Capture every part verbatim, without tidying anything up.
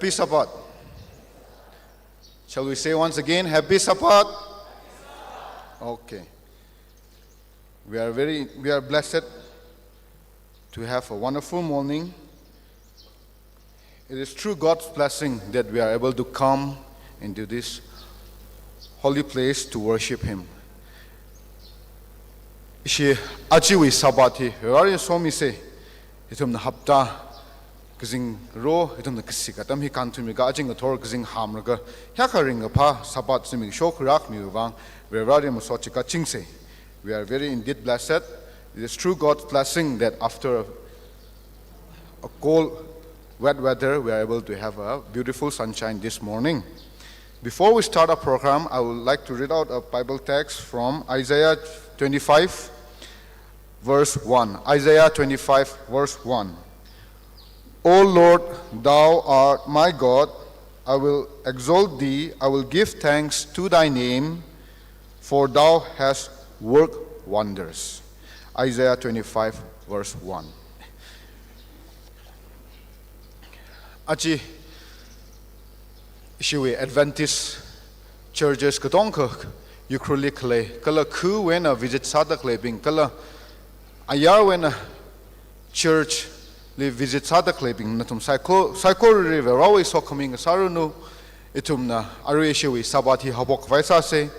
Happy Sabbath. Shall we say once again, Happy Sabbath? Okay. We are very, we are blessed to have a wonderful morning. It is through God's blessing that we are able to come into this holy place to worship Him. Ishi ajawui Sabbath hi, Varewui somisei, ithumna hapta kazing ro, ithumna kasik atam hi kānthumilaga, aja ngathor kazing hamlaga, hiyākha ringkaphā Sabbath zimiksho khuirakmiwui vang, Varewui masot chikachingsei. We are very indeed blessed. It is through God's blessing that after a, a cold, wet weather, we are able to have a beautiful sunshine this morning. Before we start our program, I would like to read out a Bible text from Isaiah twenty-five, verse one. Isaiah twenty-five, verse one. O Lord, thou art my God, I will exalt thee, I will give thanks to thy name, for thou hast worked wonders. Isaiah twenty-five, verse one. Aja ishiwui Adventist churches katonga Ukhrulli khalei, kala khawui eina visit sāda khaleibing, kala ayarwui eina church li visit sāda khaleibing nathum saiko, saikorali Varewui sokhami ngasāranu. Ithumna arui ishiwui Sabbath hi haophok khavai sāsei.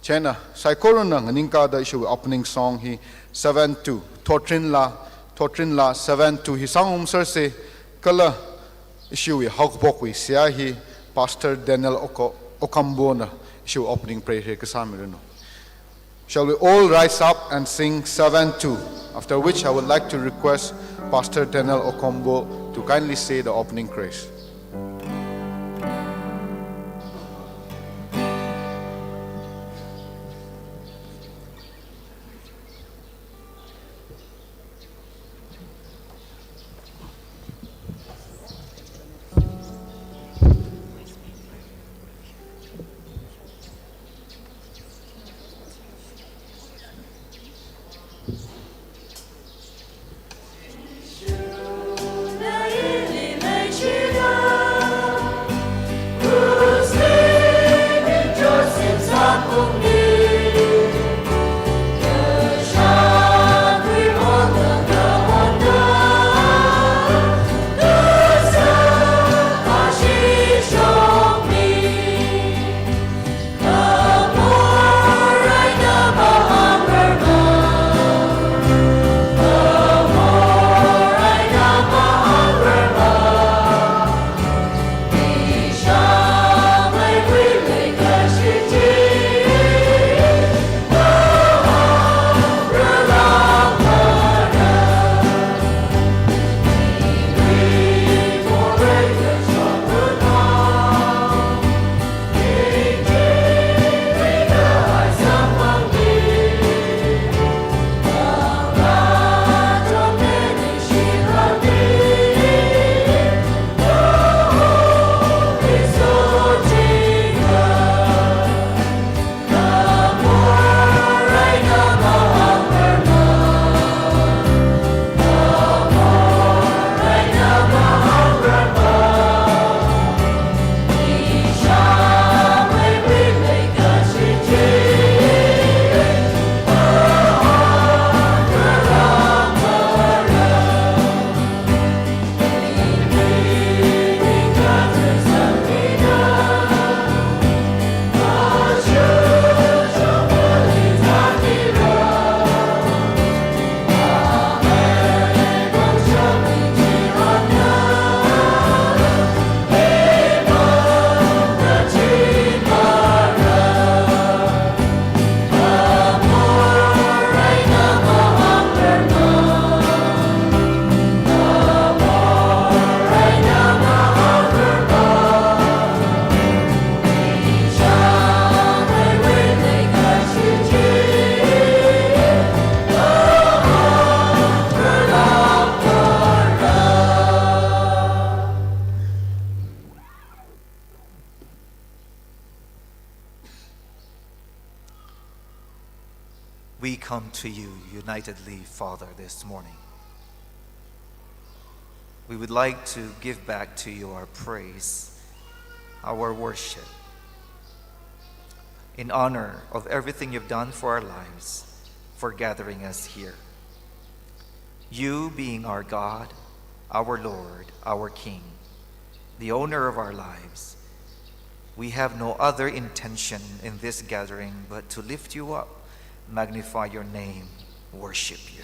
Chieina saikorana nganingkāda ishiwui opening song hi seven two, Thotrinla, Thotrinla seven two hi sāngarumsersei. Kala ishiwui haophokwui seihā hi Pastor Daniel Oko-, Okambo na ishiwui opening prayer hi kasāmiranu. Shall we all rise up and sing seven two? After which I would like to request Pastor Daniel Okombo to kindly say the opening grace. We come to you unitedly, Father, this morning. We would like to give back to you our praise, our worship, in honor of everything you've done for our lives, for gathering us here. You being our God, our Lord, our King, the owner of our lives, we have no other intention in this gathering but to lift you up, magnify your name, worship you.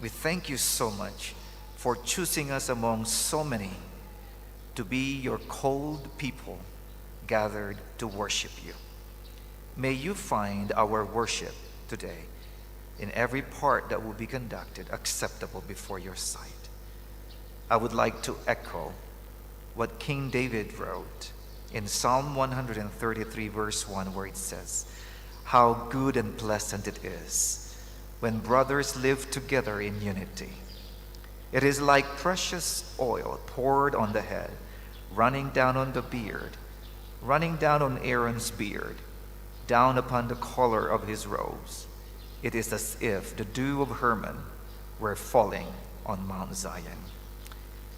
We thank you so much for choosing us among so many to be your called people gathered to worship you. May you find our worship today in every part that will be conducted acceptable before your sight. I would like to echo what King David wrote in Psalm one hundred thirty-three, verse one, where it says, "How good and pleasant it is when brothers live together in unity. It is like precious oil poured on the head, running down on the beard, running down on Aaron's beard, down upon the collar of his robes. It is as if the dew of Hermon were falling on Mount Zion."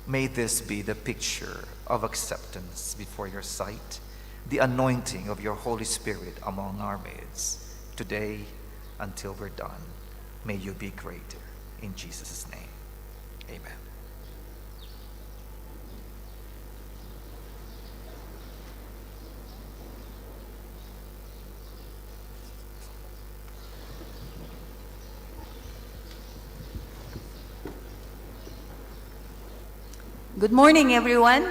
May this be the picture of acceptance before your sight, the anointing of your Holy Spirit among our midst, today until we're done. May you be greater. In Jesus' name, amen. Good morning, everyone.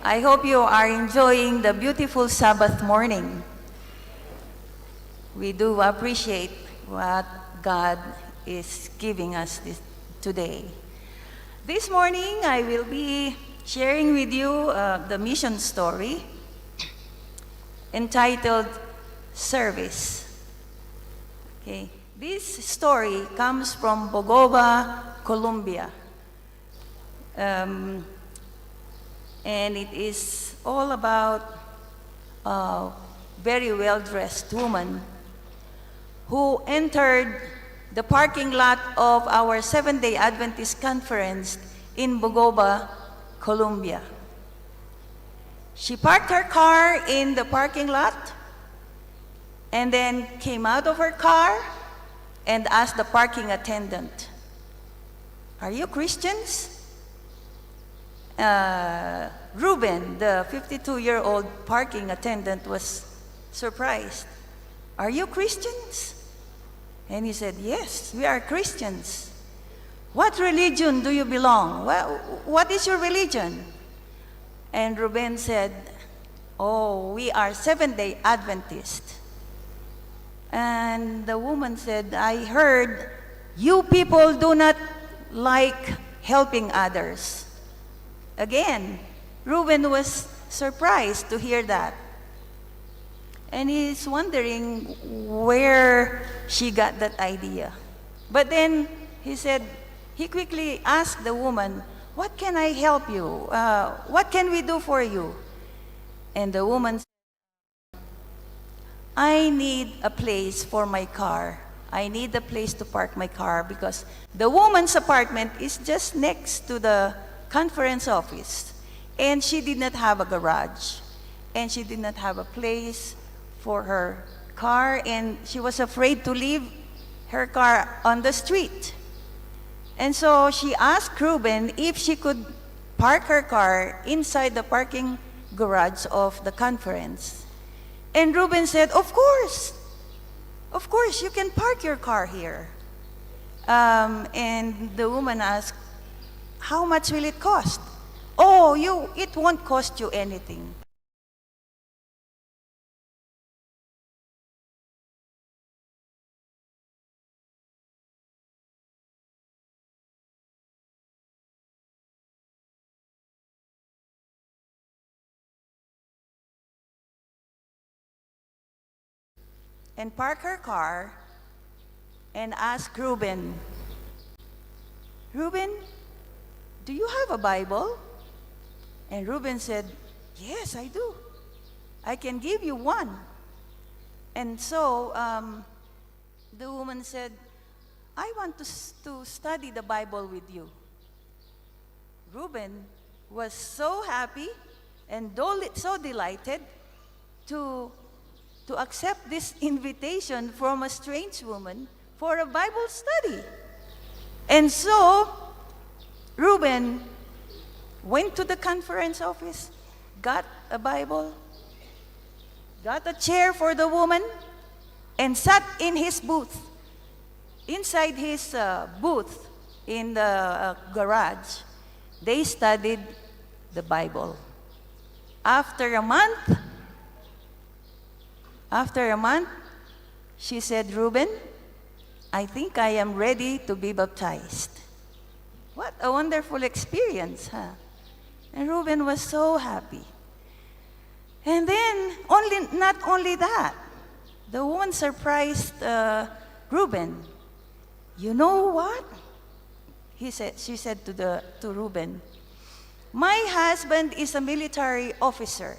I hope you are enjoying the beautiful Sabbath morning. We do appreciate what God is giving us this, today. This morning, I will be sharing with you, uh, the mission story entitled Service. Okay. This story comes from Bogota, Colombia. Um, and it is all about a very well-dressed woman who entered the parking lot of our Seventh-day Adventist conference in Bogota, Colombia. She parked her car in the parking lot and then came out of her car and asked the parking attendant, "Are you Christians?" Uh, Ruben, the fifty-two-year-old parking attendant, was surprised. "Are you Christians?" And he said, "Yes, we are Christians." "What religion do you belong? Wha-, what is your religion?" And Ruben said, "Oh, we are Seventh-day Adventist." And the woman said, "I heard you people do not like helping others." Again, Ruben was surprised to hear that. And he's wondering where she got that idea. But then he said, he quickly asked the woman, "What can I help you? Uh, what can we do for you?" And the woman said, "I need a place for my car. I need a place to park my car because the woman's apartment is just next to the conference office. And she did not have a garage. And she did not have a place for her car. And she was afraid to leave her car on the street." And so she asked Ruben if she could park her car inside the parking garage of the conference. And Ruben said, "Of course. Of course, you can park your car here." Um, and the woman asked, "How much will it cost?" "Oh, you, it won't cost you anything." And park her car and ask Ruben, "Ruben, do you have a Bible?" And Ruben said, "Yes, I do. I can give you one." And so, um, the woman said, "I want to, s- to study the Bible with you." Reuben was so happy and doli- so delighted to, to accept this invitation from a strange woman for a Bible study. And so Reuben went to the conference office, got a Bible, got a chair for the woman, and sat in his booth. Inside his uh, booth in the uh, garage, they studied the Bible. After a month, after a month, she said, "Reuben, I think I am ready to be baptized." What a wonderful experience, huh? And Reuben was so happy. And then, only, not only that, the woman surprised uh, Reuben. "You know what?" He said, she said to, the, to Reuben, "My husband is a military officer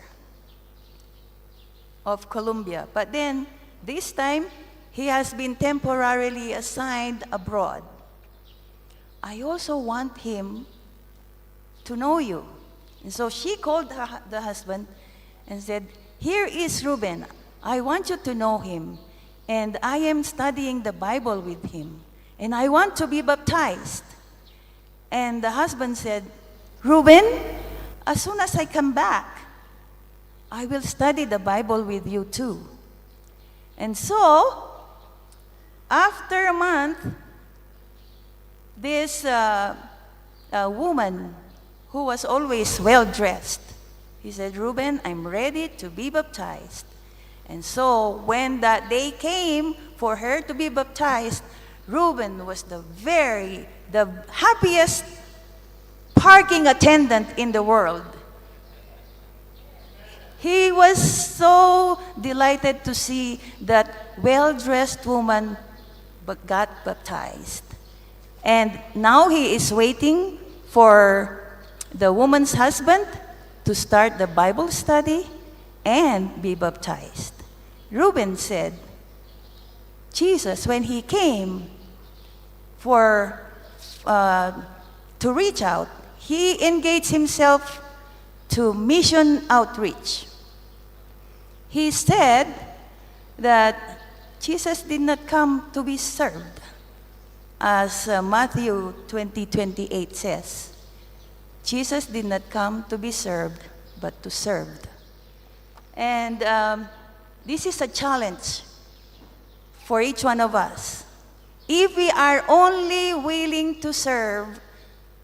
of Colombia, but then this time he has been temporarily assigned abroad. I also want him to know you." And so she called her, the husband and said, "Here is Reuben. I want you to know him. And I am studying the Bible with him. And I want to be baptized." And the husband said, "Reuben, as soon as I come back, I will study the Bible with you too." And so, after a month, this uh, uh, woman who was always well dressed, he said, "Reuben, I'm ready to be baptized." And so when that day came for her to be baptized, Reuben was the very, the happiest parking attendant in the world. He was so delighted to see that well-dressed woman but got baptized. And now he is waiting for the woman's husband to start the Bible study and be baptized. Reuben said, Jesus, when he came for uh, to reach out, he engaged himself to mission outreach. He said that Jesus did not come to be served, as uh, Matthew twenty twenty-eight says. Jesus did not come to be served, but to serve. And um, this is a challenge for each one of us. If we are only willing to serve,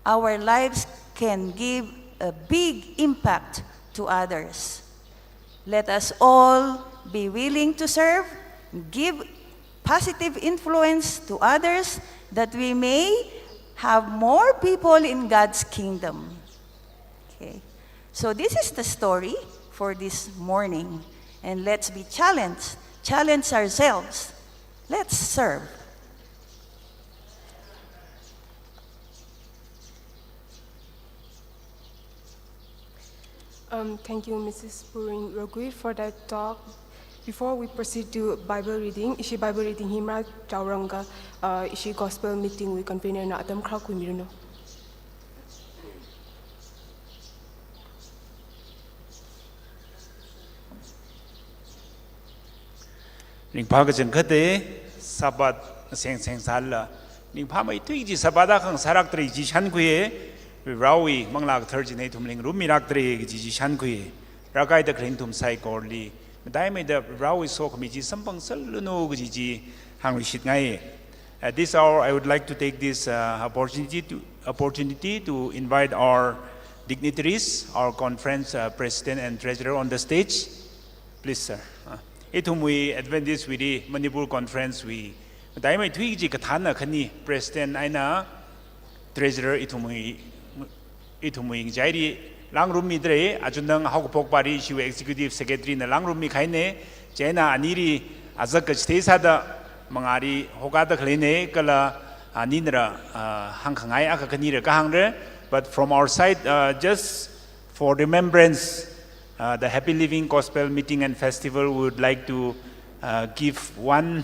our lives can give a big impact to others. Let us all be willing to serve, give positive influence to others, that we may have more people in God's kingdom. Okay. So this is the story for this morning. And let's be challenged, challenge ourselves. Let's serve. Um, thank you, Missus Puring Rogui, for that talk. Before we proceed to Bible reading, ishi Bible reading hi marāi chaoranga, uh, ishi gospel meeting wui convener na atam kharā khuimiranu. Ringphā kachangkhatta, Sabbath seng seng sālala, ringphāmeithui kaji Sabbath akha ngasālākda lei kaji shānkhuiya, Varewui Manglā Kathara china ithumli ngarummilākda lei kaji chi shānkhuiya. Rākaida kharing ithum saikorali mataimeida Varewui sokhami chi samphangserlanu kaji chi hāngluishitngaiya. At this hour, I would like to take this uh, opportunity to, opportunity to invite our dignitaries, our conference uh, president and treasurer on the stage. Please, sir. Uh, ithumwui Adventist wuili Manipur Conference wui mataimeithui kaji kathānna khani, president eina treasurer ithumwui, ithumwui ngachaili lāngrummida lei. Achunthang haokaphokpāli ishiwui executive secretary na lāngrummi kahaina. Chieina anili azak kachithei sāda mangāli hokada khaleina, kala aninala uh, hāngkhangai akha khanila kahāngra. But from our side, uh, just for remembrance, uh, the Happy Living Gospel Meeting and Festival, we would like to uh, give one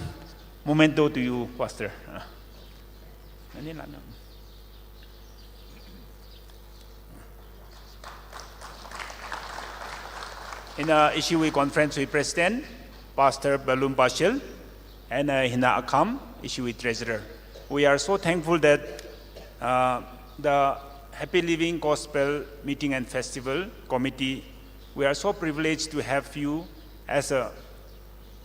memento to you, Pastor. Uh, ani lana. Hina ishiwui conference wui president, Pastor Balum Pashil, and, uh, hina akham ishiwui treasurer. We are so thankful that, uh, the Happy Living Gospel Meeting and Festival Committee, we are so privileged to have you as a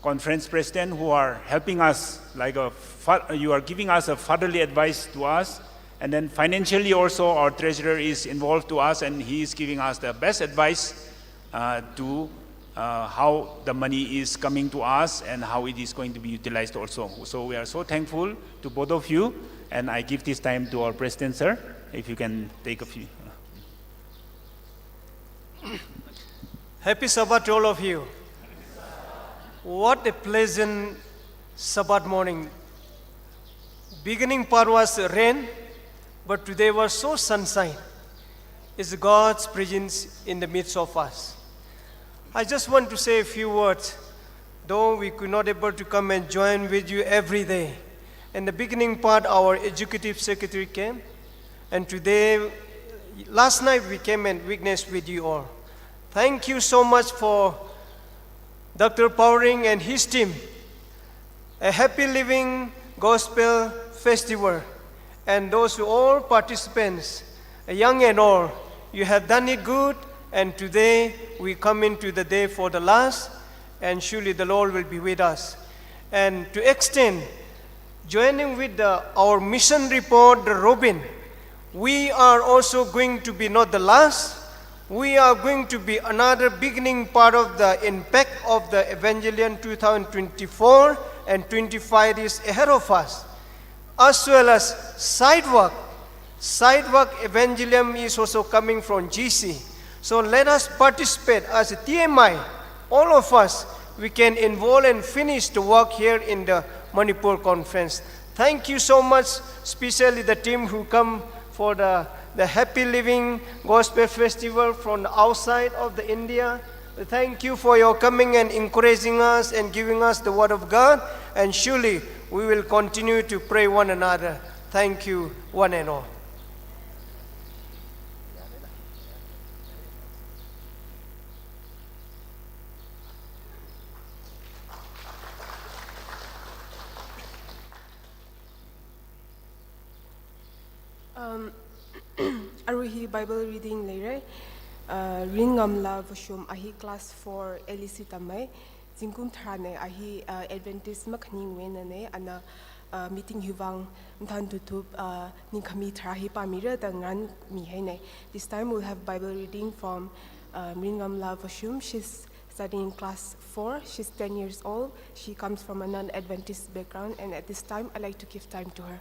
conference president who are helping us, like a fa-, you are giving us a fatherly advice to us, and then financially also our treasurer is involved to us, and he is giving us the best advice, uh, to, uh, how the money is coming to us and how it is going to be utilized also. So we are so thankful to both of you, and I give this time to our president, sir, if you can take a few. Happy Sabbath to all of you. What a pleasant Sabbath morning. Beginning part was rain, but today was so sunshine. It's God's presence in the midst of us. I just want to say a few words, though we could not able to come and join with you every day. In the beginning part, our executive secretary came, and today, last night we came and witnessed with you all. Thank you so much for Doctor Powering and his team. A Happy Living Gospel Festival, and those who all participants, young and old, you have done it good, and today we come into the day for the last, and surely the Lord will be with us. And to extend, joining with the, our mission report, the Robin, we are also going to be not the last. We are going to be another beginning part of the impact of the Evangelion two thousand twenty-four and twenty-five is ahead of us, as well as sidewalk. Sidewalk Evangelium is also coming from G C. So let us participate as a T M I. All of us, we can involve and finish the work here in the Manipur conference. Thank you so much, especially the team who come for the, the Happy Living Gospel Festival from the outside of the India. Thank you for your coming and encouraging us and giving us the word of God. And surely we will continue to pray one another. Thank you, one and all. Um, arui hi Bible reading leira. Uh, Ringamla Vashum, a hi class four L E C tammei. Zingkum tharāna, a hi, uh, Adventist makhaning wena, ana, uh, meeting hiwui vang mathān tutup, uh, ningkhami tharā hi pāmira da ngarānmihaina. This time we'll have Bible reading from, uh, Ringamla Vashum. She's studying class four. She's ten years old. She comes from a non-Adventist background, and at this time, I'd like to give time to her.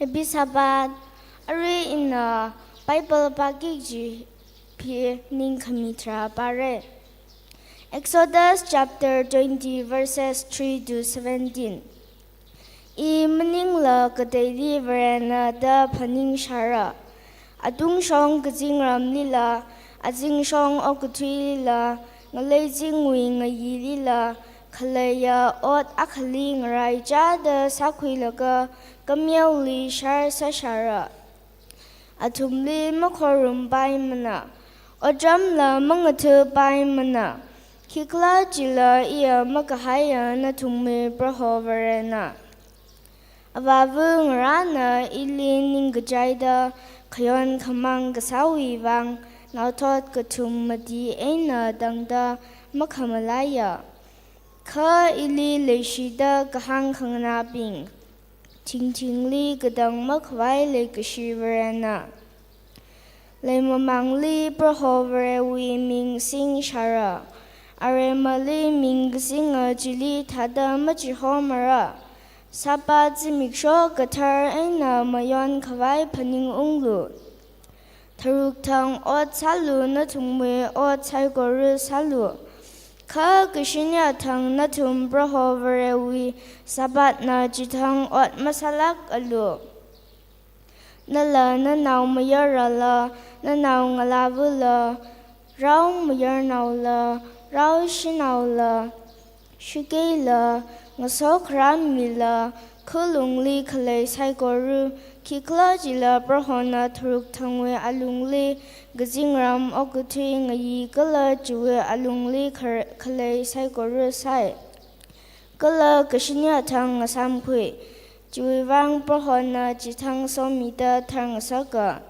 Happy Sabbath. Arui ina Bible pāki kaji hi ningkhami tharā pāra. Exodus chapter twenty, verses three to seventeen. I maningla kateili Varena da phaningshāra. Atungshong kazingramlila, azingshong okathuilila, ngalei zingwui ngayilila, khaleiya ot akhali ngaraichāda sākhuilaga, kameoli shar sāshāra. Athumli makhorumpaimana, otramla mangathapaimana, khikhalajila iya makahaiya nathumwui Proho Varena. Avāva ngarāna ili ningkachaida khayon khamāng kasāwui vang, naothot kathum mati eina tangda makhamalaiya. Kha ili leishida kahāng khanganābing, thingthingli katang makhavai leikashi Varena. Leimamangli Proho Varewui ming singshāra, aremali ming kasinga chili thāda machihomara. Sabbath zimiksho kathar eina mayonkhavai phaningunglu. tharuk thang ot sālu, nathumwui ot saikora sālu. Kha kashinya thang nathum Proho Varewui Sabbathna chithang ot masālākalu. Nala, nanao mayarala, nanao ngalāvala, rao mayarnaola, rao shanaola, shikeila, ngasokharamila, kha lungli khalei saikora, khikhalajila Prohona tharuk thangwui alungli kazingram okathui ngayi kala chiwui alungli khar-, khalei saikora sai. Kala kashinya thang ngasāmkhui. Chiwuivang Prohona chithang somida tharngasaka.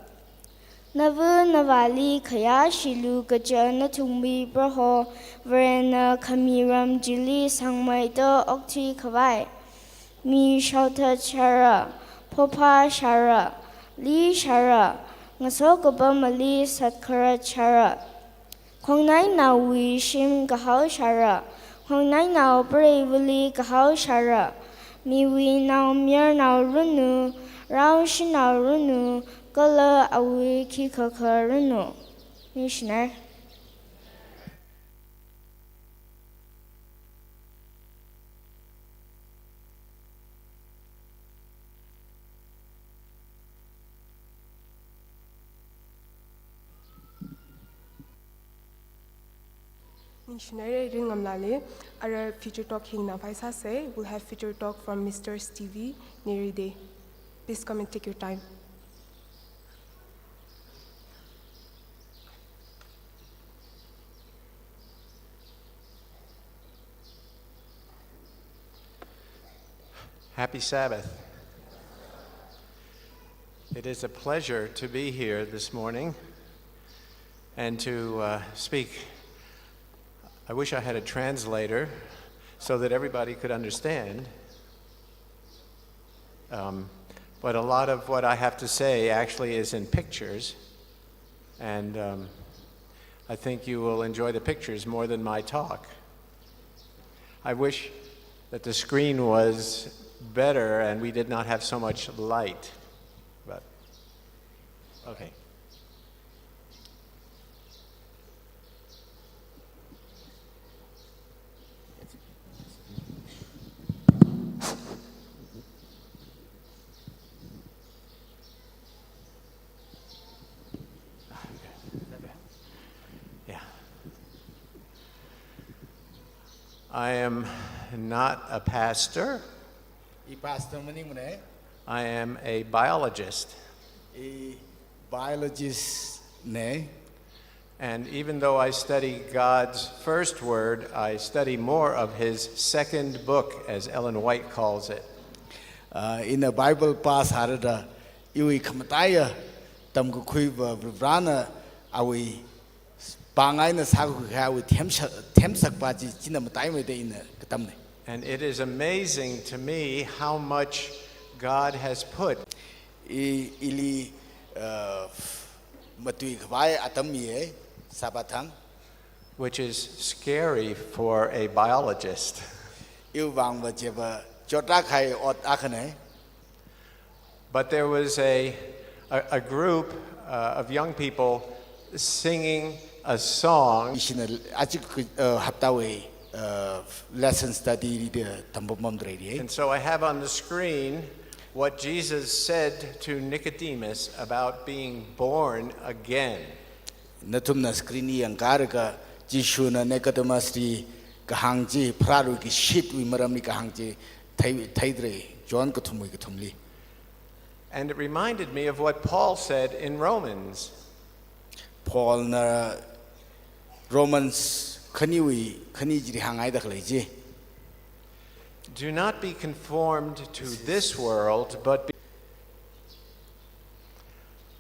Nava navāli khayāshilu kaja nathumwui Proho Varena khamiram chili sangmeida okthui khavai. Mi shaothat shāra, phophā shāra, li shāra, ngasokapamali satkharat shāra. Khongnainaowui shim kahao shāra, khongnainao preivali kahao shāra, miwui nao mayarnao ranu, rao shanao ranu, kala awui khikha kha ranu. Missionary. Missionary Ringamlali, ara feature talk hi nganāpai sāsei. We'll have feature talk from Mister Stevie Neride. Please come and take your time. Happy Sabbath. It is a pleasure to be here this morning and to, uh, speak. I wish I had a translator so that everybody could understand. Um, but a lot of what I have to say actually is in pictures, and, um, I think you will enjoy the pictures more than my talk. I wish that the screen was better and we did not have so much light, but, okay. Yeah. I am not a pastor. I pastor maningmana. I am a biologist. I biologist na. And even though I study God's first word, I study more of his second book, as Ellen White calls it. Uh, ina Bible pā sārada, iwui khamataiya tamkakhuiva Varivarana awui pāng eina sākakhui khavai themsa-, themsakpa chi, china mataimeida ina katamna. And it is amazing to me how much God has put. I, ili, uh, matuikhavai atam miya, Sabbath thang. Which is scary for a biologist. Iwui vangva chiva chotlāk kahai ot akhana. But there was a, a, a group, uh, of young people singing a song. Ishina aja, uh, haptawui, uh, lesson study li da tampa mamdrei. And so I have on the screen what Jesus said to Nicodemus about being born again. Nathumna screen li yangkharaka Jishuna Nicodemus li kahāng chi, pharāluishitwui maramli kahāng chi thei, theidrei, John kathumwui kathumli. And it reminded me of what Paul said in Romans. Paulna Romans khaniwui khani chili hānghaida khalei chi. Do not be conformed to this world, but be.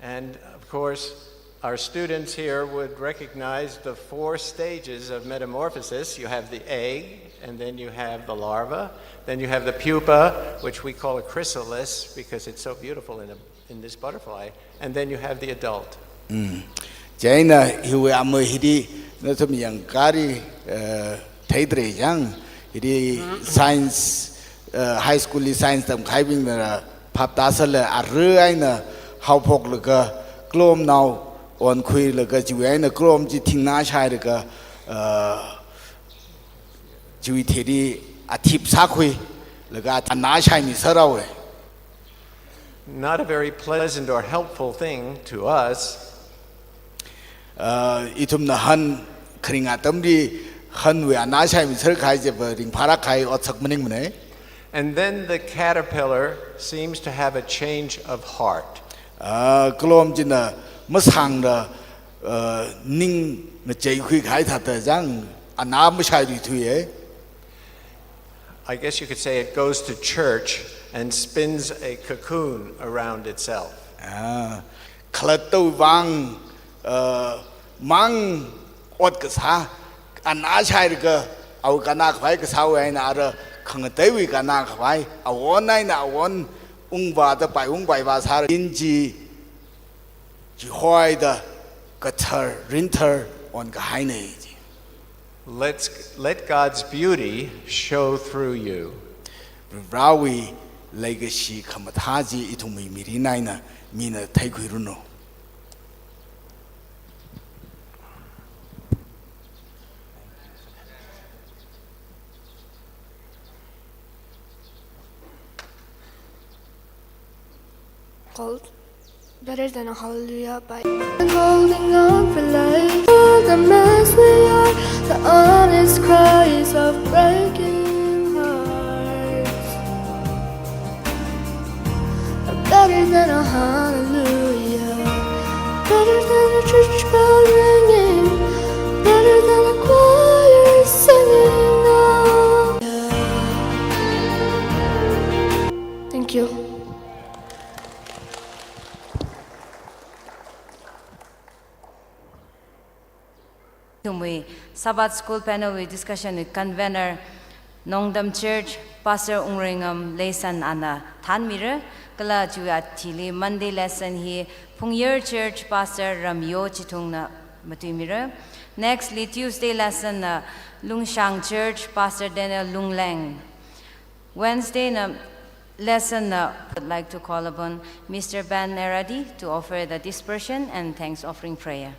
And of course, our students here would recognize the four stages of metamorphosis. You have the egg, and then you have the larva, then you have the pupa, which we call a chrysalis because it's so beautiful in a, in this butterfly, and then you have the adult. Mm. Chieina hiwui amei hili nathum yangkhari, eh, theidrei yang, hili science, eh, high school li science tamkahaibingna phap tāsālala, ara eina haophoklaga, klomnao, onkhuilaga chiwui eina Krom chi thingna shailaga, uh, chiwui thili athip sākhuilaga ana shaimisāhaowa. Not a very pleasant or helpful thing to us. Uh, ithumna han kharing atamli hanwui ana shaimisākahai chiva ringphālāk kahai otsak maningmana. And then the caterpillar seems to have a change of heart. Uh, Krom china masāngda, uh, ning ngacheikhui kahai thāda chang ana mashailuithuiya. I guess you could say it goes to church and spins a cocoon around itself. Ah, khalattawui vang, uh, mang ot kasā, ana shailaga awui kanna khavai kasāwui eina ara khangateiwui kanna khavai, awon eina awon ungvāda pai ungpai vāsālaga, in chi chihoida kathar rinthar onkahaina chi. Let's, let God's beauty show through you. Varewui leikashi khamathā chi ithumwui mirin eina mina theikhuiranu. Called better than a hallelujah by holding on for life. The mess we are, the honest cries of breaking hearts. Better than a hallelujah. Better than a church bell ringing. Better than a choir singing out. Thank you. Ithumwui Sabbath School Panel wui discussion wui convener, Nongdam Church, Pastor Wungreingam Leisan ana thānmira, kala chiwui athili Monday lesson hi Phungyar Church, Pastor Ramyo Chithungna matuimira. Nextly, Tuesday lesson na Lungshang Church, Pastor Daniel Lungleng. Wednesday na lesson na, I'd like to call upon Mister Ben Neradi to offer the dispersion and thanks offering prayer.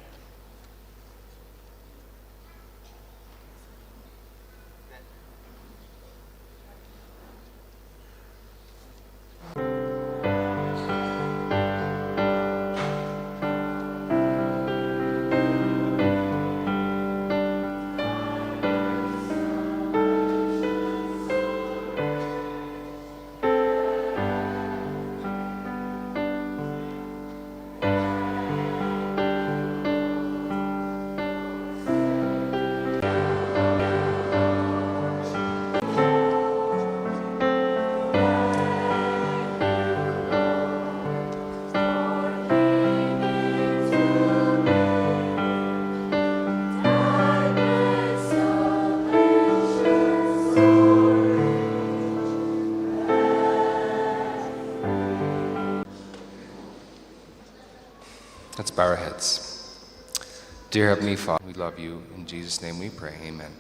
Let's bow our heads. Dear Heavenly Father, we love you. In Jesus' name we pray. Amen.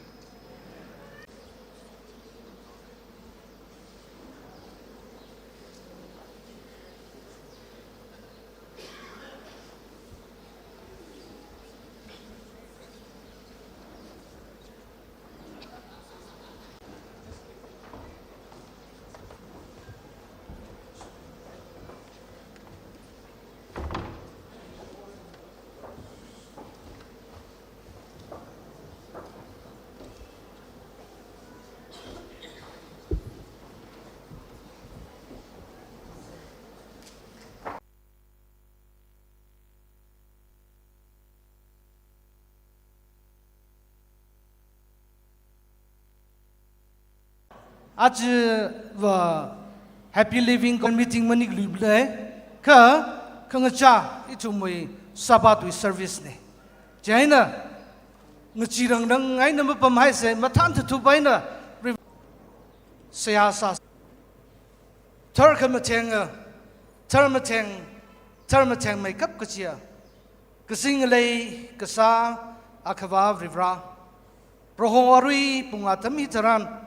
Ajava Happy Living Committee meeting manikluilei, kha khangachā ithumwui Sabbath wui service na. Chieina ngacheerangrang eina mapamhaisa, mathān thuthup eina re-, seihā sā. Tharkhamatheng, tharmatheng, tharmathengmeikap kachiya, kazing ngalei kasā Akhava Varivara, Proho arui pung atam hitharan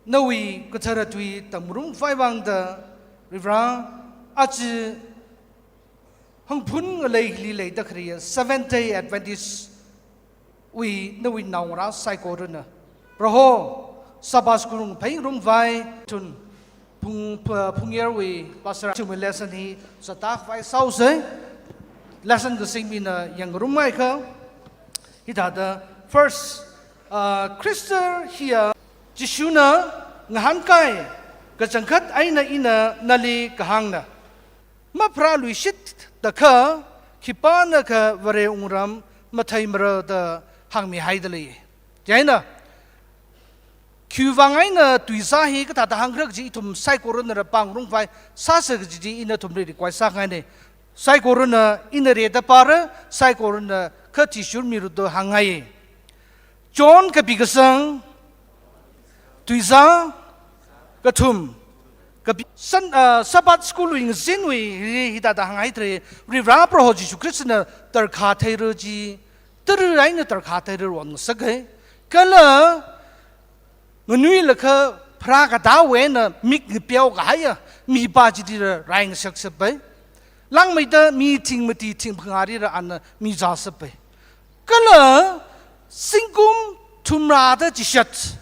nawui kathara tui tamngarumkhavai vangda, Varivara, aja Phungphun ngaleili leida khalei Seventh Day Adventist wui nawui naongarā saikorana, Proho Sabbath school pheingarumvai, thun phung, pha-, phungyarwui pastor chungwui lesson hi sāda khavai sāsa. Lesson kasing mina yangngarumngaikha, hithāda first, uh, Khrista hiya Jishuna ngahānkai, kachangkhat eina ina nali kahāngna, mapharāluishitda kha, khipānakha Vare wungram matheimara da hāngmihaida lei. Chieina, khiwuivang eina tuizā hi kathāda hāngra kaji ithum saikorana pāngarumvai sāsa kaji chi ina nathumli request sāngaina. Saikorana ina rida pāra, saikorana kha athishurmira da hāngngai. John kapi kasang, tuizā kathum, kapi san, ah, Sabbath school wui ngazinwui hi, hithāda hānghaithei, Varivara Proho Jishu Khristana tarākha theira chi, tara eina tarākha theira ron ngasakhai. Kala nganuilakha pharā katāwui eina mik ngapeo kahaiya mipā chilila rai ngasaksapai. Langmeida mi thing mati thing phangārila ana mi zāsapai. Kala zingkum thumrāda chishat,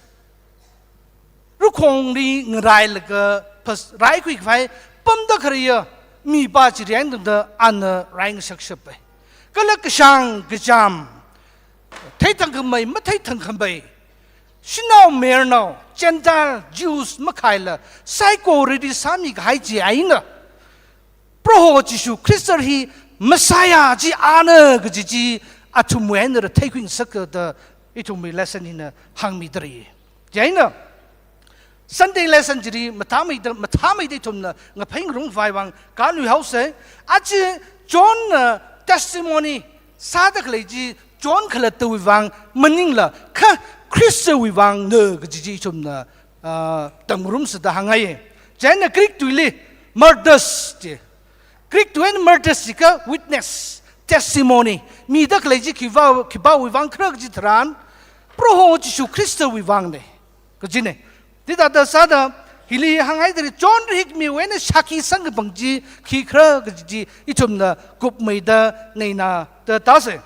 rakhongli ngarailaga phas-, raikhui khavai pamda khaleiya mipā chili eina tangda ana rai ngasaksapai. Kala kashāng kachām, theithangkhamei matheithangkhamei, shanao mayarnao, Gentile, Jews makhaila saikorali sāmi kahai chi eina, Proho Jishu Khrista hi Messiah chi ana kaji chi athumwui einala theikhui ngasaka da ithumwui lesson hina hāngmidalei. Chieina, Sunday lesson chili mathāmeida, mathāmeida ithumna ngapheingarumvai vang kaluihaosa. Aja Johnna testimony sāda khalei chi John khalattawui vang maningla kha Khristawui vangna kaji chi ithumna, ah, tamngarumsa da hāngngai. Chieina Greek tuili martus chi. Greek tuina martus chi kha witness, testimony mida khalei chi khipā, khipāwui vang khara kaji tharan, Proho Jishu Khristawui vangna kajina. Chithāda sāda hili hānghaida lei, John rahikmiwui eina shākhi sangkapam chi khikhara kaji chi ithumna kupmeida neina da tāsa.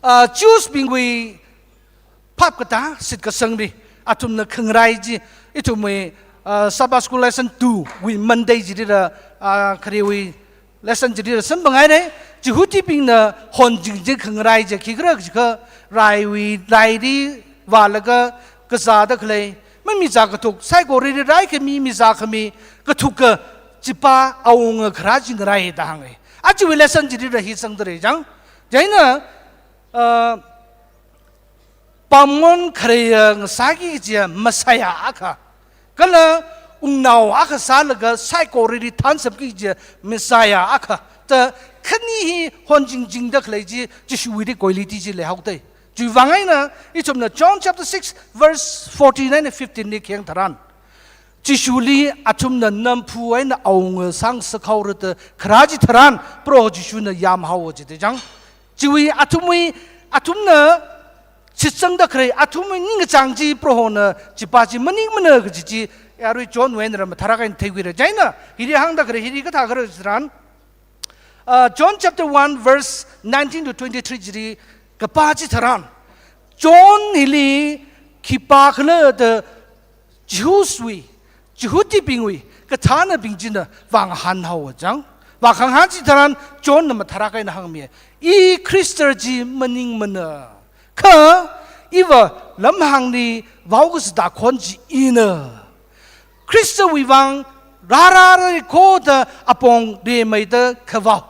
Ah, Jews bingwui phap katā shitkasangli athumna khangarai chi, ithumwui, ah, Sabbath School lesson two wui Monday chilila, ah, kharewui lesson chilila samphanghaira. Jihudibingna honjingjing khangarai chi khikhara jiakha, raiwui laili vālaga kazāda khalei, mamizā kathuk, saikorali raikhami, mizākhami kathuka chipā awunga kharā chi ngarai da hānga. Ajawui lesson chilila hi sangdalei chang. Chieina, ah, pāngmon khaleiya ngasāki kajiya Messiah akha, kala wungnao akha sālaga saikorali thansamki kajiya Messiah akha, da khani hi honjingjingda khalei chi Jishuwuili quality chi leihaoda. Chiwui vang eina ithumna John chapter six verse fourteen eina fifteen li khayang tharan, Jishuli athumna namphu eina awunga sāngasakhaora da kharā chi tharan, Proho Jishuna yāmhaowa jida chang. Chiwui athumwui, athumna shitsangda khalei, athumwui ningkachāng chi Prohona chipā chi maningmana kaji chi, arui Johnwui einala mathālāk eina theikhuira. Chieina hili hāngda khalei hili kathā khala tharan, ah, John chapter one verse nineteen to twenty-three chili kapā chi tharan, John hili khipākhala da Jewswui, Jihudibingwui kathānabing china vāngahānhaowa chang. Vākhangahān chi tharan Johnna mathālāk eina hāngmi, I Khrista chi maningmana, kha iva lamhāngli vaokasā tākhon chi ina. Khristawui vang rārāra khoda apong rimeida khavao,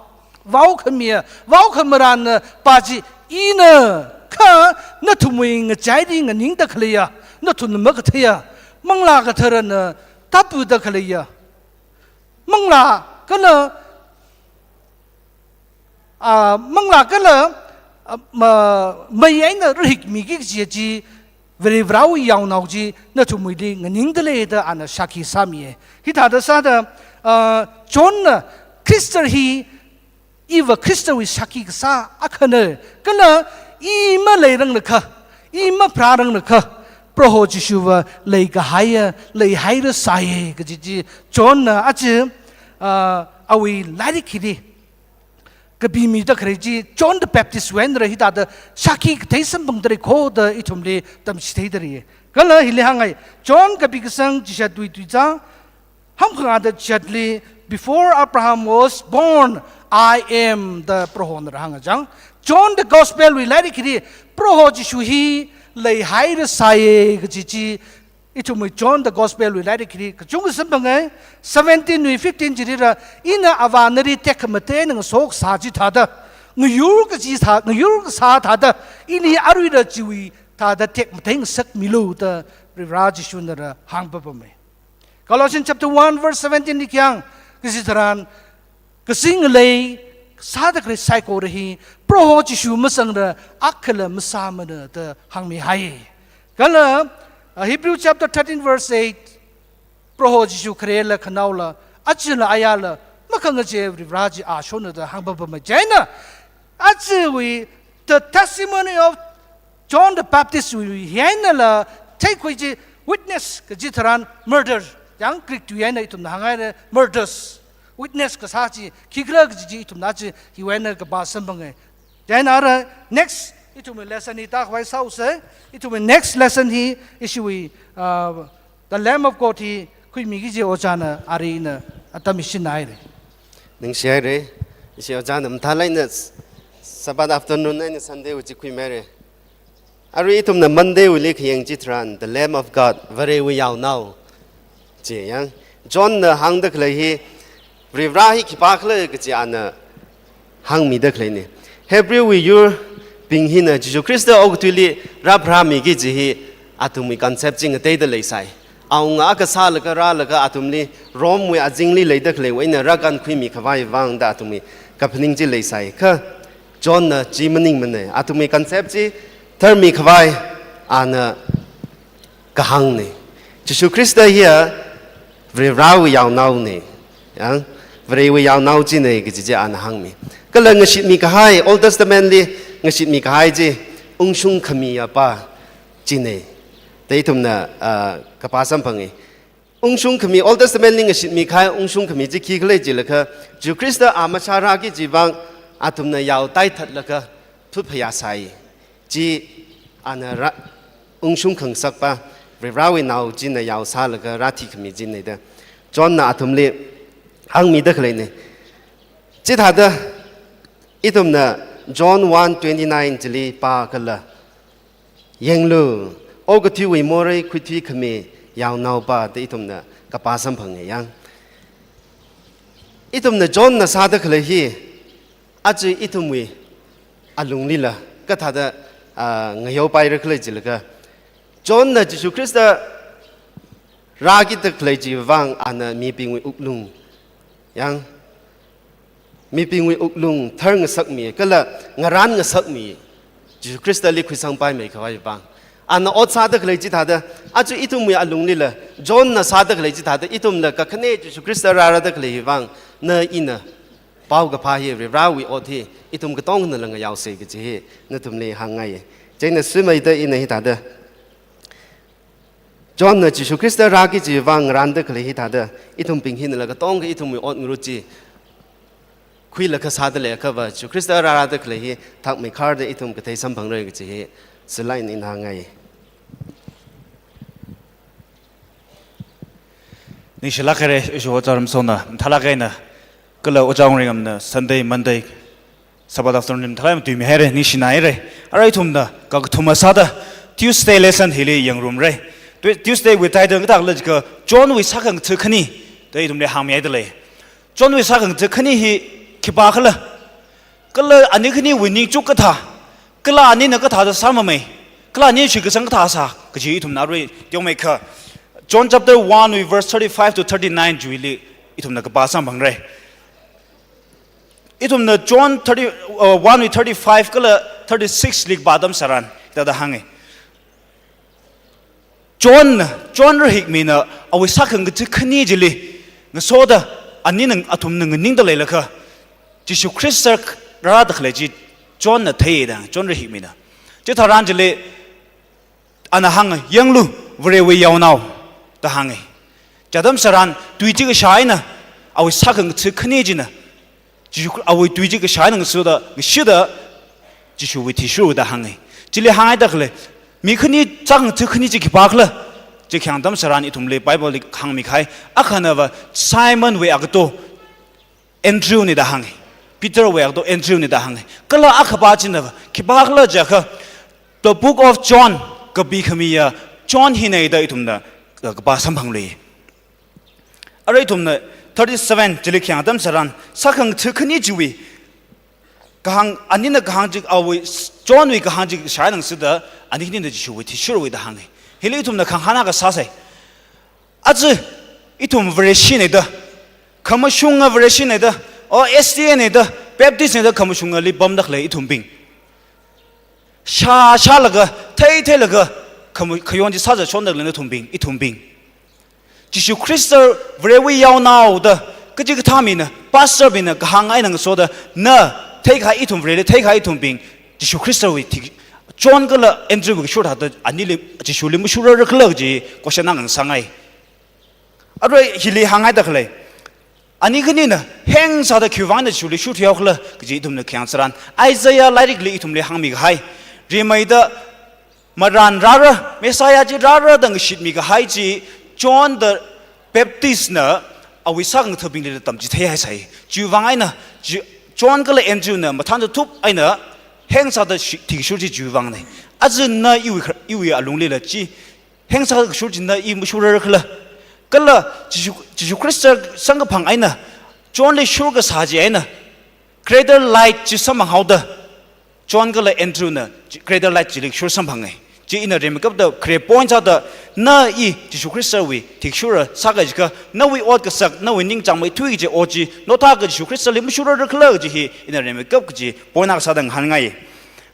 vaokhamiya, vaokhamarāna pā chi ina, kha nathumwui ngachaili nganingda khaleiya, nathumna makatheiya, Manglā Katharana tāpuda khaleiya, Manglā kala, ah, Manglā kala, ah, ma-, mei eina rahikmiki kaji chi, Varivarāwui yaonao chi nathumwuili nganingdalei da ana shākhi sāmiya. Hithāda sāda, ah, Johnna Khrista hi iva Khristawui shākhi kasā akhana, kala i maleiranglakha, i mapharāranglakha, Proho Jishuva leikahaiya, leihairasāya kaji chi Johnna aja, ah, awui lairik hili kapimida khalei chi John the Baptist wui eina rā hithāda shākhi kathei samphangda lei kho da ithumli tamchitheida lei. Kala hili hānghai, John kapi kasang chishatwui tuizā hamkhangathā chishatli, "Before Abraham was born, I am," da Prohona rāhāng chang. John the Gospel wui lairik hili Proho Jishu hi leihairasai kaji chi ithumwui John the Gospel wui lairik hili kachungkha samphanga. Seventeen wui fifteen chili rā, "Ina Avā nali tekhamatei eina ngasokasā chithāda, ngayur kaji sā, ngayur kasā thāda, ili aruila chiwui thāda tekmatei ngasakmilu," da Varivara Jishuna rā hāngpapama. Colossians chapter one verse seventeen li khi hāng, kaji tharan, kazing ngalei sāda khalei saikora hi Proho Jishu mazangra, akhala masāmana da hāngmihai. Kala, uh, Hebrew chapter thirteen verse eight, Proho Jishu kharela khanaola, ajala ayala makhangachei Varivara chi ashona da hāngpapama. Chieina, ajawui the testimony of John the Baptist wui hi einala theikhui chi, witness kaji tharan martyr, yang Greek tui eina ithumna hānghaira martyrs. Witness kasā chi khikhala kaji chi ithumna chi hiwui eina kapā samphanga. Chieina arui next ithumwui lesson hi tākhavai sāusa. Ithumwui next lesson hi ishiwui, uh, The Lamb of God hi khuimiki kaji ojāna arui ina atam mishinhaira. Ningshihaira. Ishi ojāna mathālāk eina Sabbath afternoon eina Sunday wui chi khuimeira. Arui ithumna Monday wuili khayang chitharan, The Lamb of God, Varewui Yaonao. Chi yang, John na hāngda khalei hi, Varivara hi khipākhala kaji ana hāngmida khaleina. Hebrew wui yurbing hina Jishu Khrista okathuili rāpharāmiki kaji hi athumwui concept chi ngateida leisai. Awunga akha sālaga rālaga athumli Rome wui azingli leida khaleiwui eina rākankhuimi khavai vangda athumwui kaphaning chi leisai. Kha John na chi maningmana. Athumwui concept chi tharmi khavai ana kahāngna. Jishu Khrista hiya Varivarawui Yaonaona. Yang, Varewui Yaonao china kaji chi ana hāngmi. Kala ngashitmi kahai, Old Testament li ngashitmi kahai chi, ungshung khamiya pa china. Da ithumna, ah, kapā samphanga. Ungshung khami, Old Testament li ngashitmi kahai ungshung khami chi khikhala jilakha, Jishu Khrista a mashārāki kaji vang athumna yao taithatlaga phut phayā sāi. Chi ana rā, ungshung khangasak pa, Varivarawui Nao china yao sālaga rāthikhami china da John na athumli hāngmida khaleina. Chithāda ithumna John one twenty-nine chili pākhala, "Yanglu, okathuiwui morei khuithui khami Yaonao pa," da ithumna kapā samphanga yang. Ithumna John na sāda khalei hi, aja ithumwui alunglila kathāda, ah, ngayaopaira khala jilakha, John na Jishu Khrista rākida khalei chi vang ana mibingwui wuklung, yang, mibingwui wuklung tharngasakmi, kala ngarānngasakmi, Jishu Khristali khuisangpaimei khavai vang. Ana ot sāda khalei chithāda, aja ithumwui alunglila, John na sāda khalei chithāda, ithumla kakhane Jishu Khrista rārāda khalei hi vang, na ina paokaphā hi, Varivarawui ot hi, ithum katongnala ngayaosa kaji hi nathumli hāngngai. Chieina suimeida ina hithāda, John na Jishu Khrista rāki kaji vang ngarānda khalei hithāda, ithumbing hinala katonga ithumwui ot ngarut chi khuilaga sāda leiakhava, Jishu Khrista rārāda khalei hi thakmeikharda ithum kathei samphangra kaji hi, silai ina hāngngai. Ningshilāk haira, ishi ojā Ramsona mathālāk eina, kala ojā Wungringamna Sunday, Monday, Sabbath afternoon mathālāk eina tuimihaira, ningshinaira. Arui ithumna kakathuma sāda Tuesday lesson hili yangrumra. Tu-, Tuesday wui title kathākhala jiakha John wui sākhangatha khani da ithumli hāngmihaida lei. John wui sākhangatha khani hi khipākhala, kala ani khaniwui ningchuk kathā, kala anina kathāda sāmamei, kala ani shitkasang kathā sā kaji ithumna arui teomeikha, John chapter one wui verse thirty-five to thirty-nine chiwuili ithumna kapā samphangra. Ithumna John thirty, uh, one wui thirty-five kala thirty-six li kapā atam tharan hithāda hānga. John, John rahikmina awui sākhangatha khani chili ngasoda, anina athumna nganingda leilakha, Jishu Khrista rārāda khalei chi John na theida, John rahikmina. Chitharan chili ana hānga, "Yanglu, Varewui Yaonao," da hānga. Chi atam tharan tui chi kashā eina awui sākhangatha khani china Jishu Khri-, awui tui chi kashā eina ngasoda, ngashida, Jishuwui thishurwui da hānga. Chili hānghaida khalei, mi khani, chāngathā khani chi khipākhala, chi khayang atam tharan ithumli Bible li hāngmikahai, akhanava Simonwui agato Andrewna da hānga. Peterwui agato Andrewna da hānga. Kala akhapa chinava khipākhala jiakha, The Book of John, kapikhamiya John hina da ithumna, uh, kapā samphanglui. Arui ithumna thirty-seven chili khayang atam tharan, sākhangathā khani chiwui kahāng, anina kahāng chi, awui, Johnwui kahāng chi shāngasaklāk da, ani khanina Jishuwui thishurwui da hānga. Hili ithumna khangahān akha sāsa. Aja ithum Vareshina da, khamashunga Vareshina da, o S D A na da, Baptistna da, khamashungali pamda khalei ithumbing, shā shālaga, thei theilaga, khama-, khayon chi sāzat shonda khalei ithumbing, ithumbing. Jishu Khrista Varewui yaonao da kachikathā mina, pastor bingna kahāng eina ngasoda, na theikahai ithum, Vareli theikahai ithumbing, Jishu Khristawui thik-, John kala Andrewwui kashur thāda anili, Jishuli mashurrarkhala kaji question akha ngasāngai. Arui hili hānghaida khalei, ani khanina heng sāda khiwuivang eina Jishuli shurthuihaokhala kaji ithumna khayang tharan, Isaiah lairikli ithumli hāngmikahai, rimeida marān rāra, Messiah chi rāra da ngashitmikahai chi, John the Baptistna awui sākhangathābingli tamchitheihaisai. Chiwuivang eina, chi-, John kala Andrewna mathān tatup eina heng sāda shi-, thishur chi chiwuivangna. Aja na iwui khar-, iwui alunglila chi, heng sāda kashur china i mashurrarkhala. Kala Jishu, Jishu Khrista samkaphang eina Johnli shurkasā chi eina greater light chi samphanghaoda, John kala Andrewna chi greater light chili kashur samphanga. Chi ina rimeikapta khare point sāda, na i Jishu Khristawui thishurra sākahai jiakha, nawui ot kasak, nawui ningchāngmeithui kaji ot chi, naothākha Jishu Khristali mashurrarkhala kaji hi ina rimeikap kaji point akha sāda ngahānngai.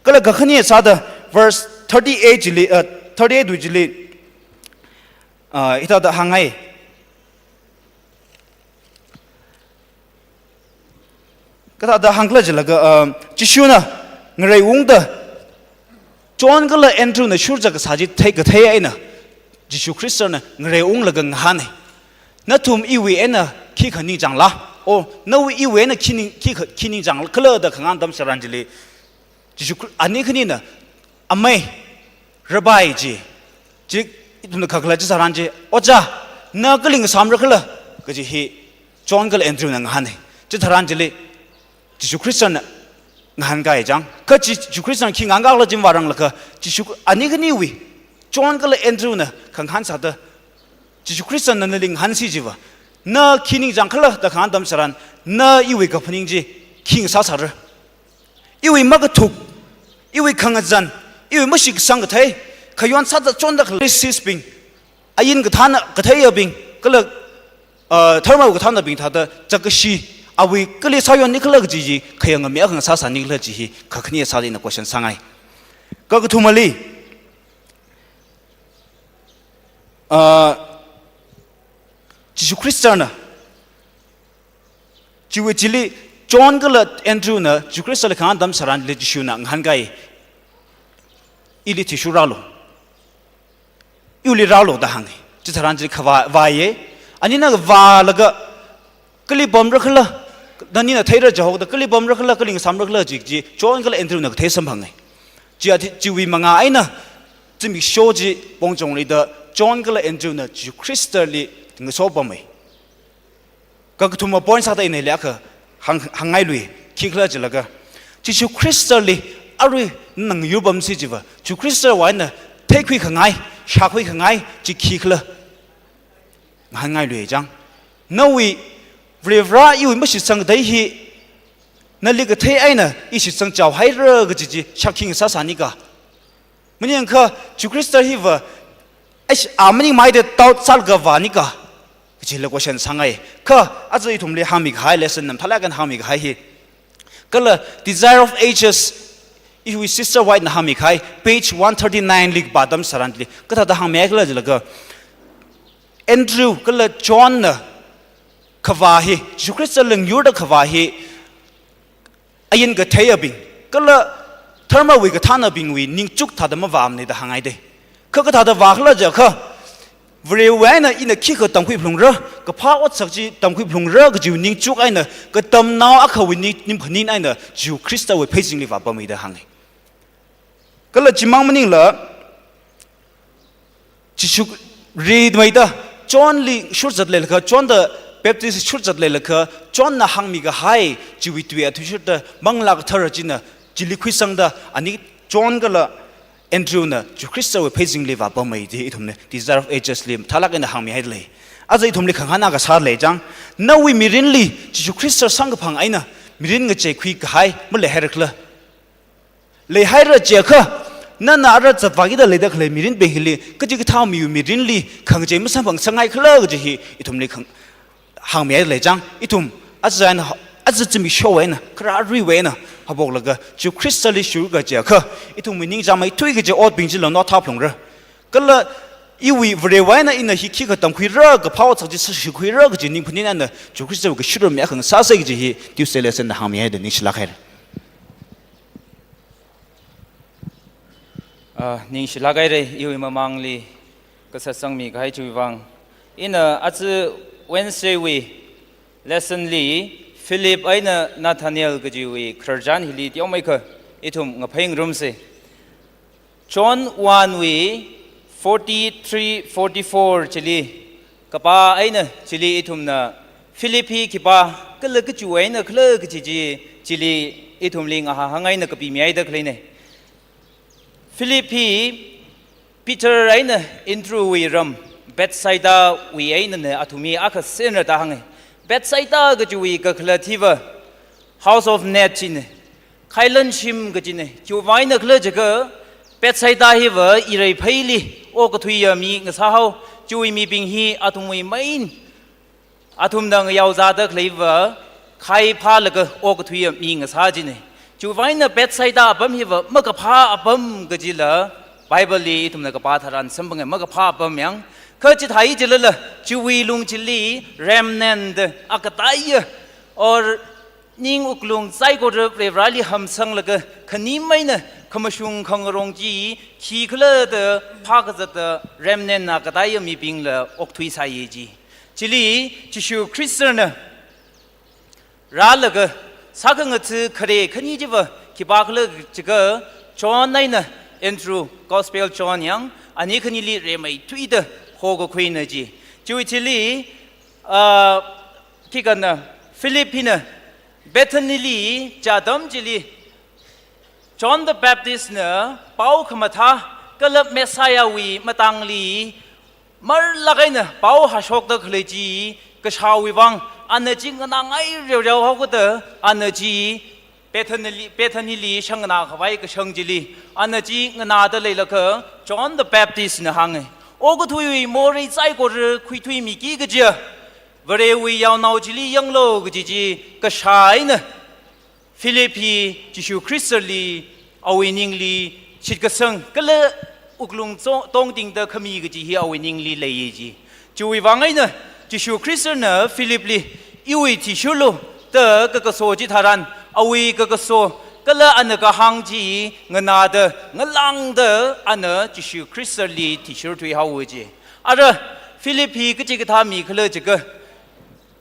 Kala kakhane sāda verse thirty-eight chili, uh, thirty-eight wui chili, uh, hithāda hāngngai. Kathāda hāngkhala jilaga, uh, Jishuna ngareiungda John kala Andrewna shurzatkasā chi thei, kathei eina Jishu Khristana ngareiunglaga ngahāna. Nathum iwui eina khikha ningchāngla? O, nawui iwui eina khi ning, khikha, khi ningchāngkhala da khangahān atam tharan chili, Jishu Khri-, ani khanina, amei, Rabbi chi, chi ithumna kakhalat chi tharan chi, Ojā, na kali ngasāmrakhala kaji hi John kala Andrewna ngahāna. Chi tharan chili Jishu Khristana ngahānkahai chang. Kha chi Jishu Khristana khi ngahānkakhala chi mavāranglakha, Jishu, ani khaniwui, John kala Andrewna khangahān sāda, Jishu Khristana nali ngahānsi chiva, na khi ningchāngkhala da khangahān atam tharan, na iwui kaphaning chi khi ngasāsāra? Iwui makathuk, iwui khangazan, iwui mashitkasang kathei, khayon sāda chonda khalei Pharisees bing, ain kathāna katheiyabing, kala, uh, dharma kathānabing thāda chākashi, awui kali sāyonnikhala kaji chi, khayang ngami akha ngasāsānikhala kaji hi, kakhane sāda ina question sāngai. Kakathumali, uh, Jishu Khristana, chiwui chili John kala Andrewna Jishu Khristali khangahān atam tharan chili Jishuna ngahānkai, ili thishurralo, iwuili rālo da hānga. Chi tharan chili khavā, vāya. Anina vālaga, kali pamrakhala, nanina theira jihaoda, kali pamrakhala, kali ngasāmrakhala chi, chi John kala Andrewna kathei samphanga. Chi athi, chiwui mangā eina zimiksho chi pongchonglida John kala Andrewna Jishu Khristali ngasopama. Kakathuma point sāda ina hili akha hāng, hāngngailui, khikhala jilaga, Jishu Khristali arui nana ngayurpamsi chiva, Jishu Khristawui eina theikhuikhangai, shākhuikhangai chi khikhala ngahānngailui chang. Nawui Varivara iwui mashitsang kathei hi, nali kathei eina i shitsang chaohaira kaji chi shākhi ngasāsānika? Maningakha Jishu Khrista hiva, eish, a maningmei da doubt sālaga vānika kajila question sāngai. Kha aja ithumli hāngmikahai lesson, mathālāk eina hāngmikahai hi, kala Desire of Ages, iwui Sister White na hāngmikahai, page one thirty-nine li kapā atam tharan chili, kathāda hāngmihaikhala jilaga, Andrew kala John na khavā hi, Jishu Khrista ngayurda khavā hi, ain katheiyabing kala dharmawui kathānabingwui ningchuk thāda mavāmana da hāngngaida. Kha kathāda vākhala jiakha, Varewui eina ina khikha tamkhui phalungra, kaphā otsak chi tamkhui phalungra kajiwui ningchuk eina, katamnao akhawui ning, ning phaning eina Jishu Khristawui pheizingli vāpammi da hānga. Kala chimang maningla, Jishu rimeida, Johnli shurzatlei laga, John the Baptist shurzatlei laga, Johnna hāngmi kahai chiwui tui athishurda, Manglā Kathara china chili khuisangda, ani John kala Andrewna Jishu Khristawui pheizingli vāpammi da ithumna Desire of Ages li mathālāk eina hāngmihaida lei. Aja ithumli khangahān akha sālei chang, nawui mirinli Jishu Khrista samkaphang eina mirin ngacheikhui kahai maleihaira khala? Leihaira chiakha, nana ara zatvākida leida khalei mirinbing hili, kachikathā miwui mirinli khangachei masamphangsāngai khala kaji hi ithumli khang, hāngmihaida lei chang, ithum aja eina, aja zimiksho eina, kharā aruiwui eina haophoklaga Jishu Khristali shurga chiakha, ithumwui ningchāngmeithui kaji otbing chila nothā phalungra. Kala iwui Varewui eina ina hi khikha tamkhuira, kaphā otsak chi sāshikhuira kaji ning phaning eina Jishu Khristawui kashurummi akha ngasāsa kaji hi Tuesday lesson na hāngmihaida ningshilāk haira. Ah, ningshilāk haira, iwui mamangli kasā sangmi kahai chiwui vang. Ina aja Wednesday wui lesson li Philip eina Nathaniel kajiwui khararchan hili teomeikha ithum ngaphai ngarumsa. John one wui forty-three, forty-four chili, kapā eina chili ithumna Philip hi khipā kala kachiwui eina khala kaji chi chili ithumli ngahānhāng eina kapimihaida khaleina. Philip hi Peter eina Andrewwui ram Bethsaidawui einana, athum hi akha sena da hānga. Bethsaida kajiwui kakhalat hiva house of net china, khailan shim kajina. Khiwui vang eina khala jiakha Bethsaida hiva irei pheili okathuiya mi ngasāhao, chiwui mibing hi athumwui main, athumna ngayaozāda khaleiva khai phālaga okathuiya mi ngasā china. Chiwui vang eina Bethsaida apam hiva makaphā apam kajila Bible li ithumna kapā tharan samphanga, makaphā apam yang. Kha chithāi jilala chiwui lung chili remnant akataiya, or ning wuklung saikora Varivarāli hamsanglaga khanim eina khamashung khangarong chi khikhala da phākazata remnant akataiya mibingla okthuisai ji. Chili Jishu Khristana rālaga sākhangatha khare khani chiva khipākhala jiakha John eina Andrew, Gospel John yang, ani khanili rimeithuida hokakhuina ji. Chiwui thili, ah, khikha na, Philip hina Bethany li chi atam chili John the Baptist na pao khamathā kala Messiah wui matangli marlāk eina pao hāshokda khalei chi kashāwui vang, ana chi nganāngai reoreo haokada, ana chi Bethany li, Bethany li shang nganākhavai kashang chili, ana chi nganāda leilakha John the Baptist na hānga. Okathuiwui morei saikora khuithuimiki kajiya Varewui Yaonao chili yanglu kaji chi kashā eina Philip hi Jishu Khristali awui ningli shitkasang kala wuklung tso-, tongtingda khami kaji hi awui ningli leiya ji. Chiwui vang eina Jishu Khristana Philip li, "Iwui thishurlu," da kakaso chitharan, awui kakaso kala ana kahāng chi nganāda, ngalāngda ana Jishu Khristali thishurthuihaowa ji. Ara Philip hi kachikathā mikhala jiakha,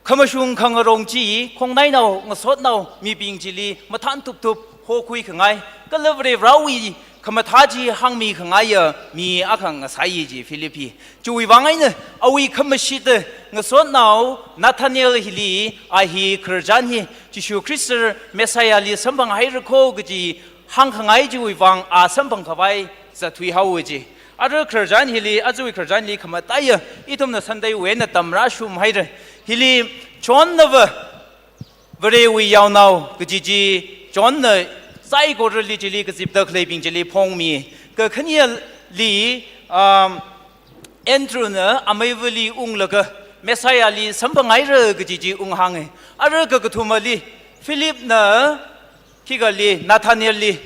khamashung khangarong chi khongnainao, ngasotnao mibing chili mathān tuptup hokhui khangai, kala Varivarāwui khamathā chi hāngmi khangaiya mi akha ngasāi ji Philip hi. Chiwui vang eina awui khamashita ngasotnao Nathaniel hili a hi khararchan hi Jishu Khrista Messiah li samphang haira kho kaji hāngkhangai chiwui vang a samphangkhavai zatthuihaowa ji. Ara khararchan hili, ajawui khararchan hili khamataiya ithumna Sunday wui eina tamrāshung haira. Hili John nava Varewui Yaonao kaji chi John na saikorali chili kazipda khaleibing chili phongmi. Kakhaneli, um, Andrew na ameivali unglaga Messiah li samphang haira kaji chi unghānga. Ara kakathumali Philip na khikali Nathaniel li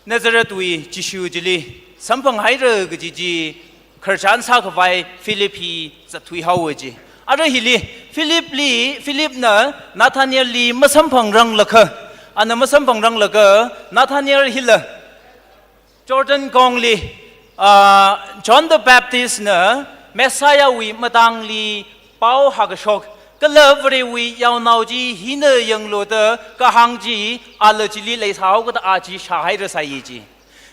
Nazareth wui Jishu chili samphang haira kaji chi khararchan sākhavai Philip hi zatthuihaowa ji. Ara hili Philip li, Philip na Nathaniel li masamphangranglakha, ana masamphangranglakha Nathaniel hila Jordan kongli, ah, John the Baptist na Messiah wui matangli pao hākashok, kala Varewui yaonao chi hina yanglu da kahāng chi, ala chili leisāhaokada a chi shāhairasai ji.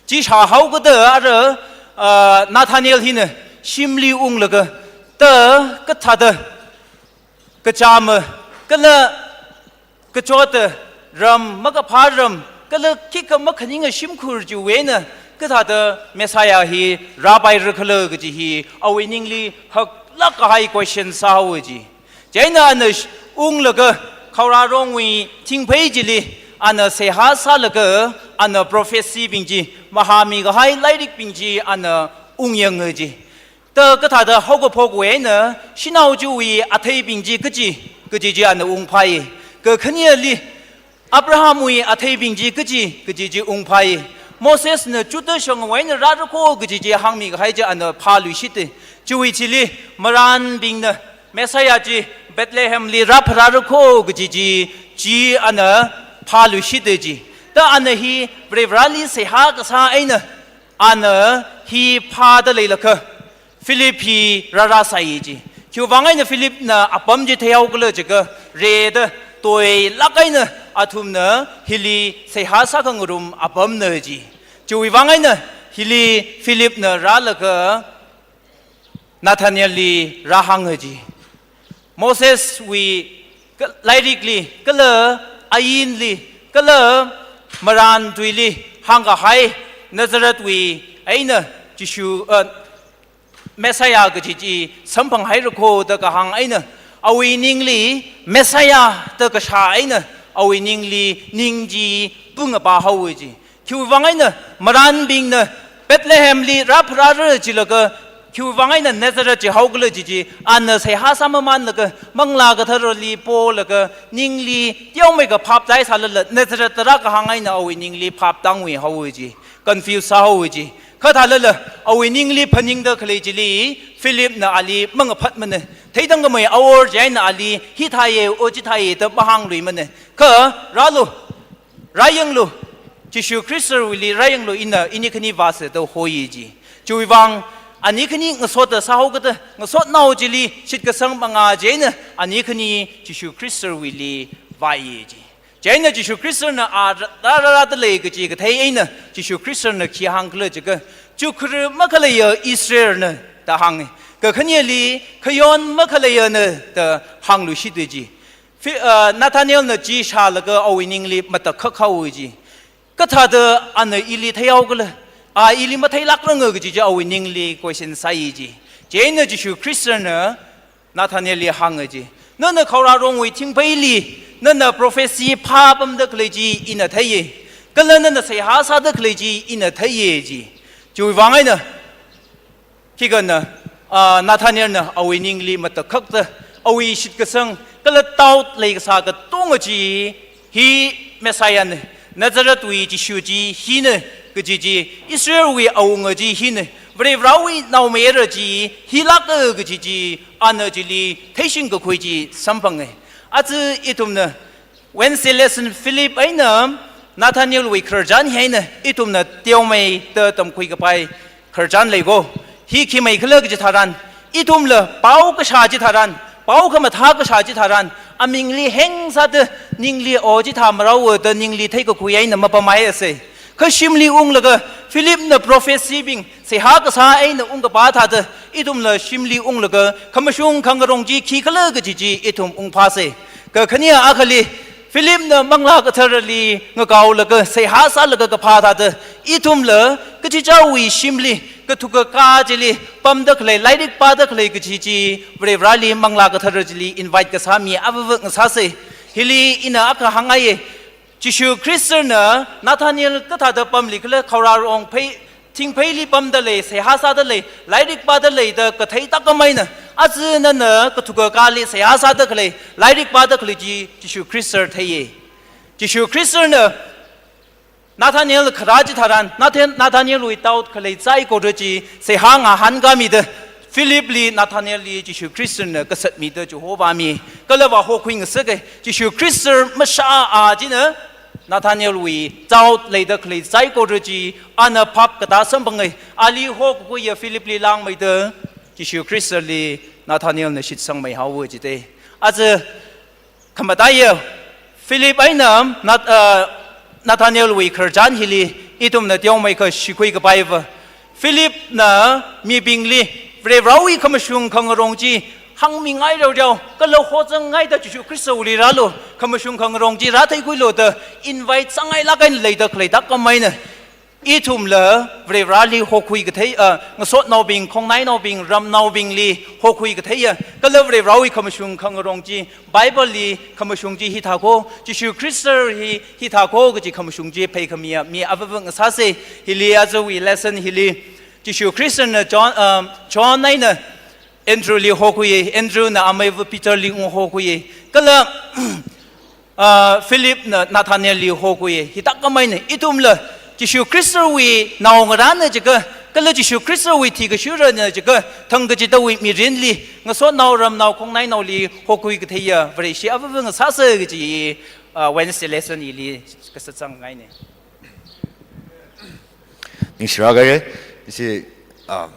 Chi shāhaokada ara, ah, Nathaniel hina shimli unglaga, ta kathāda kachāma, kala kachota ram, makaphā ram, kala khikha makhaninga shimkhur chiwui eina kathāda Messiah hi rāpaira khala kaji hi awui ningli haklāk kahai question sāhaowa ji. Chieina ana sh-, unglaga khaorarongwui thingphei chili ana seihā sālaga ana prophecy bing chi, mahāmi kahai lairikbing chi ana ungyanga ji. Ta kathāda haokaphokwui eina shanao chiwui atheibing chi kachi, kachi chi ana ungphai. Kakhaneli Abrahamwui atheibing chi kachi, kachi chi ungphai. Mosesna chuta shangwui eina rāra kho kachi chi hāngmi kahai chi ana phāluishita. Chiwui thili marānbingna Messiah chi Bethlehemli rāpharāra kho kachi chi, chi ana phāluishita ji. Ta ana hi Varivarali seihā kasā eina ana hi phāda leilakha Philip hi rārāsai ji. Khiwuivang eina Philipna apam chi theihaokhala jiakha, rida toilāk eina athumna hili seihā sākhangarum apamna ji. Chiwuivang eina hili Philipna rālaga Nathanielli rāhānga ji. Moseswui ka-, lairikli, kala ainli, kala marān tuili hāngkahai Nazarethwui eina Jishu, uh, Messiah kaji chi samphanghaira kho da kahāng eina, awui ningli Messiah da kashā eina, awui ningli ning chi pungapa haowa ji. Khiwuivang eina marānbingna Bethlehemli rāpharāra jilaga, khiwuivang eina Nazareth jihaokhala ji chi, ana seihā sāmamanlaga, Manglā Katharali polaga, ningli teomeikha phap taisālala, Nazareth da rākahāng eina awui ningli phap tāngui haowa ji, confuse sāhaowa ji. Kha thālala, awui ningli phaningda khalei chili, Philipna ali mangaphatmana. Theitangkhamei awor chieina ali, hithāya, o chithāya da mahāngluimana. Kha, rālu, rāyanglu, Jishu Khristawuili rāyanglu, ina ini khani vāsa da hoi ji. Chiwuivang, ani khani ngasoda sāhaokada, ngasotnao chili shitkasang manga chieina, ani khani Jishu Khristawuili vāi ji. Chieina Jishu Khristana a rā-, rā-, rārāda lei kaji kathei eina, Jishu Khristana khi hāngkhala jiakha, chukhru makhaleiya Israelna da hānga. Kakhaneli, khayon makhaleiana da hāngluishita ji. Phi-, uh, Nathanielna chi shālaga awui ningli matakhak haowa ji. Kathāda ana ili theihaokhala, a ili matheilākranga kaji chi awui ningli question sāi ji. Chieina Jishu Khristana Nathanielli hānga ji. Nana khaorarongwui thingpheili, nana prophecy phāpamda khalei chi ina theiya. Kala nana seihā sāda khalei chi ina theiya ji. Chiwuivang eina, khikha na, ah, Nathanielna awui ningli matakhakta, awui shitkasang, kala doubt leikasā katonga chi, hi Messiahna, Nazarethwui Jishu chi hina, kaji chi, Israelwui awunga chi hina, Varivarawui naomayara chi hilāka kaji chi, ana chili theishingkakhui chi samphanga. Aja ithumna, Wednesday lesson Philip eina Nathanielwui khararchan hi eina ithumna teomeida tamkhui kapai khararchan lei ko. Hi khimeikhala kaji tharan, ithumla pao kashā chitharan, pao khamathā kashā chitharan, amingli hengsāda ningli o chithā maraowa da ningli theikakhui eina mapamhaisa. Kha shimli unglaga Philipna prophecy bing seihā kasā eina ungkapa thāda, ithumla shimli unglaga khamashung khangarong chi khikhala kaji chi ithum ungphāsa. Kakhane akhali, Philipna Manglā Katharali ngakaolaga seihā sālaga kaphā thāda, ithumla kachichāwui shimli, kathukkakā chili pamda khalei, lairik pāda khalei kaji chi, Varivarali Manglā Kathara chili invite kasāmi avava ngasāsa. Hili ina akha hāngngaiya, Jishu Khristana Nathaniel kathāda pamlikhala, khaorarong phei, thingpheili pamda lei, seihā sāda lei, lairik pāda lei da kathei tākhameina, aja nana kathukkakāli seihā sāda khalei, lairik pāda khalei chi Jishu Khrista theiya. Jishu Khristana Nathaniel kharā chitharan, Nathan-, Nathanielwui doubt khalei saikora chi seihā ngahānkāmida, Philipli Nathanielli Jishu Khristana kasatmida chihovāmi, kala vāhokhui ngasaka. Jishu Khrista mashā a china Nathanielwui doubt leida khalei saikora chi ana phap katā samphanga. Ali hokakhuiya Philipli langmeida, Jishu Khristali Nathanielna shitsangmei haowa jite. Aja khamataiya Philip eina Nath-, uh, Nathanielwui khararchan hili ithumna teomeikha shikhui kapaiva, Philipna mibingli Varivarawui khamashung khangarong chi hāngmingai raorao, kala hozangngaida Jishu Khristawuili rālu, khamashung khangarong chi rātheikhuilu da invite sāngailāk eina leida khalei thākhameina, ithumla Varivarali hokhui kathei, ah, ngasotnaobing, khongnainaobing, ramnaobingli hokhui katheiya, kala Varivarawui khamashung khangarong chi, Bible li khamashung chi hithākho, Jishu Khrista hi hithākho kaji khamashung chi pheikhamiya mi avāva ngasāsa. Hili ajawui lesson hili, Jishu Khristana John, um, John eina Andrewli hokhuiya, Andrewna ameiva Peterli ung hokhuiya, kala, uh, Philipna Nathanielli hokhuiya. Hithākhameina ithumla Jishu Khristawui naongarāna jiakha, kala Jishu Khristawui thikashurana jiakha, thangkachidawui mirinli, ngasotnao ramnao khongnainaoli hokhui katheiya Vareshi avāva ngasāsa kaji, uh, Wednesday lesson hili kasā zangngaina. Ningshirā kare, ishi, ah,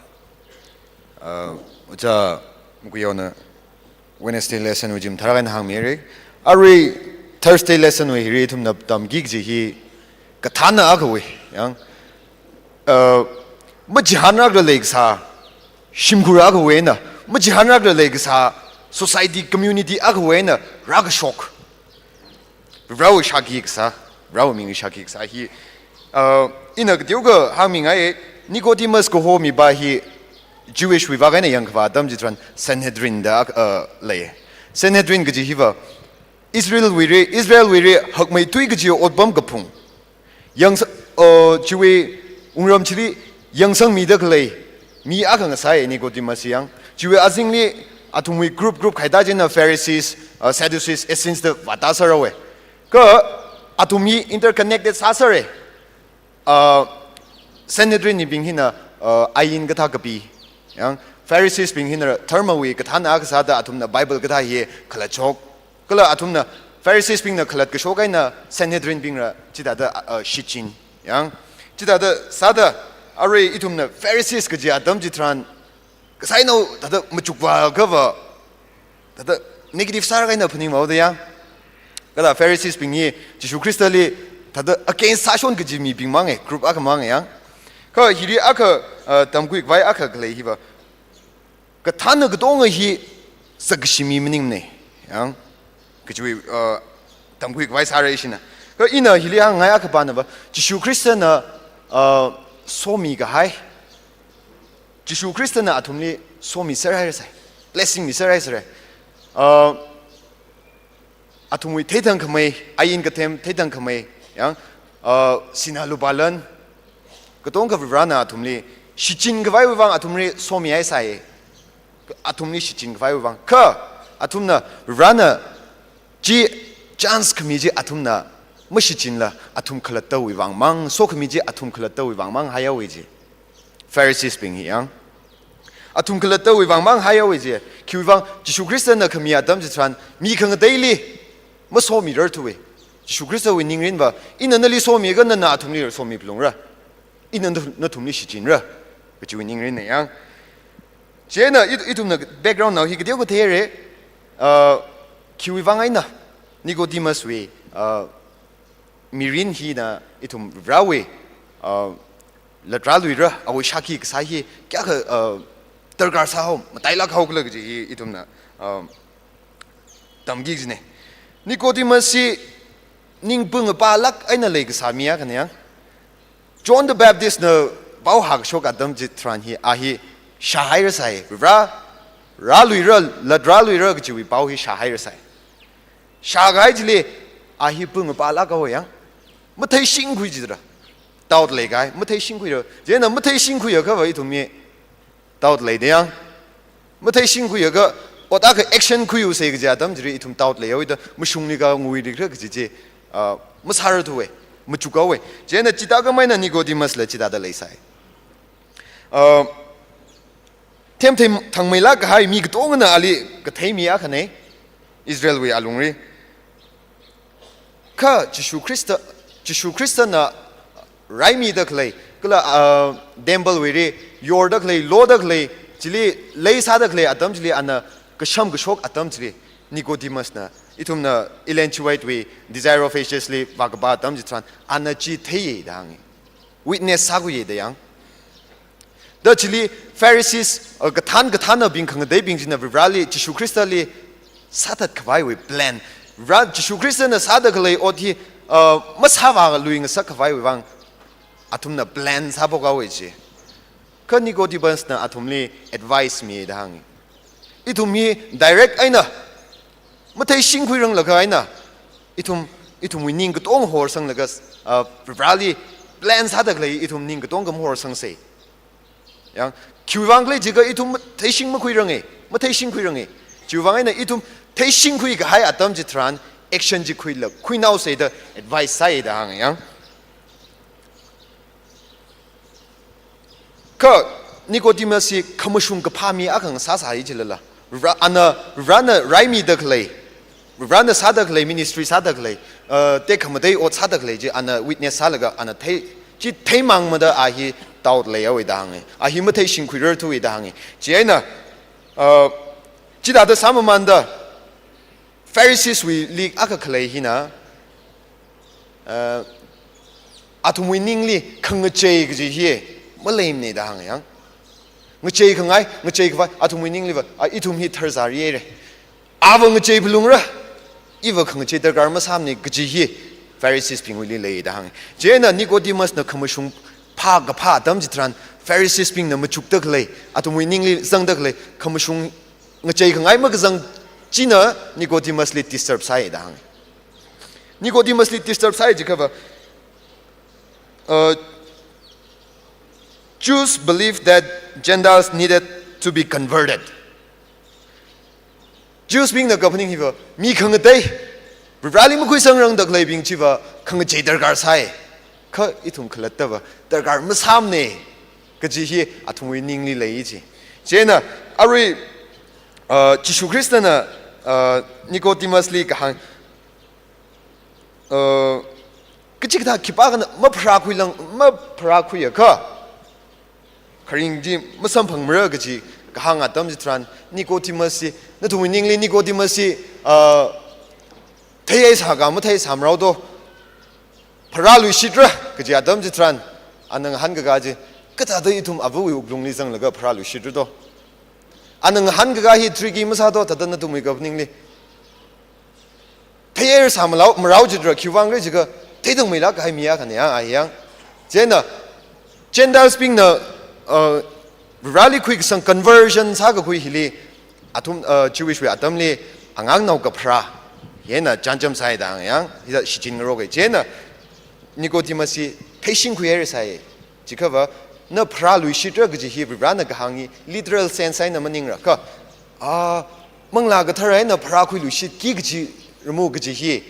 ah, Ojā Mukuyaona Wednesday lesson wui chi mathālāk eina hāngmira. Arui Thursday lesson wui hili ithumna tamki kaji hi kathāna akhawui, yang, ah, machihānlākra leikasā shimkhur akhawui eina, machihānlākra leikasā society, community akhawui eina rākashok. Varewui shākhi kasā, Varewui ming shākhi kasā hi, uh, ina kateokha hāngmingai, Nicodemus kaho mipā hi Jewish wui vak eina yangkhavā atam chitharan Sanhedrin da, uh, lei. Sanhedrin kaji hiva Israel wuili, Israel wuili hakmeithui kaji otpam kaphung. Yang sa-, uh, chiwui wungram chili yangsangmida khalei mi akha ngasāi Nicodemus yang. Chiwui azingli athumwui group group khaida china Pharisees, uh, Sadducees, Essenes da vātāsāra we. Kha athum hi interconnected sāsāra. Uh, Sanhedrin bing hina, uh, ain kathā kapi. Yang Pharisees bing hina dharmawui kathāna kasāda athumna Bible kathā hi khalatshok. Kala athumna Pharisees bingna khalatkashok eina Sanhedrin bingla chithāda, uh, shichin. Yang, chithāda sāda arui ithumna Pharisees kaji atam chitharan kasainao thāda machukvā akhava, thāda negative sālāk eina phaningmao da yang. Kala Pharisees bing hi Jishu Khristali thāda against sāshon kaji mibing mangai, group akha mangai yang. Kha hili akha, uh, tamkhui khavai akha khalei hiva, kathāna katonga hi sakkashi mi maningmana, yang, kajiwui, uh, tamkhui khavai sāra ishina. Kha ina hili hāngngai akha panava, Jishu Khristana, uh, somi kahai, Jishu Khristana athumli somi sāhairasai, blessing mi sāhaisāra. Uh, athumwui theithang khamei, ain kathem theithang khamei, yang, uh, sinā lupā lan, katonga Varena athumli shichin khavaiwui vang athumli somihaisai. Athumli shichin khavaiwui vang. Kha athumna Varena chi chance khami chi athumna mashichinla athum khalattawui vang mang, sokhami chi athum khalattawui vang mang haihaowa ji. Pharisees bing hi yang. Athum khalattawui vang mang haihaowa ji. Khiwui vang, Jishu Khristana khami atam chitharan mi khangateili masomirarthuwa. Jishu Khristawui ningrinva, ina nali somiakha nana athumli somiphalungra. Ina nath-, nathumli shichinra. Kajiwui ningrinna yang. Chieina it-, ithumna background nao hi kateokha theira, uh, khiwui vang eina Nicodemus wui, uh, mirin hina ithum Varewui, uh, latrāluira, awui shākhi kasā hi kayākha, uh, darkar sāhao, matailāk haokhala kaji hi ithumna, uh, tamki kajina. Nicodemus hi ningpung apālāk eina leikasā mi akhana yang. John the Baptist na pao hākashok atam chitharan hi, a hi shāhairasai, Vare, rāluira, latrāluira kajiwui pao hi shāhairasai. Shākahai chili, a hi pung apālāk haowa yang. Matheishingkhui jidara. Doubt leikahai, matheishingkhuira. Chieina matheishingkhui akhava ithum hi doubt leida yang. Matheishingkhui akha, ot akha action khuiusa kaji atam chili ithum doubt leihaoda, mashungli kha nguilikhala kaji chi, ah, masārarthuwa, machukhaowa. Chieina chithākhameina Nicodemus la chithāda leisai. Ah, themthei thangmeilāk kahai mi katongana ali kathei mi akhana, Israelwui alungli. Kha Jishu Khrista, Jishu Khristana raimida khalei, kala, ah, temple wuili yorda khalei, loda khalei, Chili lei sāda khalei atam chili ana kasham kashok atam chili Nicodemus na, ithumna Ellen G. White wui Desire of Ages li vākapā atam chitharan, ana chi theiya da hānga. Witness sākhuiya da yang. Da chili Pharisees, uh, kathān kathānabing khangateibing china Varivarali, Jishu Khristali sāthat khavaiwui plan. Ra Jishu Khristana sāda khalei ot hi, uh, masāvāluingasak khavaiwui vang athumna plan sāphok haowa chi. Kha Nicodemus na athumli advice mi da hānga. Ithum hi direct eina matheishingkhuiranglakha eina, ithum, ithumwui ning katonga horsanglaga, ah, Varivarali plan sāda khalei ithum ning katonga mahorsangsa. Yang, khiwuivang khala jiakha ithum theishing makhuiranga, matheishingkhuiranga. Chiwuivang eina ithum theishingkhui kahai atam chitharan action chi khuilāk khuinaosa da advice sāya da hānga yang. Kha Nicodemus hi khamashung kaphā mi akha ngasāsai chilala. Ra, ana, Varena raimida khalei, Varena sāda khalei, ministry sāda khalei, uh, tekhamatei ot sāda khalei chi ana witness sālaga ana thei, chi theimangmada a hi doubt leihaowa da hānga. A hi matheishingkhuirarthuwa da hānga. Chieina, uh, chithāda sāmamānda Pharisees wuili akha khalei hina, uh, athumwui ningli khangachei kaji hi maleimana da hānga yang. Ngachei khangai, ngachei khavai, athumwui ningliva, a, ithum hi tharzari haira. Ava ngachei phalungra, iva khangachei darkar masāmana kaji hi Pharisees bingwuili lei da hānga. Chieina Nicodemus na khamashung phā kaphā atam chitharan, Pharisees bingna machukda khalei, athumwui ningli zangda khalei khamashung ngachei khangai makazang china Nicodemus li disturb sāya da hānga. Nicodemus li disturb sāya jiakhava, uh, Jews believed that Gentiles needed to be converted. Jews bingna kaphaning hiva, mi khangatei, Varivarali makhuisangrangda khaleibing chiva khangachei darkar sai. Kha ithum khalattava darkar masāmana kaji hi athumwui ningli lei chi. Chieina arui, uh, Jishu Khristana, uh, Nicodemus li kahāng, uh, kachikathā khipākhana mapharākhuilang, mapharākhuiakha kharing chi masamphangmara kaji kahāng atam chitharan, Nicodemus hi, nathumwui ningli Nicodemus hi, uh, theihaisā ka matheisāmarao do, pharāluishitra kaji atam chitharan, ana ngahānkakā chi, kathāda ithum avawui wuklungli zanglaga pharāluishitra do. Ana ngahānkakā hi tricky masā do, thāda nathumwui kaphaningli. Theihaisā malao, marao jidra khiwuivang khala jiakha, theitangmeilāk kahai mi akhana yang, a yang. Chieina, Gentiles bingna, uh, Vareli khuikasang conversion sākakhui hili, athum, uh, Jewish wui atamli, angangnao kapharā, hina chānjam sāi da hānga yang, hithā shichin ngarok hai. Chieina, Nicodemus hi, theishingkhuihaira sai. Chiakhava, na pharāluishitra kaji hi Varivarana kahāng hi literal sense eina maningra. Kha, ah, Manglā Kathara eina pharākhuiluishitki kaji ramu kaji hi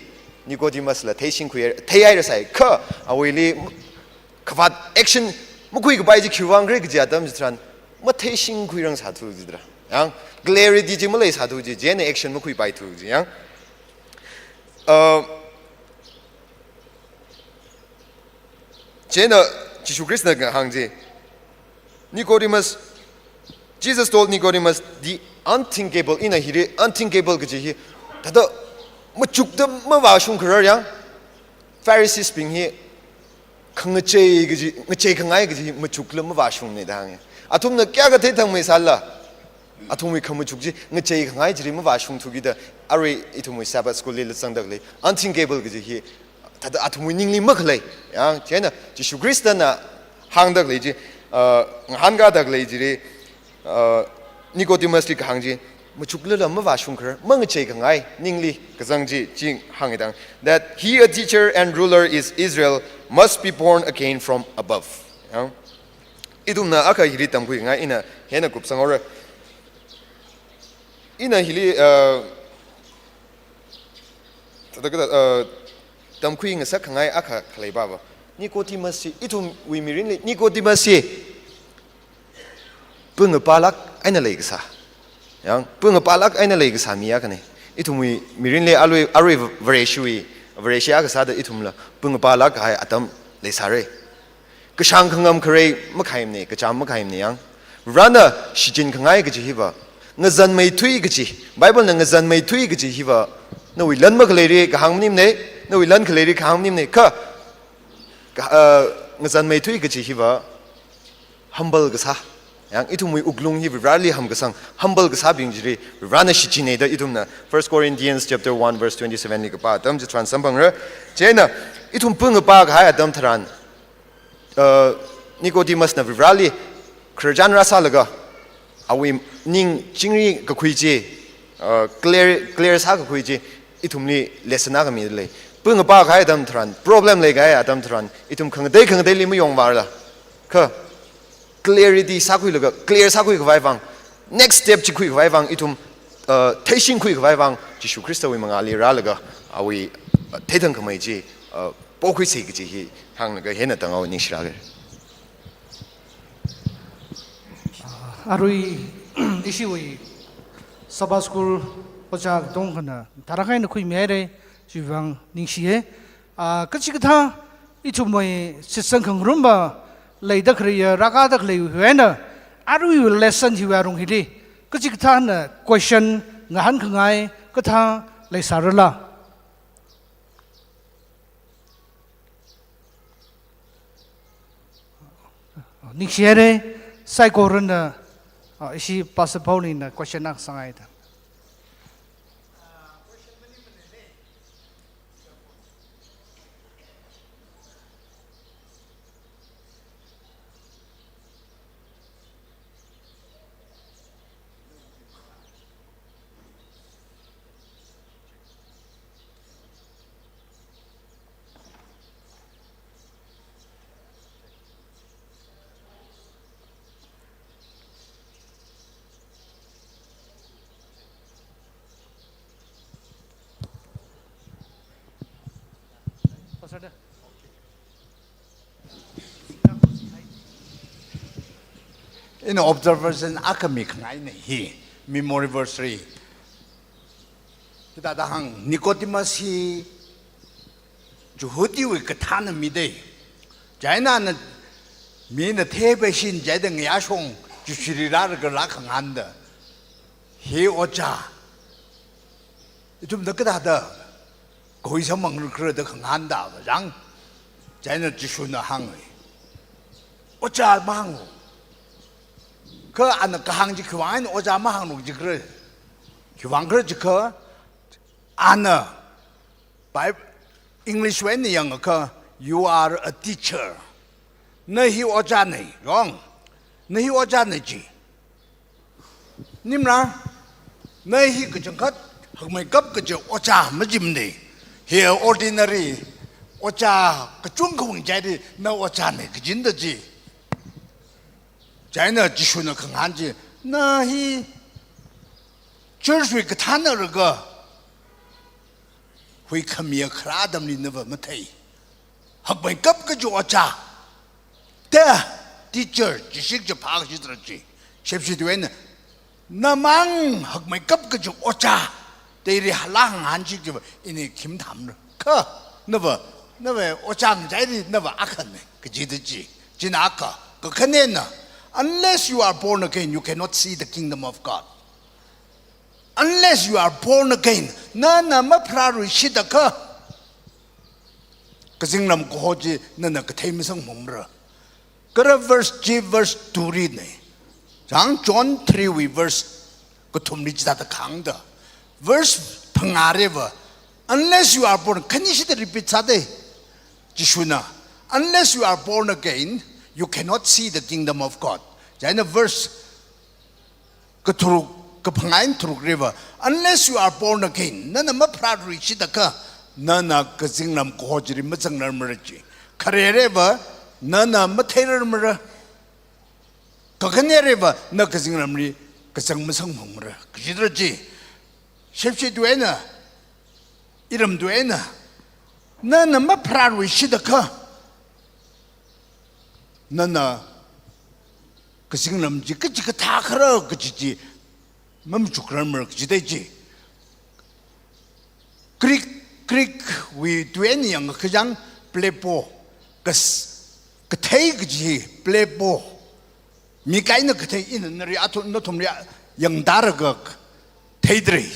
Nicodemus la theishingkhui, theihaira sai. Kha, awuili khavāt action makhuikapai chi khiwuivang khala kaji atam chitharan, matheishingkhuirang sāthu jidra. Yang, clarity chi maleisāthu ji, chieina action makhuipaithu ji, yang. Uh, Chieina Jishu Khristana kahāng chi, Nicodemus, Jesus told Nicodemus the unthinkable, ina hili unthinkable kaji hi, thāda machukda mavāshung kharar yang, Pharisees bing hi khangachei kaji, ngacheikhangai kaji hi machukla mavāshungna da hānga. Athumna kayākha theithangmeisālala, athumwui khamachuk chi, ngacheikhangai chili mavāshungthukida, arui ithumwui Sabbath school li la zangda khalei, unthinkable kaji hi, thāda athumwui ningli makhalei, yang, chieina, Jishu Khristana hāngda khalei chi, uh, ngahānkāda khalei chili, uh, Nicodemus li kahāng chi, machuklala mavāshung kharar, mangacheikhangai, ningli kazang chi, chi hānga dang, that he, a teacher and ruler is Israel, must be born again from above. Yang, ithumna akha hili tamkhuingai, ina hina kupsanghaora. Ina hili, uh, thāda kathā, uh, tamkhuingasakkhangai akha khalei baba. Nicodemus hi, ithumwui mirinli, Nicodemus hi, pungapālāk eina leikasā. Yang, pungapālāk eina leikasā mi akhana. Ithumwui mirinli arui, arui Vareshiwui, Vareshi akha sāda ithumla pungapālāk kahai atam leisāra. Kashāng khangam kharei makhaimana, kachām makhaimana yang. Varena shichin khangai kaji hiva, ngazanmeithui kaji, Bible na ngazanmeithui kaji hiva, nawui lan makhaleili kahāng maningmana, nawui lan khaleili kahāng maningmana, kha, ka, uh, ngazanmeithui kaji hiva, humble kasā. Yang ithumwui wuklung hi Vareli hamkasang, humble kasābing chili, Varena shichinna da ithumna First Corinthians chapter one verse twenty-seven li kapā atam chitharan samphangra. Chieina, ithum pungapa kahai atam tharan, uh, Nicodemus na Vareli khararchan rāsālaga, awui ning chingri kakhui chi, uh, clear, clear sākakhui chi, ithumli lesson akha midalei. Pungapa kahai atam tharan, problem leikahai atam tharan, ithum khangatei khangateili mayongvāla, kha clarity sākhuilaga, clear sākhui khavai vang, next step chi khui khavai vang, ithum, uh, theishing khui khavai vang, Jishu Khristawui mangāli rālaga, awui, uh, theithangkhamei chi, uh, pokhuisa kaji hi hānglaga hina tangau ningshilāka. Arui, ishiwui Sabbath School ojā katongkhana tharākha eina khuimihaira, chiwui vang ningshiya. Ah, kachikathā ithumwui shitsang khangarumva leida khaleiya, rākada khaleiwui eina, aruiwui lesson hiwui alung hili, kachikathāna question ngahānkhangai kathā leisārala? Ningshihaira, saikorana, ah, ishi Pastor Paulina question akha sāngaida. Ina observation akha mikhangaina hi, memory verse three. Hithāda hāng, Nicodemus hi Jihudiwui kathāna midei. Chieina ana, mina theipaishin chieina ngayāshong Jishuli rālaga rākhangahānda, "He ojā, ithumna kathāda khui samphangrakhala?" da khangahānda vajang. Chieina Jishuna hānga, "Ojā mahānga." Kha ana kahāng chi khiwui vang eina ojā mahānglu jikhala? Khiwui vang khala jiakha, ana Bi-, English wui eina yangakha, "You are a teacher." Na hi ojāna, yong. Na hi ojāna ji. Maningmara, na hi kachangkhat hakmeikap kaji ojā majimana. Hi ordinary ojā kachungkhawui ngachaili na ojāna kajina da ji. Chieina Jishuna khangahān chi, na hi church wui kathāna laga, huikhamiya kharā atamli nava mathei. Hakmeikap kaji ojā, the teacher, chi shik chi phākashi tharan chi, shepshi tuina, namang hakmeikap kaji ojā, da ili hala hāngshik chiva ini khi mathāmara. Kha, nava, nava ojā ngachaili nava akhana, kajida ji. China akha, kakhanena, unless you are born again, you cannot see the kingdom of God. Unless you are born again, nana mapharāluishit akha, kazinglam kaho chi nana kathei masangphangmara. Kha verse, chi verse two lina. Chang John three wui verse kathumli chithāda kahāngda. Verse phangāliva, "Unless you are born," khanishida repeat sāda, Jishuna, "Unless you are born again, you cannot see the kingdom of God." Chieina verse katharuk, kaphangā eina tharukliva, "Unless you are born again, nana mapharāluishit akha, nana kazinglam kaho chili mazangrarmara ji. Khareliva, nana matheirarmara. Kakhaneliva, na kazinglamli kazang masangphangmara," kajida ji. Shepshi tuina, iram tuina, nana mapharāluishit akha, nana kazinglam chi kachikathā khala kaji chi mamachukrarmara kajida ji. Greek, Greek wui tuina yangakha chang blepo, kas-, kathei kaji blepo. Mik eina kathei ina nari athum nathumli yangda ragak theidrei.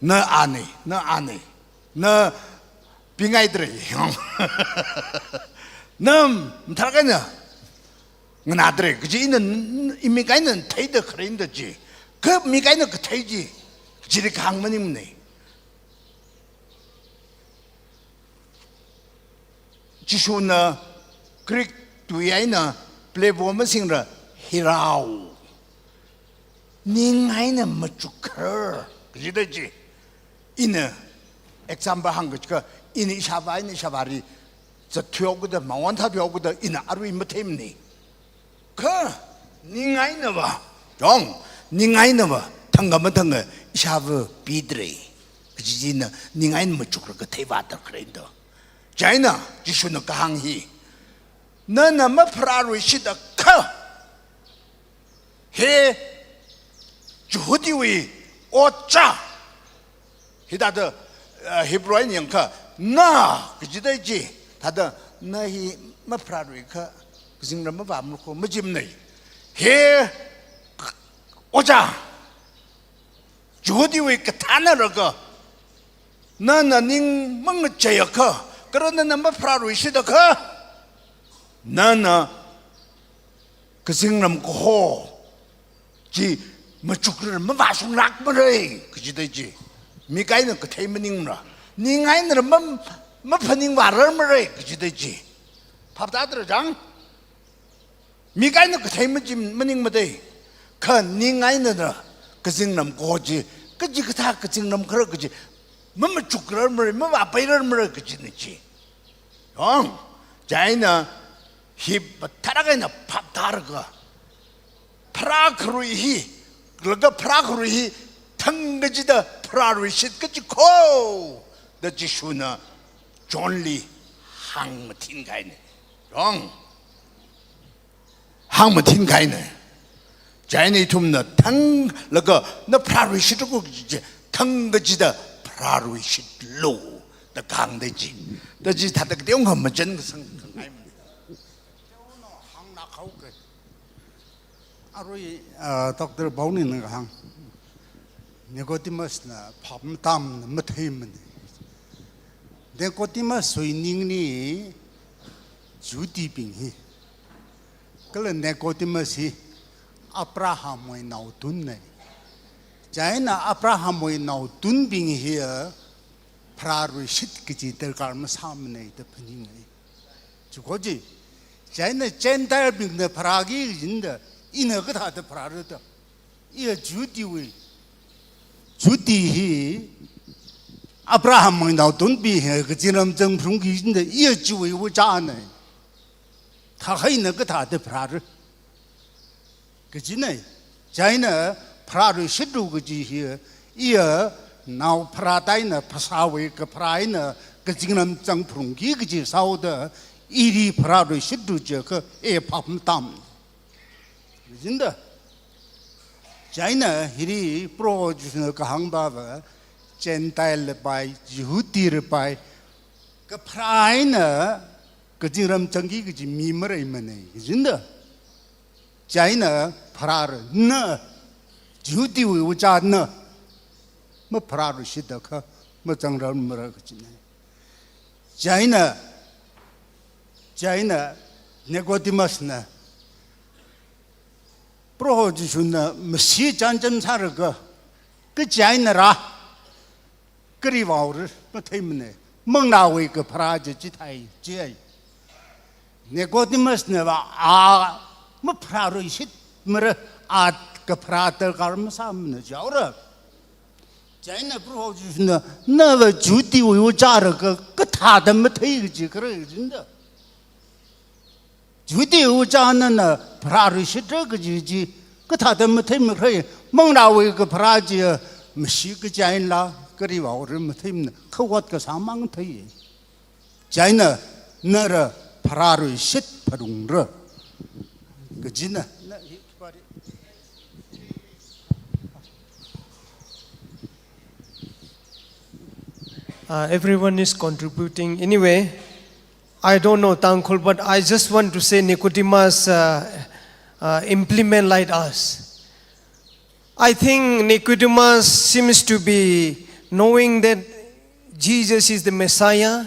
Na ani, na ani, na pingaidrei. Na mthar kaina nganadrei. Kaji ina n-, n-, i mik eina theida kharei da ji. Kha mik eina kathei ji. Kajili kahāng maningmana. Jishuna Greek tui eina pleibo masingra hirao. Ning eina machukkhar, kajida ji. Ina example hāngkachikha, ina ishāvā, ina ishāvāli zatthuihaokida, mawon thāthuihaokida, ina arui matheimana. Kha, ning einava, yong, ning einava, thangkha mathangkha, ishāvā pidrei. Kaji china, ning eina machukraga theiva da kharei da. Chieina, Jishuna kahāng hi. Nana mapharāluishit akha. He Jihudiwui ojā. Hithāda, uh, Hebrew eina yangakha, na, kajida ji. Thāda, na hi mapharāluikha, kazingram mavāmara kho, majimana. He ojā. Jihudiwui kathāna rāka, nana ning mangachei akha, kala nana mapharāluishit akha, nana kazingram kaho chi machukrar mavāshunglākmara, kajida ji. Mik eina kathei maningmara. Ning einara ma, maphaningvārarmara, kajida ji. Phap tātra chang? Mik eina kathei maji maningmada. Kha ning einara kazingram kaho chi, kachikathā kazingram khala kaji, mamachukrarmara, mavāpairarmara kajina ji. Yong, chieina hi pathālāk eina phap tārāka. Pharākharui hi, laga pharākharui hi, thangkachida pharāluishit kaji kho, da Jishuna Johnli hāngmathin kahaina. Yong. Hāngmathin kahaina. Chieina ithumna thang laga na pharāluishit ko ji, thangkachida pharāluishitlu da kahāngda ji. Da ji thāda kateonga machān kasang khangaimana. Hāngna khaoka. Arui, ah, Doctor Baonina kahāng, Nicodemusna phap matamna matheimana. Nicodemuswui ningli Jihudibing hi, kala Nicodemus hi Abrahamwui naotunna. Chieina Abrahamwui naotunbing hi pharāluishit kaji darkar masāmana da phaninga. Chiko ji, chieina Gentile bingna pharāki kajinda, ina kathāda pharāra da. Iya Jihudiwui, Jihudi hi Abrahamwui naotunbing hi kazingram zangphalungki kajinda, iya chiwui ojāna. Thākha ina kathāda pharāra kajina. Chieina pharāluishitlu kaji hi, iya nao pharāda eina phasāwui kapharā eina kazingram zangphalungki kaji sāhaoda, ili pharāluishitlu jiakha, e phap matam. Kajinda. Chieina hili Proho Jishuna kahāngva, Gentile leipai, Jihudi leipai, kapharā eina kazingram zangki kaji mi maleimana, kajinda. Chieina pharāra, na, Jihudiwui ojā na, mapharāluishit akha, mazangrarmara kajina. Chieina, chieina Nicodemusna, Proho Jishuna masi chānjam sālaga, kachi einara, kali vāhaora matheimana, manglāwui kapharā chi chithāi, chi ai. Nicodemusnava a mapharāluishitmara, a kapharā darkar masāmana jihaora. Chieina Proho Jishuna, nava Jihudiwui ojā laga kathāda mathei kaji khala kajinda. Jihudi ojā nana pharāluishitra kaji chi, kathāda mathei makhalei, manglāwui kapharā chi, masi kachi einala, kali vāhaora matheimana, khavāt kasā mang thei. Chieina nara pharāluishit phalungra kajina. Uh, everyone is contributing. Anyway, I don't know Tangkhul, but I just want to say Nicodemus, uh, uh, implement like us. I think Nicodemus seems to be knowing that Jesus is the Messiah.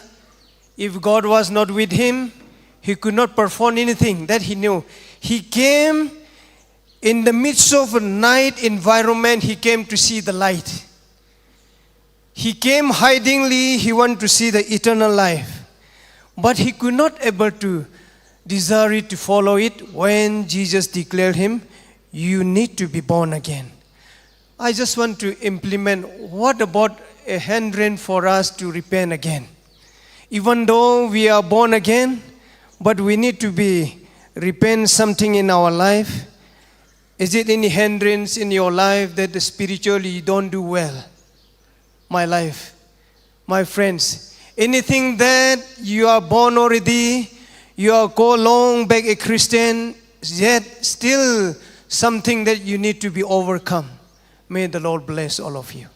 If God was not with him, he could not perform anything that he knew. He came in the midst of a night environment, he came to see the light. He came hidingly, he wanted to see the eternal life. But he could not able to desire it, to follow it when Jesus declared him, "You need to be born again." I just want to implement, what about a hindrance for us to repent again? Even though we are born again, but we need to be repent something in our life. Is it any hindrance in your life that spiritually you don't do well? My life, my friends, anything that you are born already, you are go long back a Christian, yet still something that you need to be overcome. May the Lord bless all of you.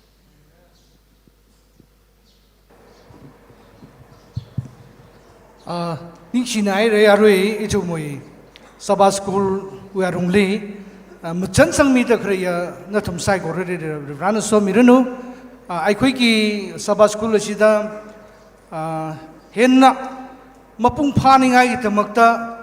Ah, ningshina haira arui ithumwui Sabbath School wui alungli, ah, machān sangmida khaleiya nathum saikorali Varena somiranu. Ah, ꯑꯩꯈꯣꯏꯒꯤ Sabbath School ꯑꯁꯤꯗ, ah, ꯍꯦꯟꯅ ꯃꯄꯨꯡ ꯐꯥꯅꯤꯡꯉꯥꯏꯒꯤꯗꯃꯛꯇ,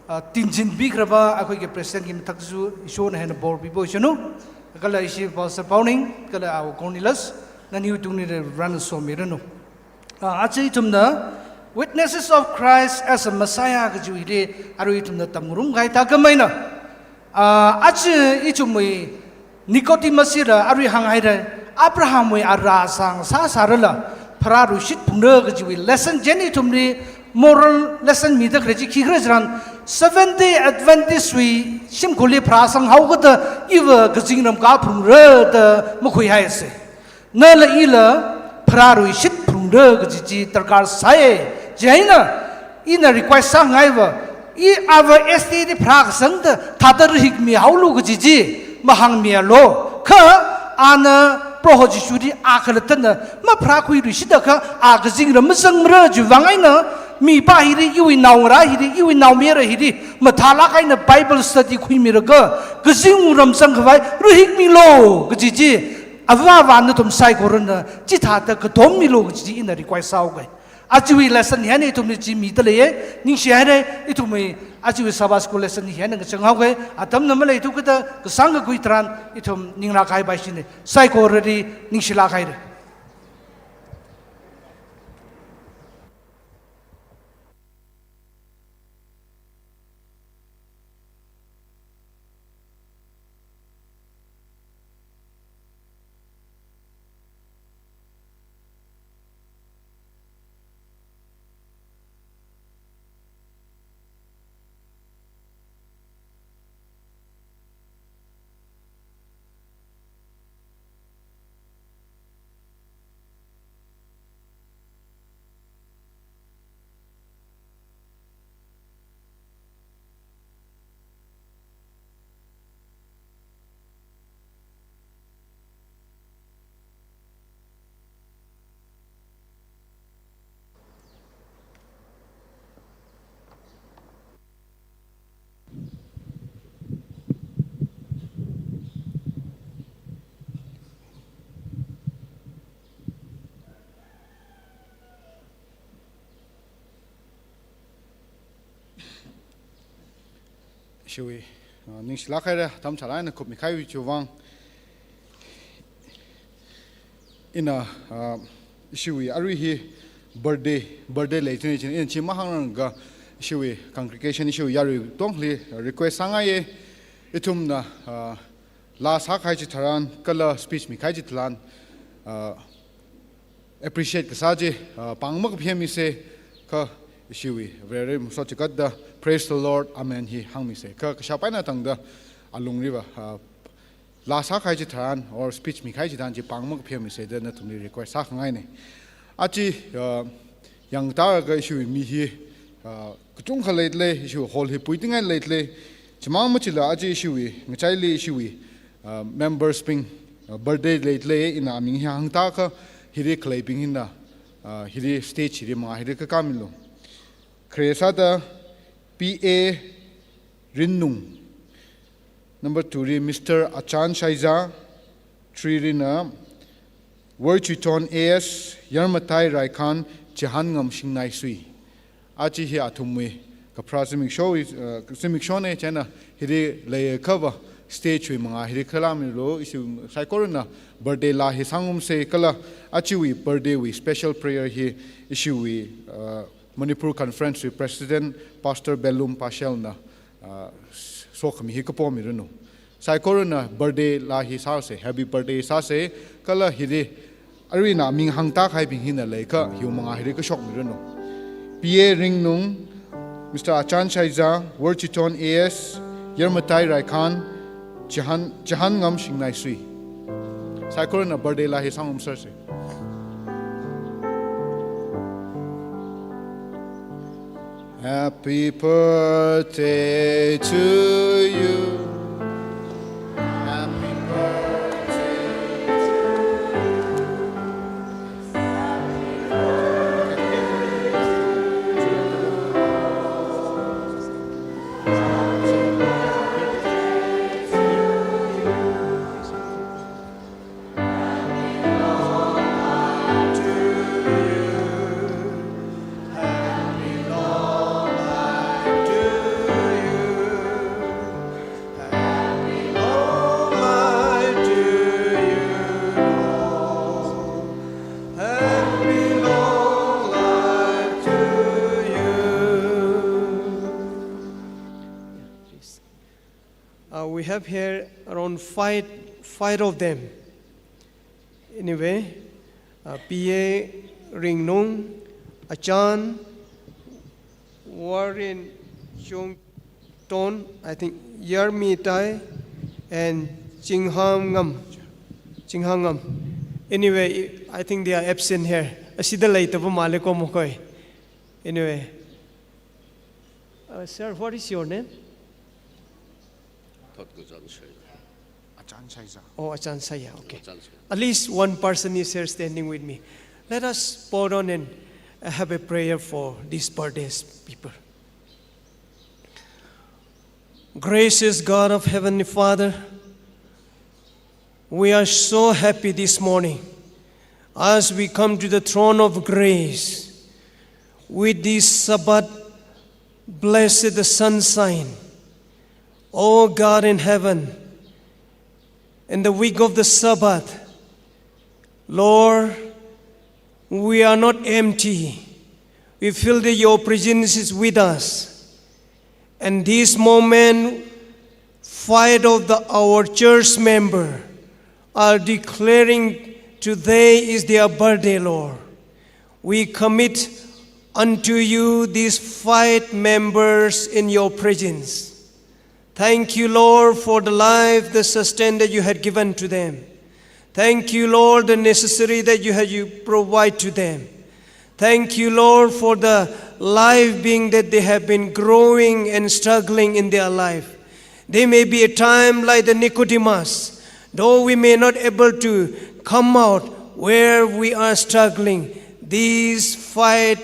ah, ꯇꯤꯟꯖꯤꯟꯕꯤꯈ꯭ꯔꯕ ꯑꯩꯈꯣꯏꯒꯤ Presidentꯀꯤ ꯃꯊꯛꯇꯁꯨ ꯏꯁꯣꯔꯅ ꯍꯦꯟꯅ ꯕꯣꯔ ꯄꯤꯕ ꯑꯣꯏꯁꯅꯨ꯫ ꯀꯂꯥ ꯏꯁꯤ Pastor ꯄꯥꯎꯅꯤꯡ, ꯀꯂꯥ ꯑꯥꯎ Cornelius, ꯅꯅꯤꯎ ꯇꯨꯡꯅꯤꯗ Varena somiranu. Ah, aja ithumna Witnesses of Christ as a Messiah kajiwuili arui ithumna tamngarumkahai thākhameina. Ah, aja ithumwui Nicodemus hila arui hānghaira, Abrahamwui ara sāngasā sārala pharāluishit phungra kajiwui lesson chieina ithumli moral lesson mida khalei chi khikhala jiakha, Seventh Day Adventistwui shimkhurli pharāsanghaokida iva kazingram kaphungra da makhuihaisa. Nala ila pharāluishit phungra kaji chi darkar sāi. Chieina ina request sāngaiva, i ava S D A li pharākasangda thāda rahikmihaolu kaji chi mahāngmialu. Kha ana Proho Jishuli a khalattana mapharākhuiluishit akha a kazingram mazangmara chiwui vang eina, mipā hili, iwui naongarā hili, iwui naomayara hili mathālāk eina Bible study khuimilaga, kazingram zangkhavai rahikmilu kaji chi, avāva nathum saikorana chithāda katommilu kaji chi ina request sāhaoga. Ajawui lesson hi eina ithumli chi mida leiya, ningshihaira, ithumwui ajawui Sabbath School lesson hi eina ngachanghaoga, atamna maleithu kida kasāng kakhui tharan ithum ninglāk kahai paishina, saikorali ningshilāk haira. Ishiwui, uh, ningshilāk haira, atam chālāk eina khup mikahaiwui chiwui vang. Ina, uh, ishiwui arui hi birthday, birthday lei china china, ina chi mahāngranga ishiwui congregation, ishiwui yarui katongali request sāngaiya. Ithumna, uh, laa sākahai chitharan, kala speech mikahai chitharan, uh, appreciate kasā chi, uh, pāng makaphemisa, kha ishiwui Vareli masot chigatda, "Praise the Lord, Amen" hi hāngmisa. Kha kashap eina tangda alungli va, uh, laa sākahai chitharan or speech mikahai chitharan chi pāng makaphemisa da nathumli request sākhangaina. Aja, uh, yangtā akha ishiwui mi hi, uh, kachungkha leidalei, ishiwui hall hi puitingai leidalei. Chimang machila aja ishiwui, ngachaili ishiwui, uh, members bing, uh, birthday leidalei, ina aming hi hāngtā akha hili khaleibing hina, uh, hili stage hili mangā hili kakāmilu. Khare sāda P A Rinnung, Number two li Mister Achan Shaiza, three lina Worchiton A S, Yarmatai Raikhan, Chihangam Shingnaisui. Aja hi athumwui kaphara zimiksho, uh, zimikshona, chieina hili leiakhava stage wui mangā hili khalāmilu, ishi saikorana birthday laa hi sāngarumsa kala ajawui birthday wui special prayer hi ishiwui, uh, Manipur Conference wui President Pastor Belum Pashelna, uh, sokhami hi kapomiranu. Saikorana birthday laa hi sāsa, happy birthday sāsa, kala hili aruina aming hāngtākahaibing hina leiakha hiwui mangā hili kashokmiranu. P A Ringnung, Mister Achan Shaiza, Worchiton A S, Yarmatai Raikhan, Chihan, Chihangam Shingnaisui. Saikorana birthday laa hi sāngarumsersa. Happy birthday to you. Happy birthday to you. Happy birthday to you. Uh, we have here around five, five of them. Anyway, uh, P A Ringnung, Achan, Warren Chungton, I think Yarmitai, and Chinghangam. Chinghangam. Anyway, I think they are absent here. Ashida leitaba maleko makoi. Anyway. Uh, sir, what is your name? Thotkujan Shaiza. Achan Shaiza. Oh, Achan Shaiza, okay. Achan Shaiza. At least one person is here standing with me. Let us bow down and, uh, have a prayer for these birthdays people. Gracious God of Heavenly Father, we are so happy this morning as we come to the throne of grace with this Sabbath blessed sunshine. O God in heaven, in the week of the Sabbath, Lord, we are not empty. We feel that your presence is with us. And this moment, five of the, our church member are declaring today is their birthday, Lord. We commit unto you these five members in your presence. Thank you, Lord, for the life, the sustain that you had given to them. Thank you, Lord, the necessary that you had, you provide to them. Thank you, Lord, for the life being that they have been growing and struggling in their life. There may be a time like the Nicodemus, though we may not able to come out where we are struggling, these five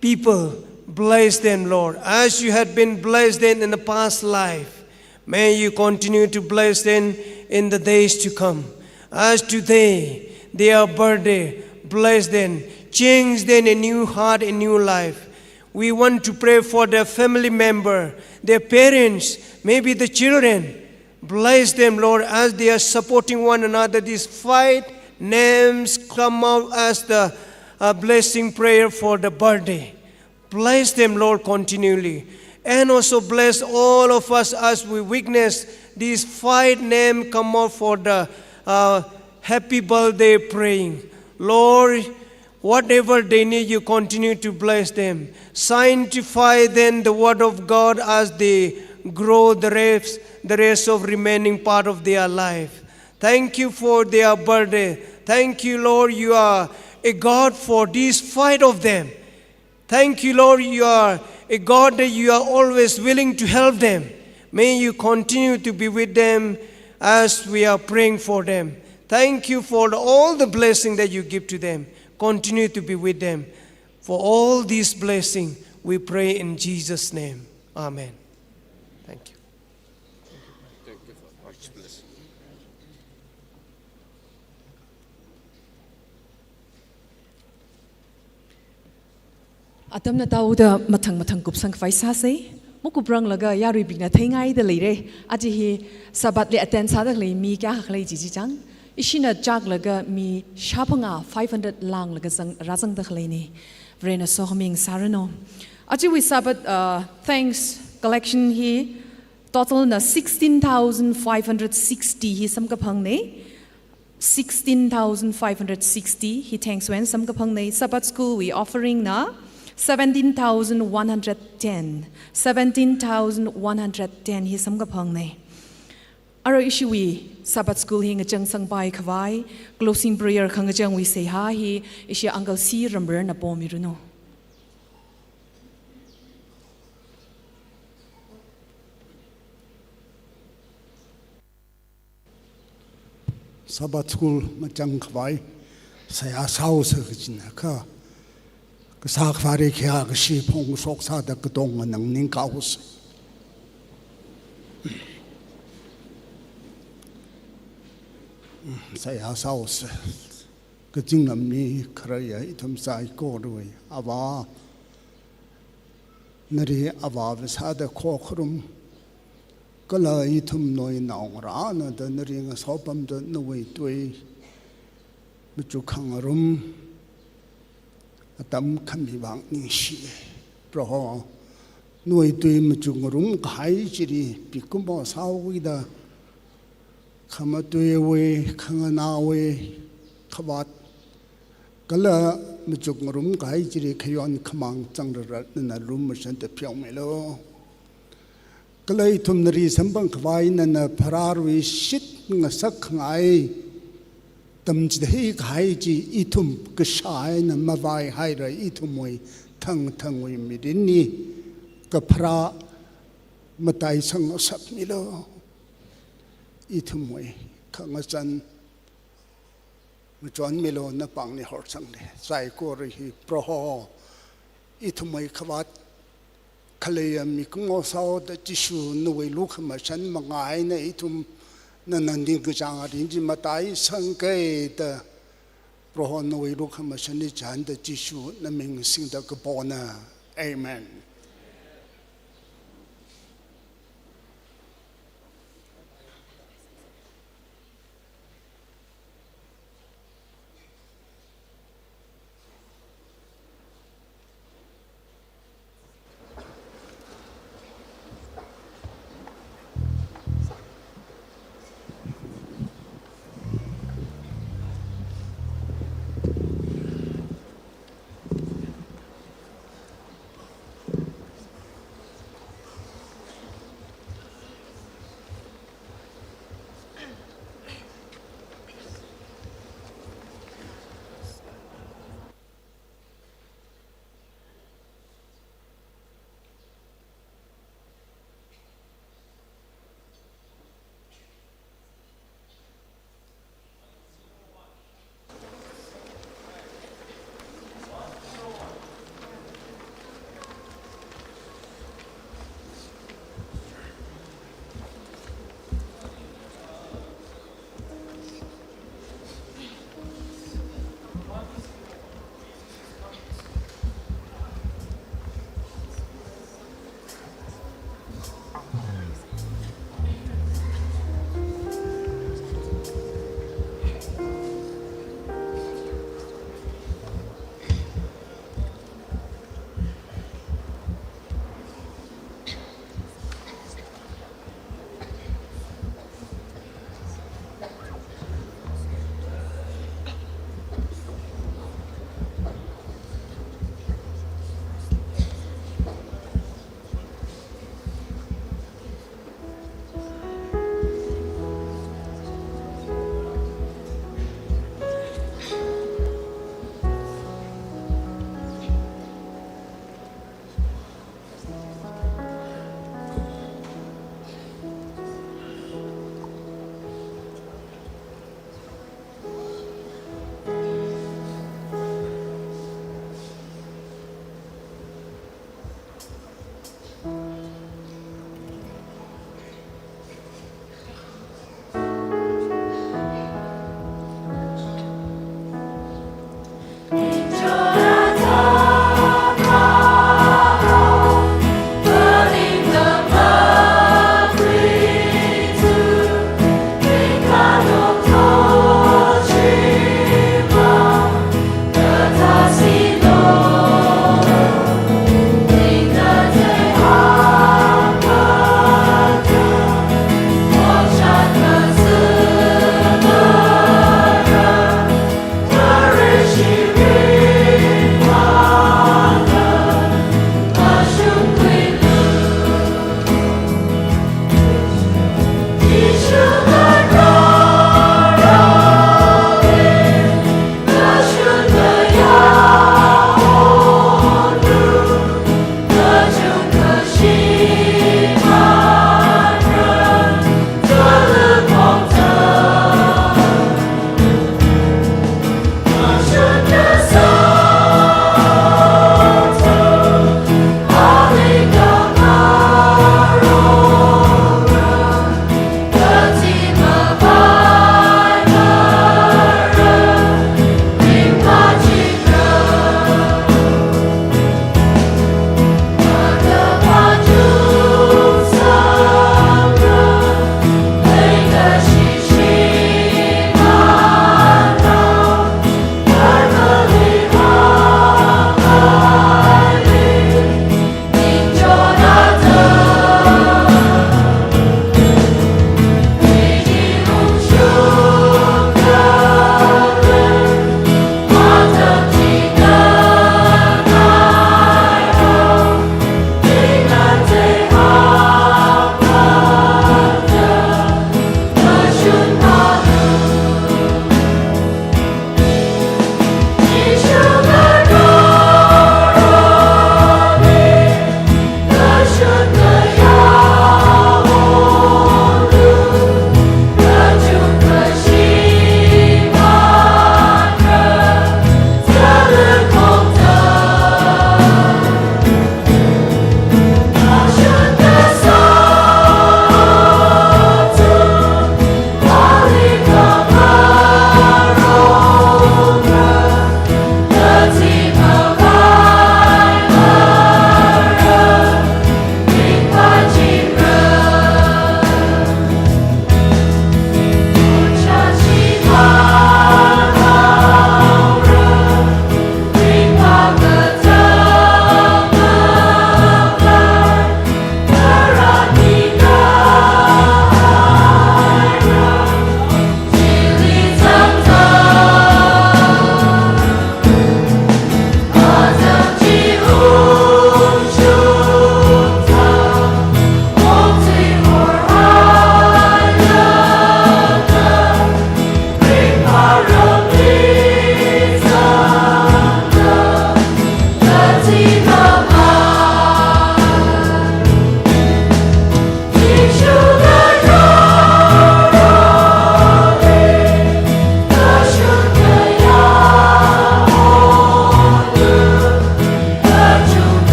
people, bless them, Lord, as you had been blessed them in the past life. May you continue to bless them in the days to come. As today, their birthday, bless them, change them a new heart, a new life. We want to pray for their family member, their parents, maybe the children. Bless them, Lord, as they are supporting one another. These five names come out as the, uh, blessing prayer for the birthday. Bless them, Lord, continually. And also bless all of us as we witness these five names come out for the, uh, happy birthday praying. Lord, whatever they need, you continue to bless them. Sanctify them the word of God as they grow the rest, the rest of remaining part of their life. Thank you for their birthday. Thank you, Lord, you are a God for these five of them. Thank you, Lord, you are a God that you are always willing to help them. May you continue to be with them as we are praying for them. Thank you for the, all the blessing that you give to them. Continue to be with them. For all these blessing, we pray in Jesus' name. Amen. Thank you. Thank you, Father. Atam ngateiwui thāda mathang mathang kupsang khavai sāsa. Makupranglaga yaruibingna theingaida leira. Aja hi Sabbath li attend sāda khalei mi kayākha lei chi chi chang. Ishina chāklaga mi shāphangā, five hundred lānglaga zang, rāzangda khaleina. Varena sokhami ngasāranu. Ajawui Sabbath, uh, thanks collection hi total na sixteen thousand five hundred sixty hi samkaphangna. Sixteen thousand five hundred sixty hi thanks wui eina samkaphangna. Sabbath School wui offering na seventeen thousand one hundred ten. Seventeen thousand one hundred ten hi samkaphangna. Arui ishiwui Sabbath School hi ngachangsangpai khavai closing prayer khangachangwui seihā hi ishi Uncle C Ramrarna pomiranu. Sabbath School ngachang khavai seihā sāhaosa kajina kha, kasā khavāli khayā kashi phongshok sāda katonga nganingkahaosa. Seihā sāhaosa. Kazingramli kharei ithum saikorawui Avā, nali Avāva sāda khokharum, kala ithum nawui naongarāna da nali ngasopamda nawui tui machukkhangarum, atam khami vang ningshi. Proho, nawui tui machukkhangarum kahai chili mikumo sāhaoda, khamatuiwui, khanganāwui khavāt, kala machukkhangarum kahai chili khayon khamāng zangrarda nana lumashanda pheomilu. Kala ithum nali samphang khavai nana pharāluishit ngasakkhangai tamchithei kahai chi ithum kashā eina mavaihaira. Ithumwui thangthangwui mirinli kapharā mataisang ngasakmilu. Ithumwui khangazan machonmilu, napāngli horsanglu. Saikora hi Proho, ithumwui khavāt khaleiya mikumo sāhaoda Jishu nawui lukhamashan manga eina ithum nana ningkachāng mirin chi mataisangki da, Proho nawui lukhamashanli chānda Jishu naming singda kapona. Amen.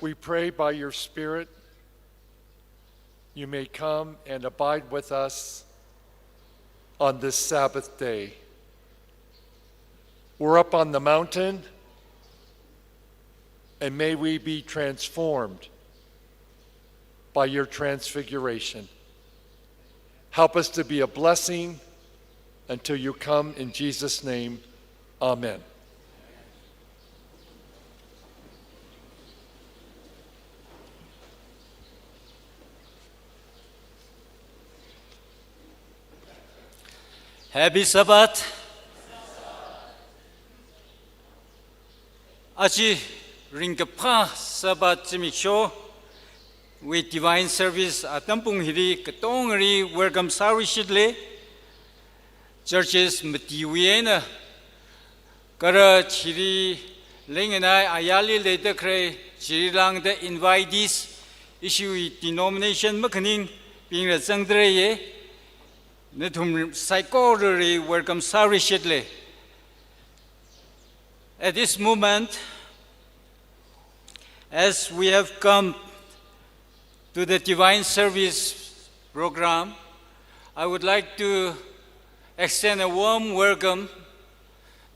We pray by your Spirit, you may come and abide with us on this Sabbath day. We're up on the mountain, and may we be transformed by your transfiguration. Help us to be a blessing until you come, in Jesus' name. Amen. Happy Sabbath. Aja ringkaphā Sabbath zimikshowui divine service atam pung hili katongli welcome sāluishitli. Churches matiwui eina, kala chili leinganai ayarli leida khalei, chili lāngda invitees, ishiwui denomination makhaningbingla zangda leiya, nathum saikorali welcome sāluishitli. At this moment, as we have come to the divine service program, I would like to extend a warm welcome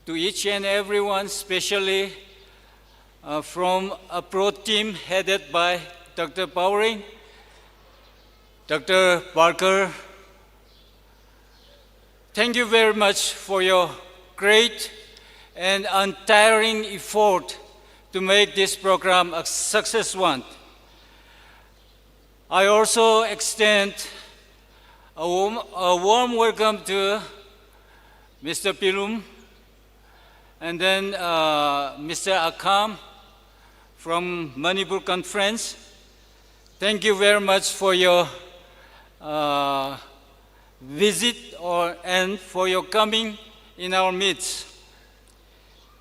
to each and everyone, especially, uh, from abroad team headed by Doctor Bowring, Doctor Barker, thank you very much for your great and untiring effort to make this program a success one. I also extend a warm, a warm welcome to Mister Pilum, and then, uh, Mister Akam from Manipur Conference. Thank you very much for your, uh, visit or, and for your coming in our midst.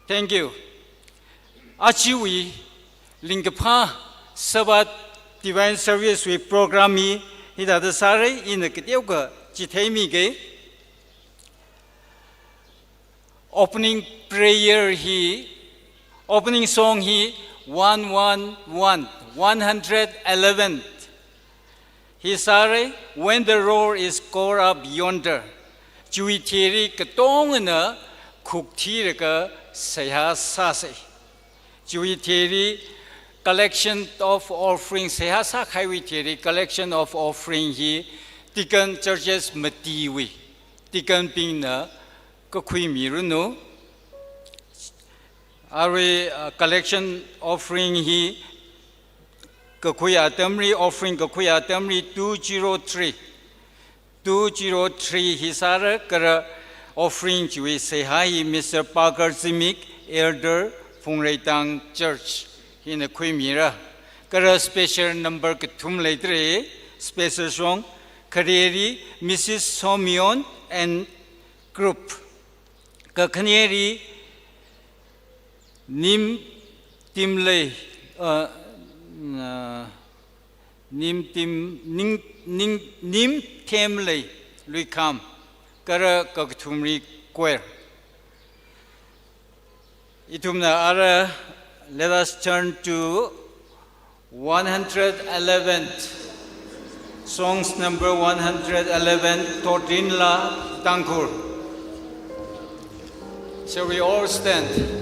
Thank you. Ajawui ringkaphā Sabbath Divine Service wui program hi hithāda sāra, ina kateokha chitheimige. Opening prayer hi, opening song hi one one one, one hundred eleven hi sāra, "When the roll is called up yonder." Chiwui thili katongana khuk thilaga seihā sāsa. Chiwui thili collection of offering, seihā sākahaiwui thili collection of offering hi deacon churches matiwui deaconbingna kakhuimiranu. Arui, uh, collection offering hi kakhui atamli, offering kakhui atamli two zero three, two zero three hi sāra, kala offering chiwui seihā hi Mister Parker Zimik, Elder, Phungreitang Church, hina khuimira. Kala special number kathum leidalei, special song, khareli Missus Somion and group. Kakhaneli Nim Timlei, uh, uh, Nim Tim, Ning, Ning, Nim Themlei Luikham, kala kakathumli choir. Ithumna ara, let us turn to one hundred eleven, songs number one hundred eleven, Thotinla Tangkhul. Shall we all stand?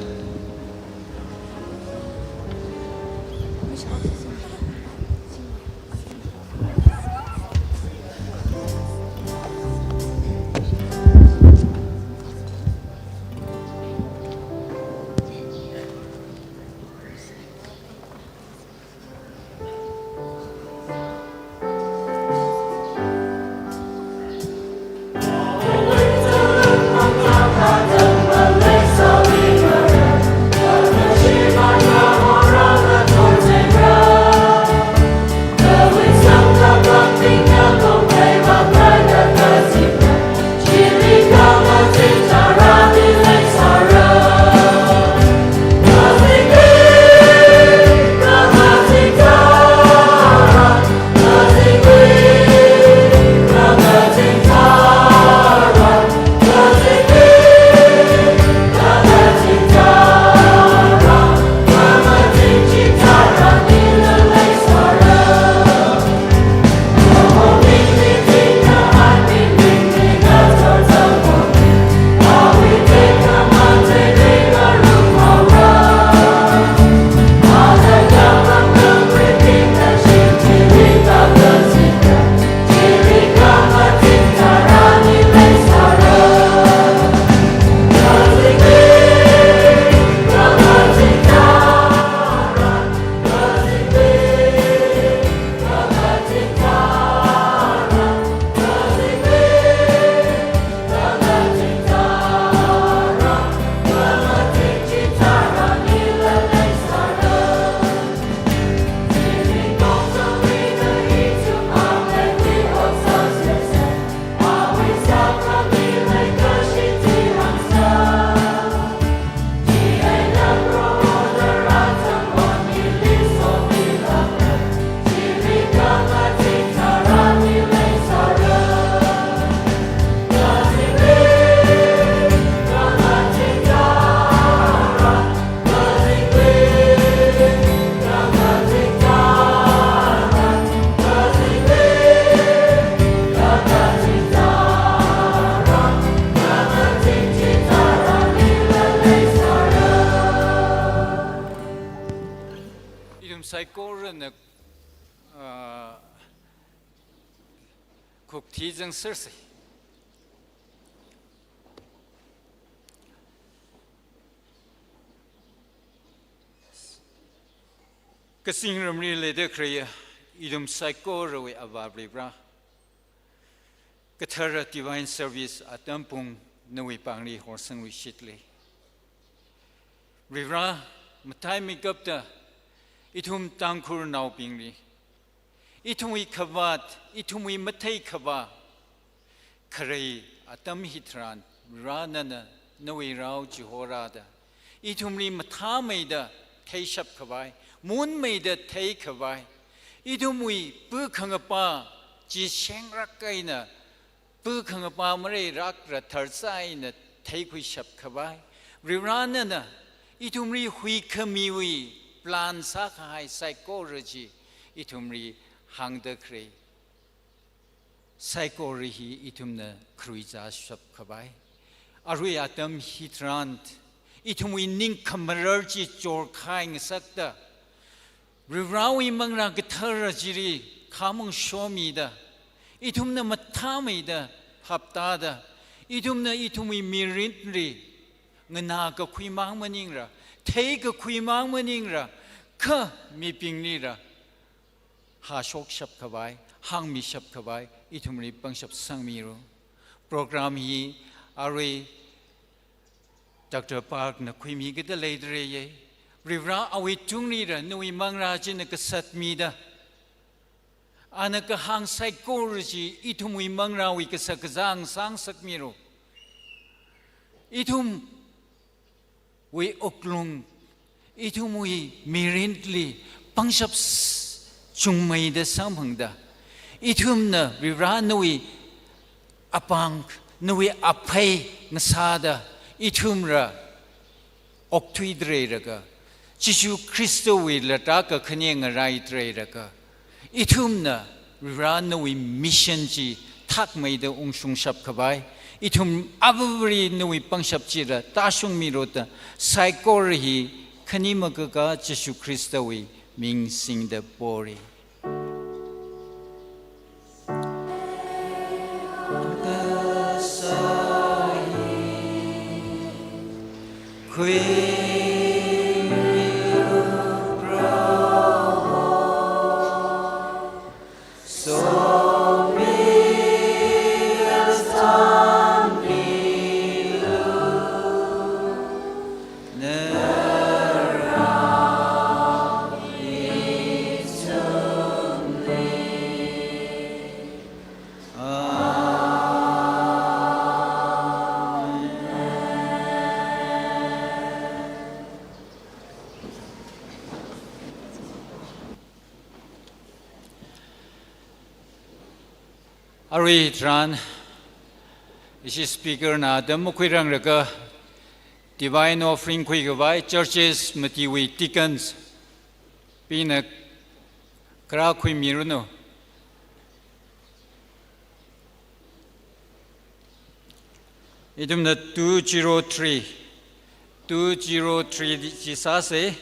Ithum saikorana, ah, khukthi zangsersa. Kazingramli leida khaleiya ithum saikorawui Avā Varivara, kathara divine service atam pung nawui pāngli horsangluishitli. Varivara, mataimeikapta ithum Tangkhulnaobingli, ithumwui khavāt, ithumwui matheikhavā kharei atam hitharan, Varivara nana nawui rao chihorāda, ithumli mathāmeida theishapkhavai, munmeida theikhavai, ithumwui pu khangapa chi shengrak eina, pu khangapa mareirakra tharsa eina theikhuishapkhavai, Varivara nana ithumli huikhamiwui plan sākahai saikora chi ithumli hāngda khalei. Saikora hi ithumna kharuichāshapkhavai. Arui atam hitharan ithumwui ningkhamarar chi chorkhai ngasakta, Varivarawui manglā kathara chili khamong shomida, ithumna mathāmeida phaptāda, ithumna ithumwui mirinli nganā kakhuimang maningla, thei kakhuimang maningla, kha mibinglila hāshokshapkhavai, hāngmishapkhavai, ithumli pangshap sangmilu. Program hi arui Doctor Park na khuimi kida leidalei ye. Varivara awui tunglila nawui manglā china kasatmida, ana kahāng saikora chi ithumwui manglāwui kashak kazā sāngasakmilu. Ithumwui wuklung, ithumwui mirinli pangshap s-, chungmeida samphangda, ithumna Varivara nawui apāng, nawui aphei ngasāda, ithumla okthuida leilaga, Jishu Khristawui latrākhakhane ngaraida leilaga, ithumna Varivara nawui mission chi thakmeida ungshungshapkhavai, ithum avāvali nawui pangshap chila tāshungmilu da, saikora hi khani makaka Jishu Khristawui ming singda pori. Arui tharan, ishi speaker na atam makhuiranglaga, divine offering khuikhavai churches matiwui deacons bingna kharā khuimiranu. Ithumna two zero three, two zero three chi sāsa.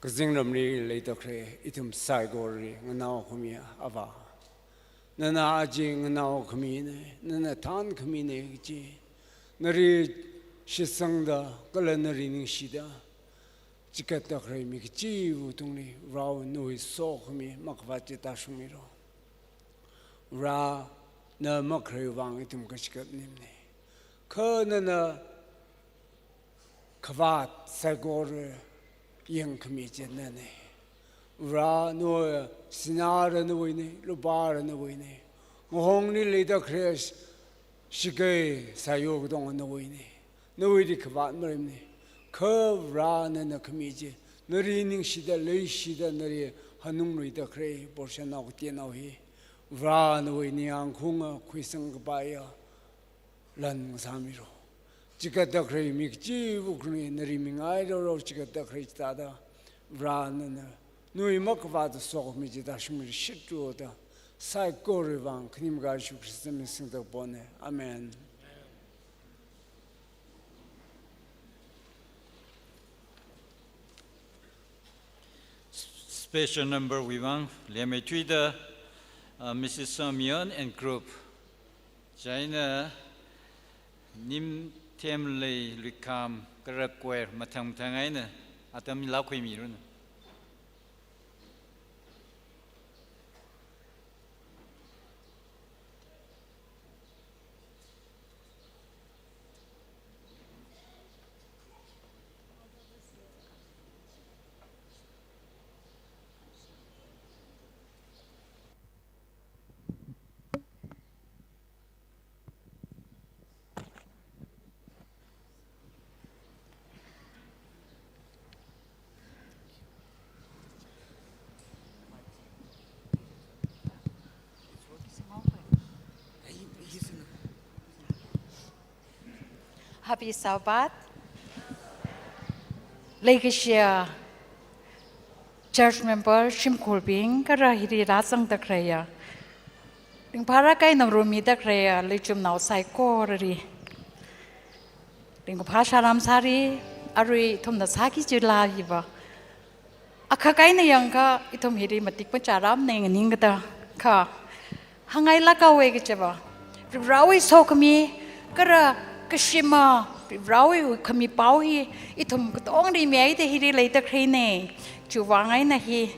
Kazingramli leida khalei ithum saikora nganao khami Avā. Nana aja nganao khamina, nana thankhami na kaji. Nali shitsangda, kala nali ningshida, chigatda khalei mi kachiva̱ tungli, Varewui sokhami makhavāt chi tāshungmira. Vare, na makhalei vang ithum kachigat maningmana. Kha nana khavāt saikora yangkhami chi nana. Vare, nawui sinā ara nawuina, lupā ara nawuina. Ngahongli leida khalei shakai sāyo katonga nawuina. Nawuili khavāt maleimana. Kha Vare, nana khami chi, nali ningshida, leishida, nali hanungluida khalei portion nao kateonao hi, Vare, nawui ningyāng khaung khuisang kapaiya lan sāmira. Chigatda khalei mi kachiva̱ khani nali mingai roro chigatda khalei chithāda, Vare, nana nawui makhavāt sokhami chi tāshungmira shitru da, saikora vang khanim Jishu Khrista ming singda kapona. Amen. Special number wui vang leimei thuida, uh, Missus Samion and group. Chieina Nimthemlei Luikham kala choir mathang mathang eina atam laokhuimiranu. Happy Sabbath. Leikashiya church member, shimkhurbing, kala hili rāzangda khaleiya ringphālāk eina ngarumida khaleiya leichumnao saikorali ringkaphā salam sāra. Arui ithumna sāki kaji laa hiva akhak eina yangakha ithum hili matik machārarmana nganingkada, kha hāngngailāk haowa kajiva, Varewui sokhami, kala kashima, Varewui khami pao hi ithum katongli mihaida hili leida khaleina. Chiwui vang eina hi,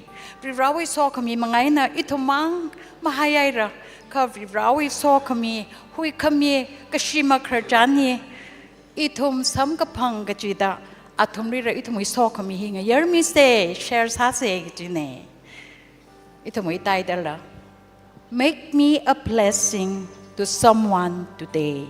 Varewui sokhami mang eina ithum mang mahaihaira, kha Varewui sokhami, huikhami, kashima khararchan hi ithum samkaphang kachida, athumlila ithumwui sokhami hi ngayarmisa, share sāsa kajina. Ithumwui title la, Make Me a Blessing to Someone Today.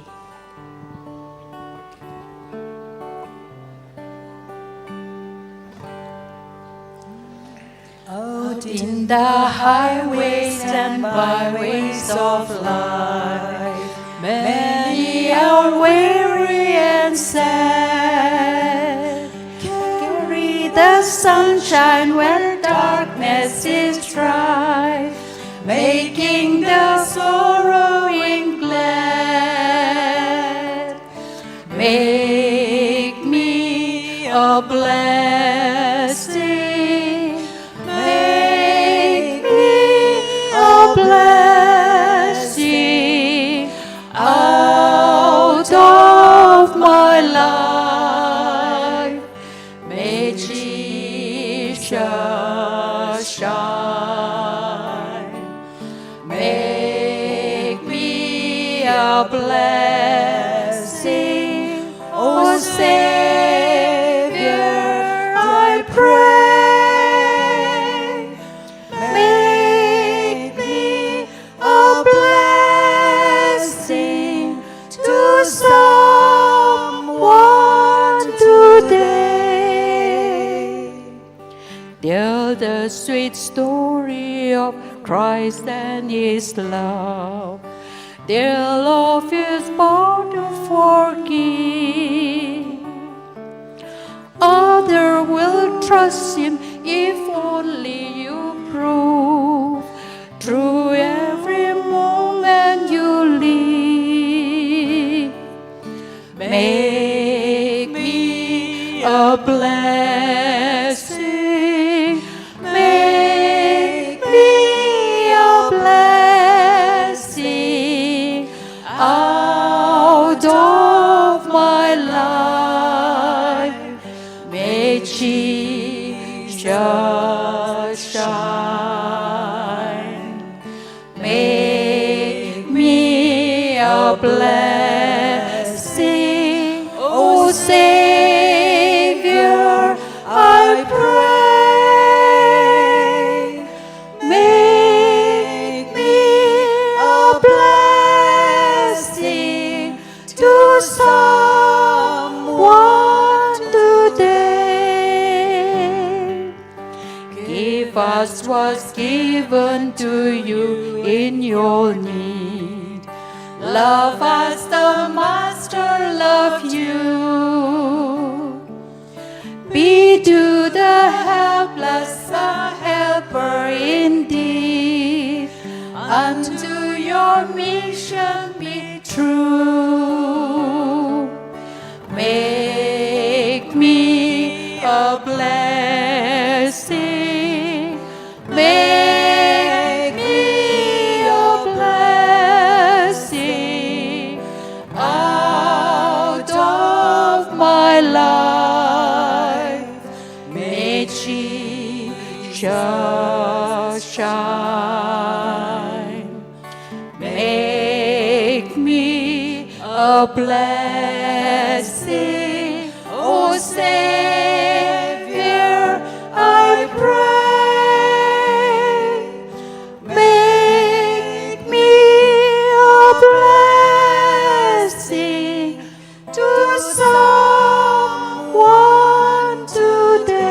Out in the highways and byways of life, many are weary and sad. Carry the sunshine where darkness is dry, making the sorrowing glad. Make me a blessing. Make me a blessing out of my life. May Jesus shine. Make me a blessing, O Savior, I pray. Make me a blessing to someone today. Tell the sweet story of Christ and His love. Tell of His power to forgive. Other will trust Him if only you prove through every moment you live. Make me a blessing. Jesus shine. Make me a blessing, O Savior, I pray. Make me a blessing to someone today. Give us what's given to you in your need. Love as the Master loved you. Be to the helpless a helper indeed. Unto your mission be true. Make me a blessing. Make me a blessing out of my life. May Jesus shine. Make me a blessing, O Savior, I pray. Make me a blessing to someone today.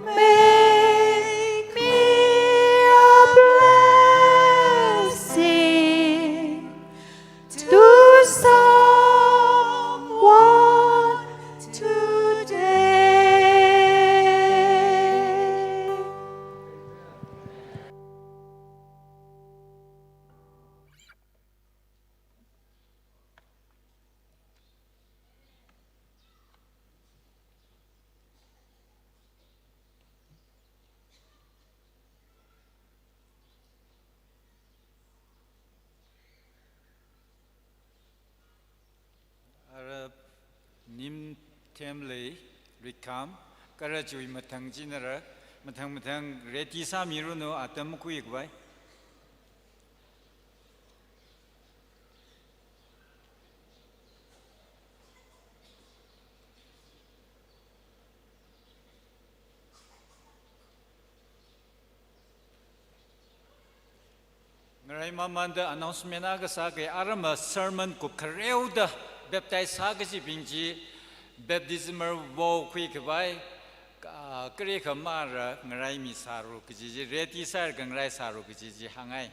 Make me a blessing to someone today. Ara nim themlei rikam, kara chui mathang chinara, mathang mathang ready sāmiranu atam makhuikhavai. Ngarai mamanda announcement akha sākei, arama sermon kupkhareoda baptize sākachibing chi baptismal vow khuikhavai, ka-, karekha mara ngarai misālu kaji chi, ready sālaga ngarai sālu kaji chi hāngngai.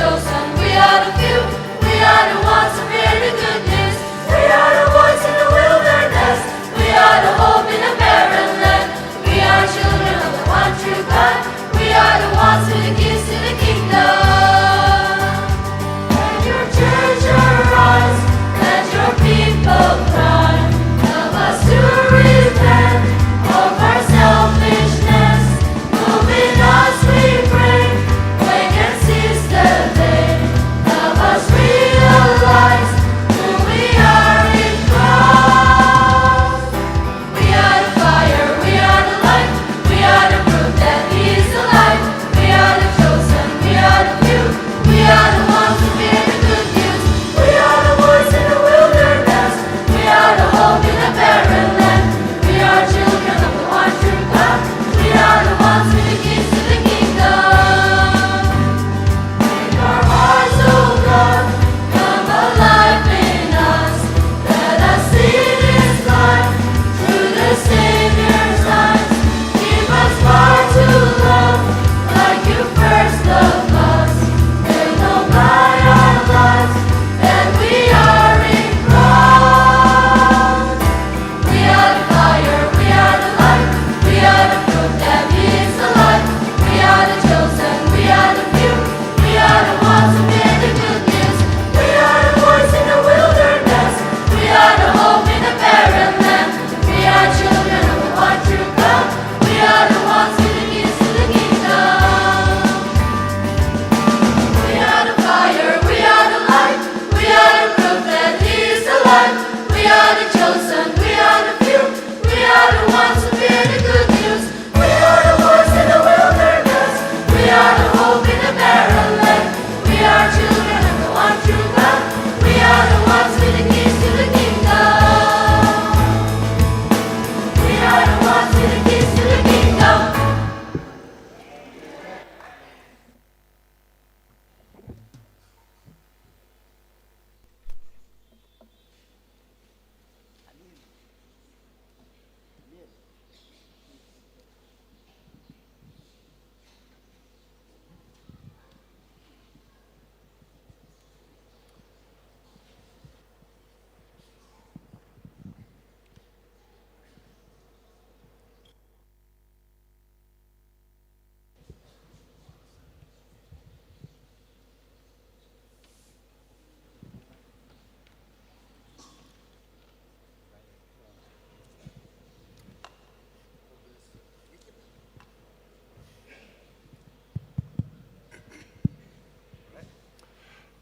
Chosen, we are the few, we are the ones who bear the good news. We are the voice in the wilderness, we are the hope in a barren land. We are children of the one true God, we are the ones with the keys to the kingdom. Let your church arise, let your people cry. Help us to repent of our selfishness. Move in us, we pray, wake and seize the day. Help us realize who we are in Christ. We are the fire, we are the light, we are the proof that He is alive. We are the chosen, we are the few, we are the ones who bear the good news. We are the voice in the wilderness, we are the hope in a barren land. We are children of the one true God. We are the ones with the keys to the kingdom. Make our hearts, oh God, come alive in us. Let us see this light through the Savior's eyes. Keep us far to love like you first loved us. We'll know by our lives that we are in Christ. We are the fire, we are the light, we are the proof that He is alive. We are the chosen, we are the few, we are the ones who bear the good news. We are the voice in the wilderness, we are the hope in the barren land. We are children of the one true God, we are the ones with the keys to the kingdom. We are the fire, we are the light, we are the proof that He is alive. We are the chosen, we are the few, we are the ones who bear the good news. We are the voice in the wilderness, we are the hope in the barren land. We are children of the one true God, we are the ones with the keys to the kingdom. We are the ones with the keys to the kingdom.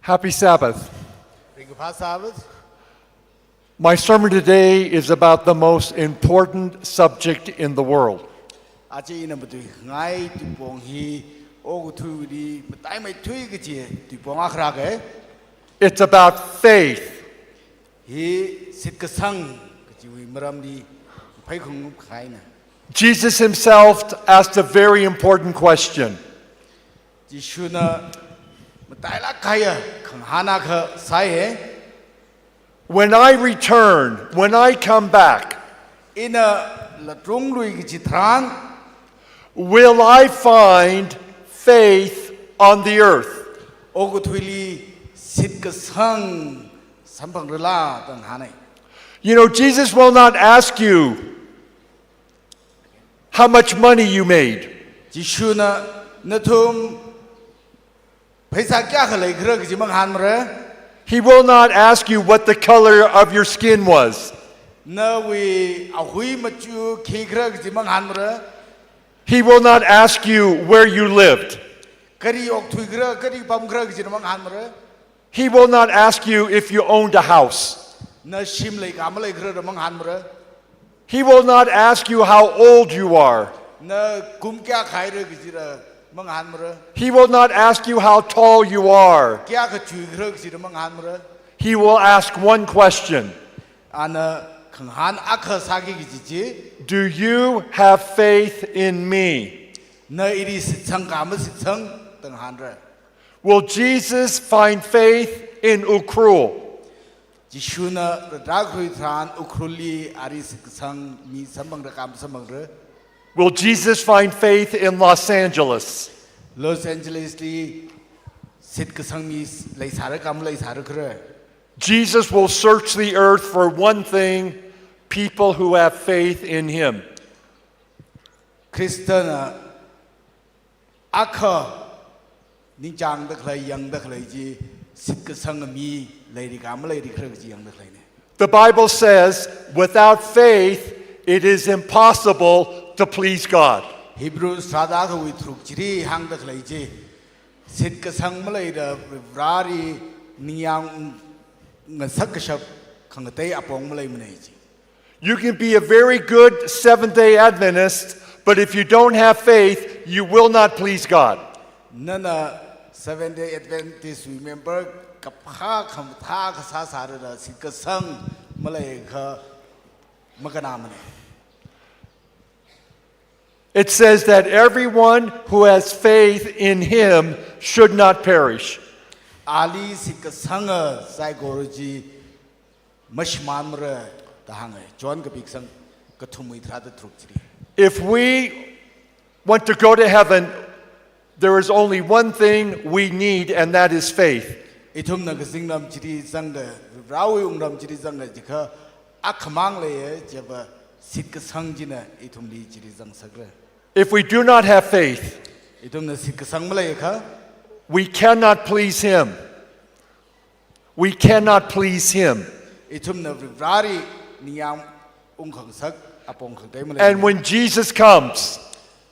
Happy Sabbath. Ringkaphā Sabbath. My sermon today is about the most important subject in the world. Aja ina matuingai tuipong hi okathuili mataimeithui kaji tuipong akha rāke. It's about faith. Hi shitkasang kajiwui maramli pheikhung kahaina. Jesus himself asked a very important question. Jishuna matailāk kahai khangahān akha sāi. When I return, when I come back, ina latrunglui kaji tharan, will I find faith on the earth? Okathuili shitkasang samphangrala da ngahānai. You know, Jesus will not ask you how much money you made. Jishuna nathum pheisā kayākha leikhala kaji mangahānmara. He will not ask you what the color of your skin was. Nawui ahui machu khikhala kaji mangahānmara. He will not ask you where you lived. Kali okthuikhala, kali pamkhala kaji mangahānmara. He will not ask you if you owned a house. Na shim leikā maleikhala mangahānmara. He will not ask you how old you are. Na kum kayākha haira kajila mangahānmara. He will not ask you how tall you are. Kayākha chuikhala kajila mangahānmara. He will ask one question. Ana khangahān akha sāki kaji chi. Do you have faith in me? Na ili shitsangka mashitsang da ngahānra. Will Jesus find faith in Ukhrul? Jishuna ratrākhui tharan Ukhrulli ali shitkasang mi samphangra ka masamphangra? Will Jesus find faith in Los Angeles? Los Angelesli shitkasang mi leisāra ka maleisāra khala. Jesus will search the earth for one thing: people who have faith in him. Khristana akha ningchāngda khalei, yangda khalei chi shitkasang mi leira ka maleira khala chi yangda khaleina. The Bible says, without faith, it is impossible to please God. Hebrews tharāda akhawui tharuk chili hāngda khalei chi, shitkasang maleida Vareli ningyāng ngasak kashap khangatei apong maleimana chi. You can be a very good Seventh day Adventist, but if you don't have faith, you will not please God. Nana Seventh Day Adventist member kaphā khamathā kasā sālala shitkasang maleiakha makannamana. It says that everyone who has faith in him should not perish. Ali shitkasanga saikora chi mashimānmara da hānga. John kapi kasang kathumwui tharāda tharuk chili. If we want to go to heaven, there is only one thing we need, and that is faith. Ithumna kazinglam chili zanga, Varewui wungram chili zanga jiakha akhamang leiya, chiva shitkasang china ithumli chili zangsakra. If we do not have faith, ithumna shitkasang maleiakha, we cannot please him. We cannot please him. Ithumna Vareli ningyāng ungkhangasak apong khangatei malei. And when Jesus comes,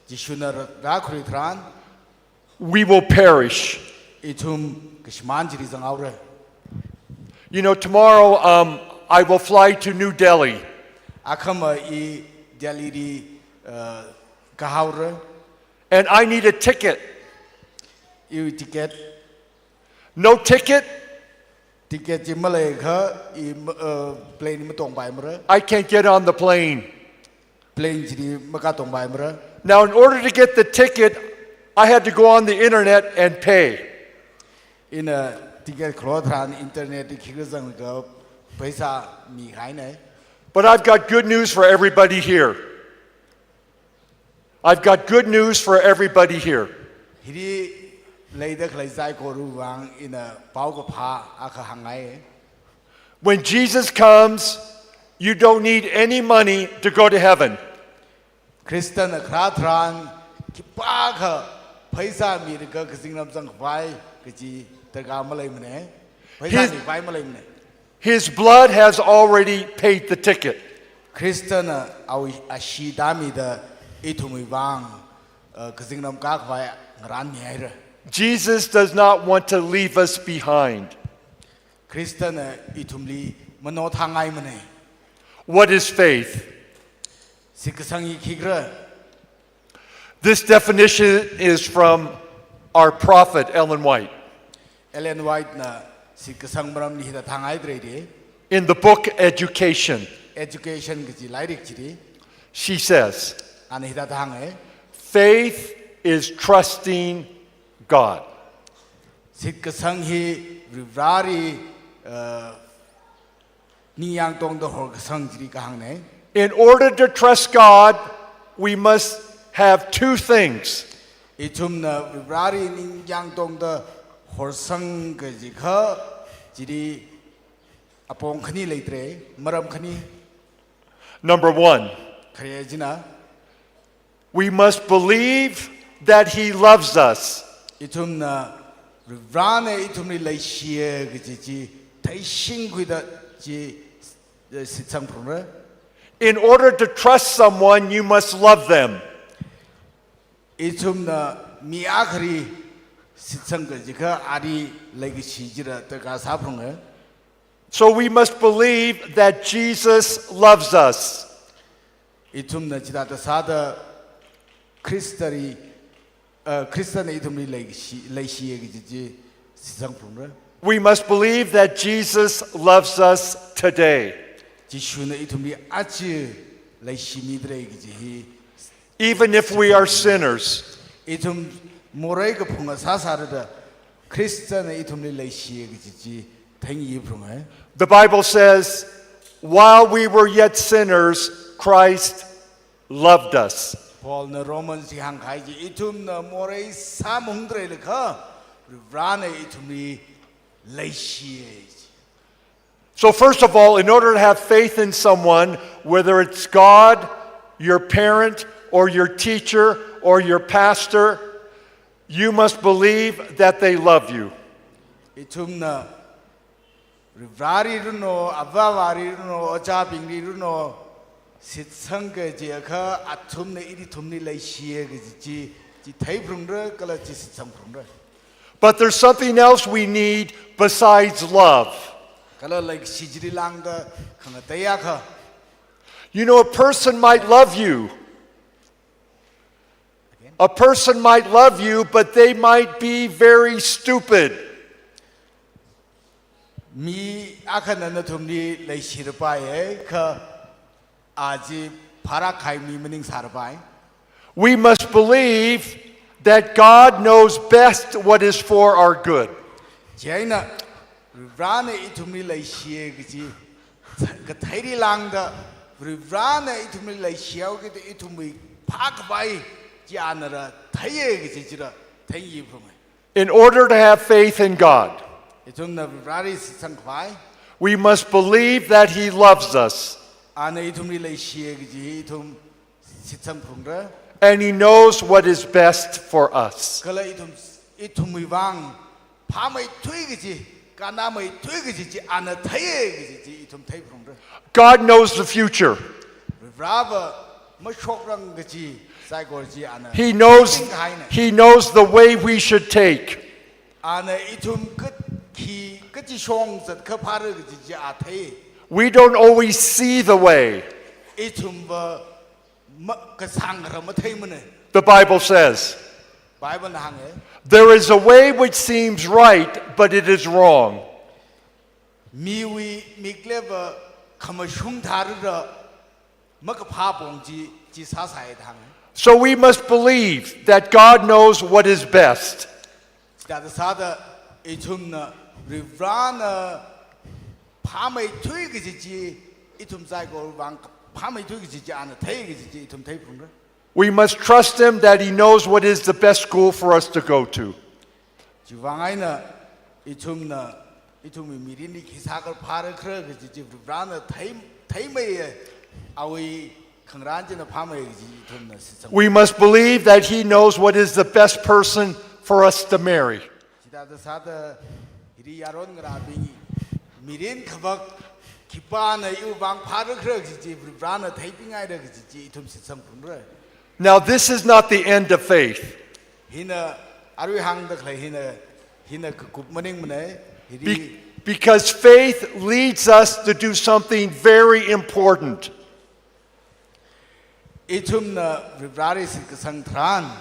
Jishuna rā, rākhui tharan, we will perish. Ithum kashimān chili zanghaora. You know, tomorrow um, I will fly to New Delhi. Akhama i Delhi li uh, kahaora. And I need a ticket. Iwui ticket. No ticket? Ticket chi maleiakha i uh, plane matongpaimara. I can't get on the plane. Plane chili makatongpaimara. Now, in order to get the ticket, I had to go on the internet and pay. Ina ticket khalot tharan internet li khikha zanglaga pheisā mikahaina. But I've got good news for everybody here. I've got good news for everybody here. Hili leida khalei saikorawui vang ina paokaphā akha hāngngai. When Jesus comes, you don't need any money to go to heaven. Khristana kharā tharan khipākha pheisā milaga kazinglam zangkhavai kaji darkar maleimana. Pheisā His- mikhavai maleimana. His blood has already paid the ticket. Khristana awui ashee tāmida ithumwui vang uh, kazinglam kākhavai ngarānmihaira. Jesus does not want to leave us behind. Khristana ithumli manothāngaimana. What is faith? Shitkasang hi khikhala. This definition is from our prophet, Ellen White. Ellen White na shitkasang maramli hithāda hānghaidalei. In the book Education, Education kaji lairik chili, she says, ana hithāda hānga. Faith is trusting God. Shitkasang hi Vareli uh, ningyāng tongda horkasang chili kahāngna. In order to trust God, we must have two things. Ithumna Vareli ningyāng tongda horsang kajiakha chili apong khani leidalei, maram khani. Number one, Khare china, we must believe that He loves us. Ithumna Varena ithumli leishiya kaji chi theishingkhuida chi uh, shitsang phungra. In order to trust someone, you must love them. Ithumna mi akhali shitsang kajiakha ali leikashi chila darkar sāphunga. So we must believe that Jesus loves us. Ithumna chithāda sāda Khristali, uh, Khristana ithumli leikashi, leishiya kaji chi shitsang phungra. We must believe that Jesus loves us today. Jishuna ithumli aja leishimidalei kaji hi. Even if we are sinners. Ithum morei kaphunga sāsālala Khristana ithumli leishiya kaji chi theingayi phunga. The Bible says, while we were yet sinners, Christ loved us. Paulna Romans li hāngkahai chi, ithumna morei sāmahungdaleilakha Varivarana ithumli leishiya. So, first of all, in order to have faith in someone, whether it's God, your parent, or your teacher, or your pastor, you must believe that they love you. Ithumna Varivarali runo, avāvali runo, ojābingli runo, shitsang kaji akha athumna ithumli leishiya kaji chi, chi theiphalungra kala chi shitsangphalungra. But there's something else we need besides love. Kala leishi chili lāngda khangatei akha. You know, a person might love you. A person might love you, but they might be very stupid. Mi akhana nathumli leishirapaiya, kha a chi pharākahai mi maningsārapai. We must believe that God knows best what is for our good. Chieina, Varivarana ithumli leishiya kaji katheili lāngda, Varivarana ithumli leishihaokida ithumwui phākhavai chi anala theiya kaji chila theingaiphalunga. In order to have faith in God, ithumna Varivarali shitsangkhavai, we must believe that He loves us. Ana ithumli leishiya kaji ithum shitsangphalungra. And He knows what is best for us. Kala ithum, ithumwui vang phāmeithui kaji, kannāmeithui kaji chi ana theiya kaji chi ithum theiphalungra. God knows the future. Varivarava mashokrang kaji saikora chi ana He knows, theingaina. He knows the way we should take. Ana ithum kat-, khi kachi shong zatkha phāra kaji chi a thei. We don't always see the way. Ithumva ma-, kasāngkha matheimana. The Bible says, Biblena hānga, "There is a way which seems right, but it is wrong." Miwui mikleva khamashung tharara makaphā pong chi, chi sāsai da hānga. So we must believe that God knows what is best. Chithāda sāda ithumna Varivarana phāmeithui kaji chi, ithum saikora vang phāmeithui kaji chi ana thei kaji chi ithum theiphalungra. We must trust Him that He knows what is the best school for us to go to. Chiwui vang eina ithumna, ithumwui mirinli khi sākha phāra khara kaji chi Varivarana thei, theimeiya, awui khangarān china phāmeiya kaji ithumna shitsang. We must believe that He knows what is the best person for us to marry. Chithāda sāda hili yaron ngarābing mirin khavak khipāna iwui vang phāra khara kaji chi Varivarana theipinghaira kaji chi ithum shitsangphalungra. Now, this is not the end of faith. Hina arui hāngda khalei hina, hina kakup maningmana, hili. Be-, because faith leads us to do something very important. Ithumna Varivarali shitkasang tharan,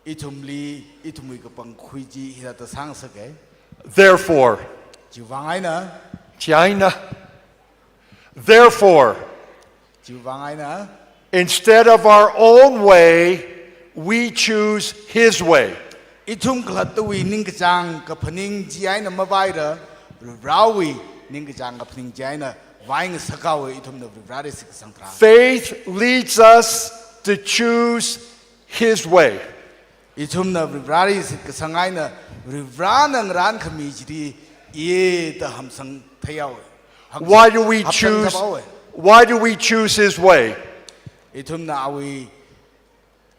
ithumli, ithumwui kapangkhui chi hithāda sāngasaka. Therefore, chiwui vang eina, chieina, therefore, chiwui vang eina, instead of our own way, we choose His way. Ithum khalattawui ningkachāng kaphaning chi eina mavaira, Varivarawui ningkachāng kaphaning chi eina vaingasakhaowa ithumna Varivarali shitkasang tharan. Faith leads us to choose His way. Ithumna Varivarali shitkasang eina Varivarana ngarānkhami chili ida hamsang theihaowa. Hamsang, Why do we hamsang choose, theihaowa. Why do we choose His way? Ithumna awui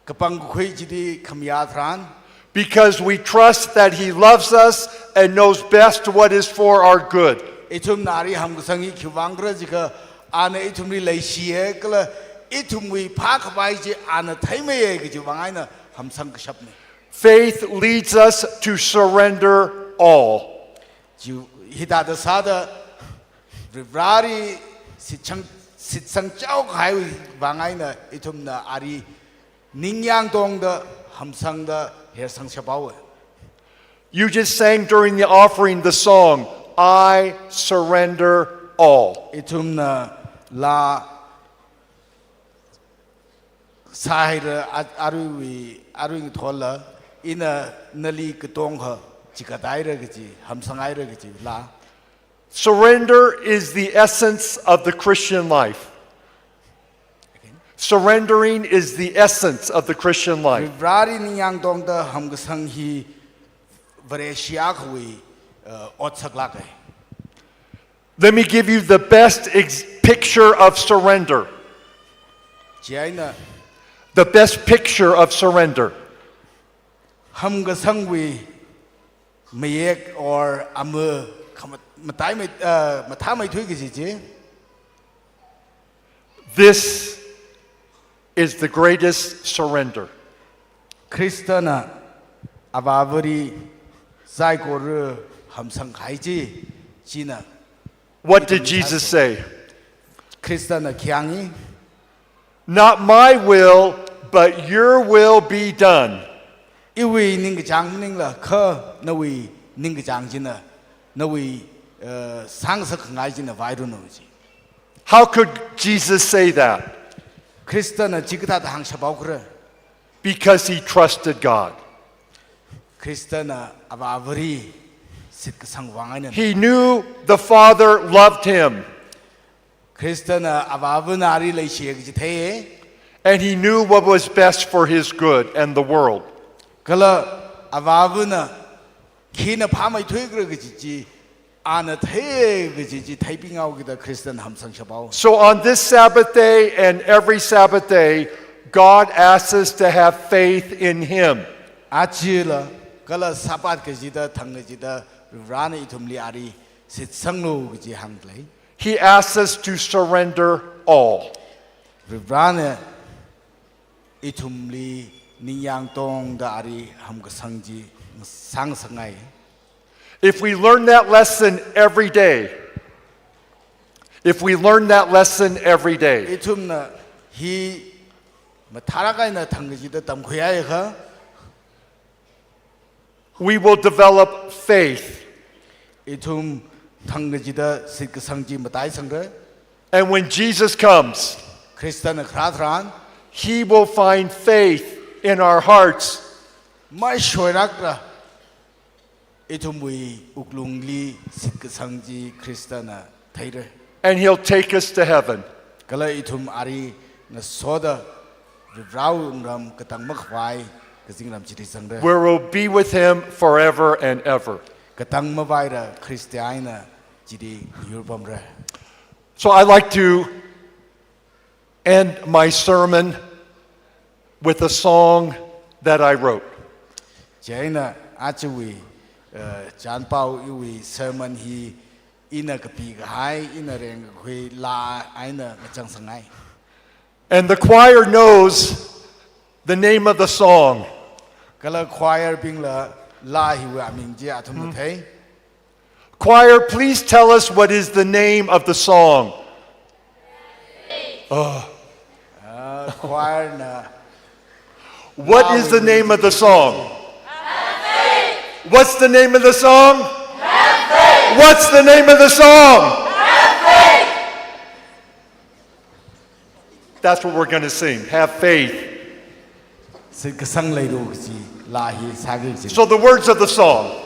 kapangkhui chili khamayā tharan. Because we trust that He loves us and knows best what is for our good. Ithumna ali hamkasang hi khiwui vang khala jiakha, ana ithumli leishiya kala ithumwui phākhavai chi ana theimeiya kajiwui vang eina hamsang kashapna. Faith leads us to surrender all. Chi hithāda sāda Varivarali shitsang, shitsangchaokahaiwui vang eina ithumna ali ningyāng tongda, hamsangda, hersang shaphaowa. You just sang during the offering the song, "I surrender all." Ithumna laa sāhaira, a-, aruiwui, arui ngathola, ina nali katonga chigathaira kaji, hamsanghaira kaji laa. Surrender is the essence of the Christian life. Again? Surrendering is the essence of the Christian life. Varivarali ningyāng tongda hamkasang hi Vareshi akhawui, uh, otsak lāka. Let me give you the best ex- picture of surrender. Chieina The best picture of surrender. Hamkasangwui mayek or ama khamat- matai mai, uh, mathāmeithui kaji chi. This is the greatest surrender. Khristana Avāvali saikora hamsangkahai chi, china. What did Jesus say? Khristana khi hāngi? "Not my will, but your will be done." Iwui ningkachāng maningla kha nawui ningkachāng china, nawui, uh, sāngasakkhangai china vairanu ji. How could Jesus say that? Khristana chikathāda hāngshaphaokhala? Because he trusted God. Khristana Avāvali shitkasang vang eina. He knew the Father loved him. Khristana Avāvana ali leishiya kaji thei. And he knew what was best for his good and the world. Kala Avāvana khina phāmeithuikhala kaji chi, ana thei kaji chi theipinghaokida Khristana hamsangshaphaowa. So on this Sabbath day and every Sabbath day, God asks us to have faith in him. Ajala kala Sabbath kachida thang kachida Varena ithumli ali shitsanglu kaji hānglei. He asks us to surrender all. Varena ithumli ningyāng tongda ali hamkasang chi sāngasakngai. If we learn that lesson every day, if we learn that lesson every day, ithumna hi mathālāk eina thang kachida tamkhuiakha, we will develop faith. Ithum thang kachida shitkasang chi mataisangra. And when Jesus comes, Khristana kharā tharan, he will find faith in our hearts. Maishoilākla ithumwui wuklungli shitkasang chi Khristana theira. And he'll take us to heaven. Kala ithum ali ngasoda Varewui wungram katang makhavai kazingram chili zangra. Where we'll be with him forever and ever. Katang mavaila Khrista eina chili yurpamra. So I like to end my sermon with a song that I wrote. Chieina ajawui, uh, chānpao iwui sermon hi ina kapikahai, ina rengkakhui laa eina ngachangsangngai. And the choir knows the name of the song. Kala choir bingla laa hiwui aming chi athumna thei. Choir, please tell us what is the name of the song. Oh. Uh, choir na. What is the name of the song? What's the name of the song? What's the name of the song? That's what we're gonna sing. Have faith. Shitkasang leilu kaji laa hi sāki kaji. So the words of the song.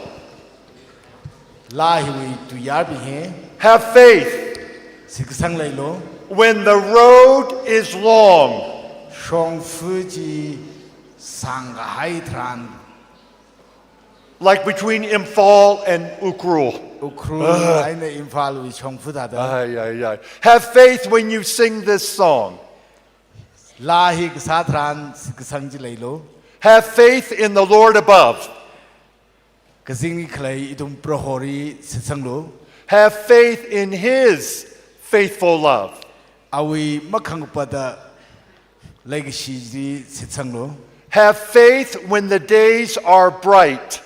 Laa hiwui tuiyārbing hi. Have faith. Shitkasang leilu. When the road is long. Shongfa chi sāngkahai tharan. Like between Imphal and Ukhrul. Ukhrul, ah, eina Imphalwui shongfa thāda. Ay, ay, ay. Have faith when you sing this song. Laa hi kasā tharan shitkasang chi leilu. Have faith in the Lord above. Kazingli khalei ithum Proholi shitsanglu. Have faith in his faithful love. Awui makhangpada leikashi chili shitsanglu. Have faith when the days are bright.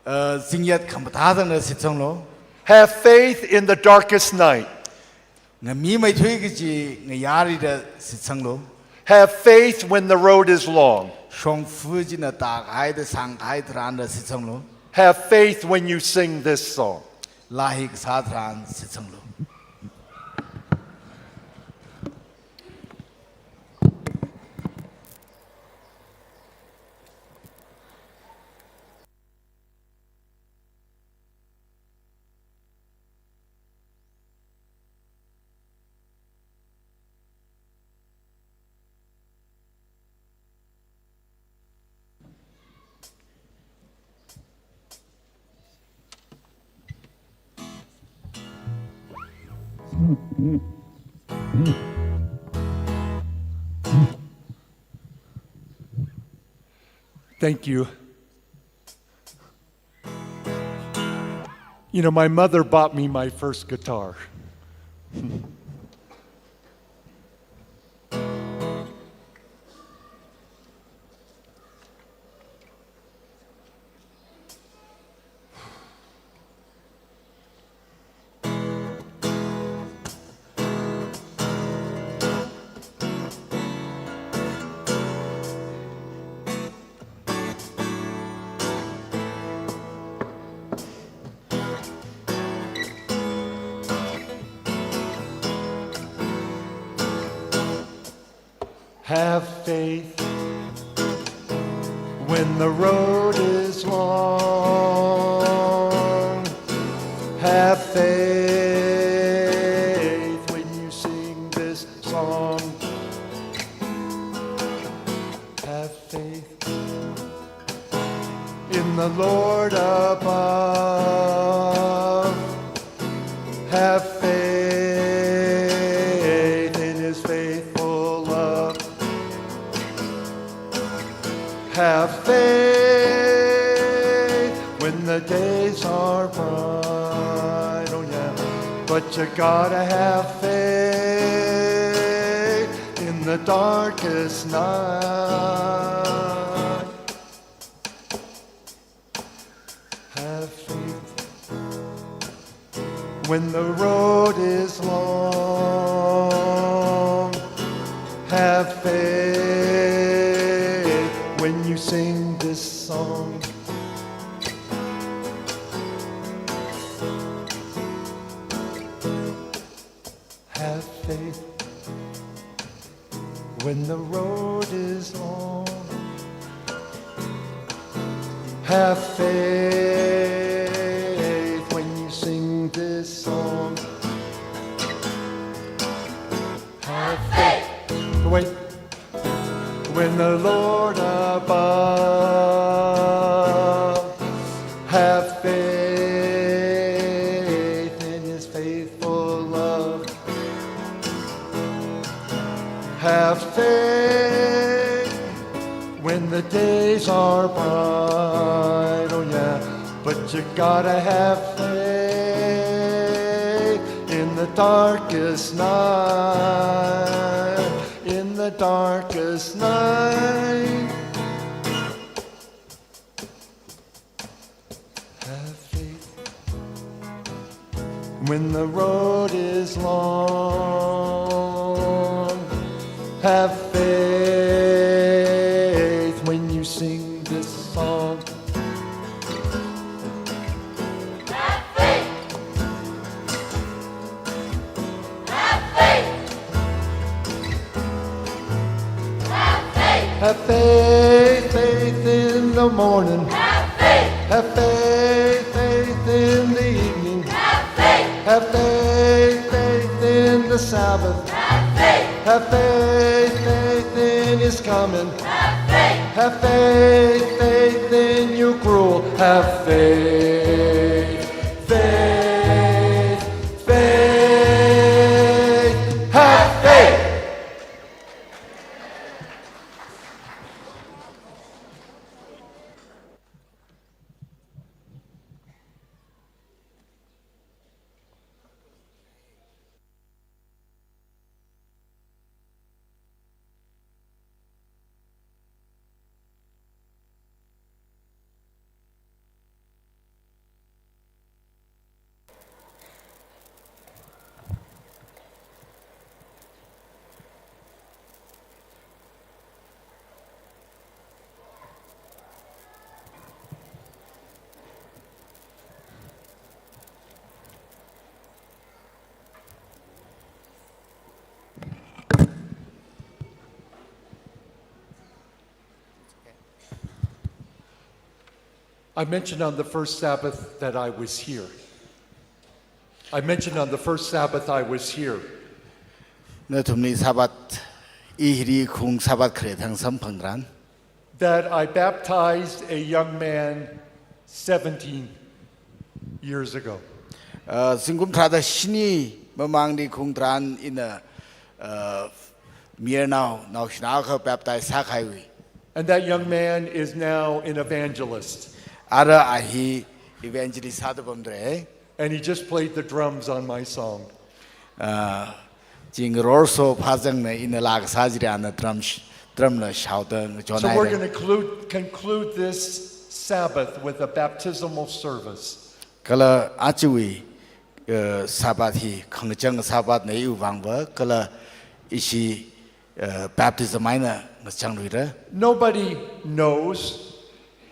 Uh, zingyat khamathā tangda shitsanglu. Have faith in the darkest night. Ngamimeithui kaji ngayārida shitsanglu. Have faith when the road is long. Shongfa china tākahaida sāngkahai tharanda shitsanglu. Have faith when you sing this song. Laa hi kasā tharan shitsanglu. Thank you. You know, my mother bought me my first guitar. Have faith when the road is long. Have faith when you sing this song. Have faith in the Lord above. Have faith in his faithful love. Have faith when the days are bright, oh yeah. But you gotta have faith in the darkest night. Have faith when the road is long. Have faith when you sing this song. Have faith when the road is long. Have faith when you sing this song. Have faith. Wait. When the Lord above, have faith in his faithful love. Have faith when the days are bright, oh yeah. But you gotta have faith in the darkest night, in the darkest night. Have faith when the road is long. Have faith when you sing this song. Have faith. Have faith. Have faith. Have faith, faith in the morning. Have faith. Have faith, faith in the evening. Have faith. Have faith, faith in the Sabbath. Have faith. Have faith, faith in his coming. Have faith. Have faith, faith in your grow. Have faith. Faith, faith, have faith. I mentioned on the first Sabbath that I was here. I mentioned on the first Sabbath I was here. Nathumli Sabbath, i hili khaung Sabbath khare thang samphang tharan, that I baptized a young man seventeen years ago. Uh, zingkum tharāda shini Mamangli khaung tharan ina, uh, mayarnao, naoshinao akha baptize sākahaiwui. And that young man is now an evangelist. Ara a hi evangelist sāda pamdalei. And he just played the drums on my song. Uh, chi ngarorso phazangna ina laa kasā chili ana drum sh-, drum la shaoda ngachonhaira. So we're going to conclude, conclude this Sabbath with a baptismal service. Kala ajawui, uh, Sabbath hi khangachang Sabbath na iwui vangva, kala ishi, uh, baptism eina ngachangluira. Nobody knows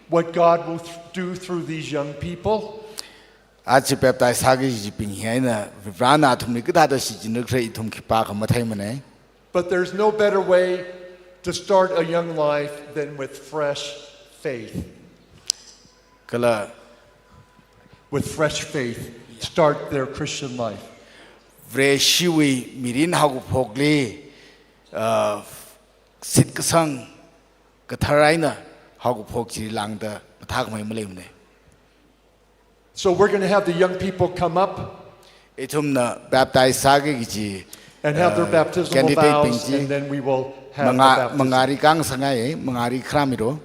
what God will th- do through these young people. Aja baptize sāki kajibing hi eina Varivarana athumli kathāda shichinrakhala ithum khipākha matheimanei. But there's no better way to start a young life than with fresh faith. Kala With fresh faith, start their Christian life. Vareshiwui mirin haokaphokli, uh, shitkasang kathar eina haokaphok chi lāngda mathākhamei maleimanei. So we're going to have the young people come up Ithumna baptize sāki kaji, and have their uh, baptismal candidate vows, bing chi and then we will have manga, the baptism. Mangari kang sangai, mangari kramiro.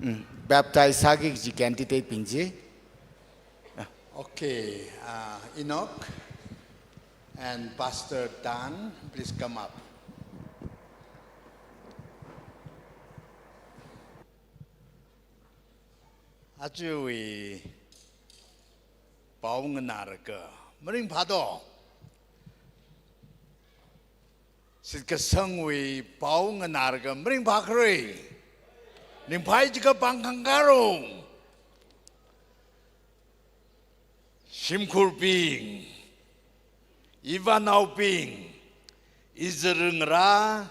Mm, baptize sāki kaji candidate bing chi. Okay, uh, Enoch and Pastor Dan, please come up. Ajawui pao nganālaga maringphādo. Shitkasangwui pao nganālaga maringphākhala. Ringphāi jiakha pāng khangkaro. Shimkhurbing, ivānaobing, izarngarā,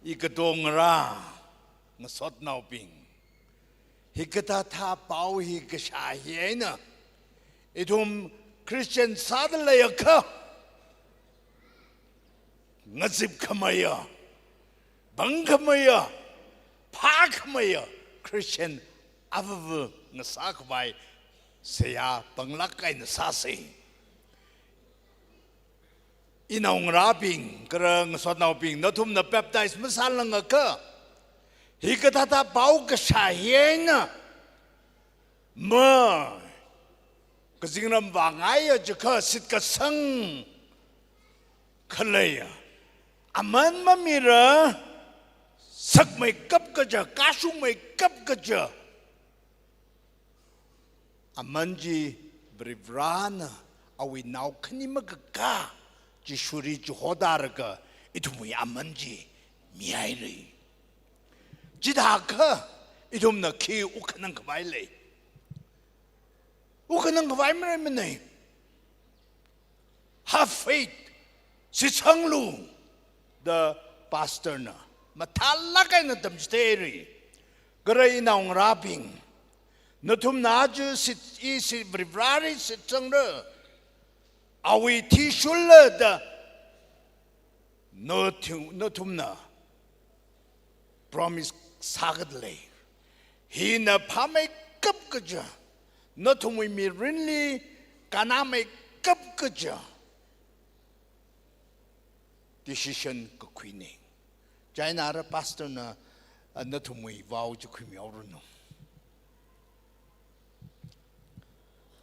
ikatongarā, ngasotnaobing. Hikathāthā pao hi kashā hi eina ithum Christian sāda leiakha ngazipkhameiya, pāngkhameiya, phākhameiya Christian avava ngasākhavai seihā panglāk eina sāsa. Inaongarābing, kala ngasotnaobing, nathumna baptize masālāngakha, hikathāthā pao kashā hi eina ma, kazingram vāngaiya jiakha shitkasang khaleiya aman mamila, sakmeikap kaja, kashungmeikap kaja aman chi Varivarana awui nao khani makakā Jishuli chihoda laga ithumwui aman chi mihaira. Chithākha ithumna khi wukkhanang khavai lei? Wukkhanang khavai maleimanei. Have faith, shitsanglu, da pastor na mathālāk eina tamchitheira. Kala inaongarābing, nathumna aja shit, i shit, Varivarali shitsangra, awui thi shulla da nathu-, nathumna promise sākadalei. Hina phāmeikap kaja, nathumwui mirinli kannāmeikap kaja decision kakhuinei. Chieina ara pastor na, ah, nathumwui vow chi khuimihaoranu.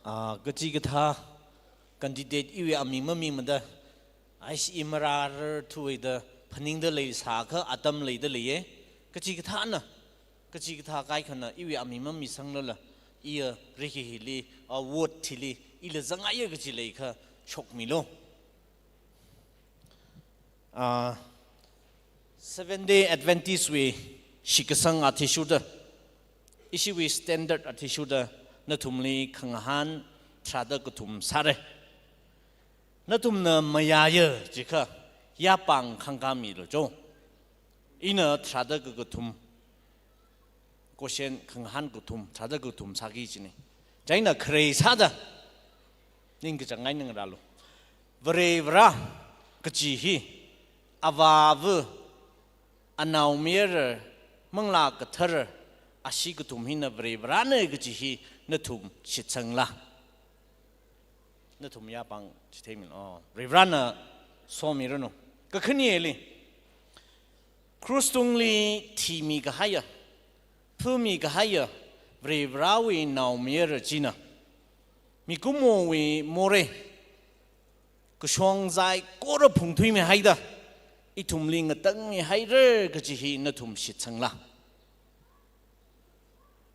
Ah, kachikathā candidate iwui aming mamimada, aishi i marārarthuwui da phaningda leisākha atam leida leiya. Kachikathāna, kachikathā kaikhana iwui aming mamisanglala, iya riki hili, ah, vote thili, ila zangngaiya kaji leikha shokmilu. Ah, Seventh Day Adventist wui shitkasang athishurda, ishiwui standard athishurda, nathumli khangahān tharāda kathum sāra. Nathumna mayāya jiakha, yāpāng khangkāmilu jo. Ina tharāda kakathum, question khangahān kathum, tharāda kathum sāki kajinei. Chieina khare sāda ningkachāng eina ngarālu. Varevara kaji hi Avāva, Anaomayara, Manglā Kathara, ashi kathum hina Varivarana kaji hi nathum shitsangla. Nathum yapāng chitheimilo. Varivarana somiranu. Kakhaneli, krus tungli thimi kahaiya, phumi kahaiya Varivarawui naomayara china mikumowui morei kashong saikora phungthuimi haida ithumli ngatangmi haira kaji hi nathum shitsangla.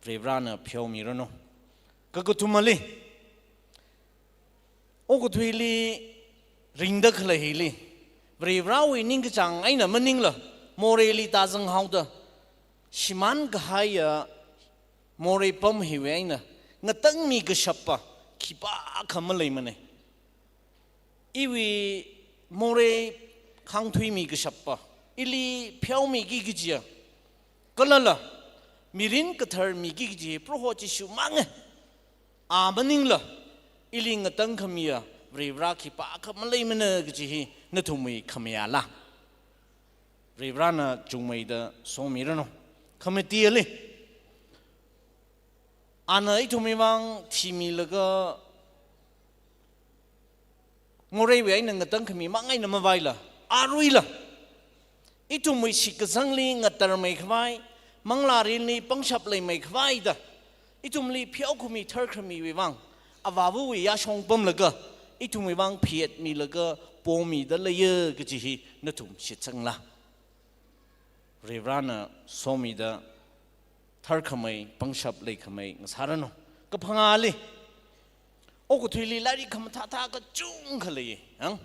Varivarana pheomiranu. Kakathumali, okathuili ringda khalei hili, Varivarawui ningkachāng eina maningla, moreili tāzang haoda, shimān kahaiya morei pam hiwui eina ngatangmi kashappa khipākha maleimana. Iwui morei khangthuimi kashappa ili pheomiki kajiya, kalala mirin kathar miki kaji Proho Jishu manga. A maningla ili ngatang khamiya Varivara khipākha maleimana kaji hi nathumwui khamayāla. Varivarana chungmeida somiranu. Khamatili, ana ithumwui vang thimilaga moreiwui eina ngatang khami mang eina mavaila, aruila ithumwui shitkasangli ngatarmei khavai, manglārinli pangshap leimei khavai da ithumli pheokhami tharkhamiwui vang, Avāvawui yāshong pamlaga ithumwui vang phiatmilaga pomida leiya kaji hi nathum shitsangla. Varivarana somida tharkhamei, pangshap leikhamei ngasāranu. Kaphangāli, okathuili lairik khamathāthā kachungkha lei, hang?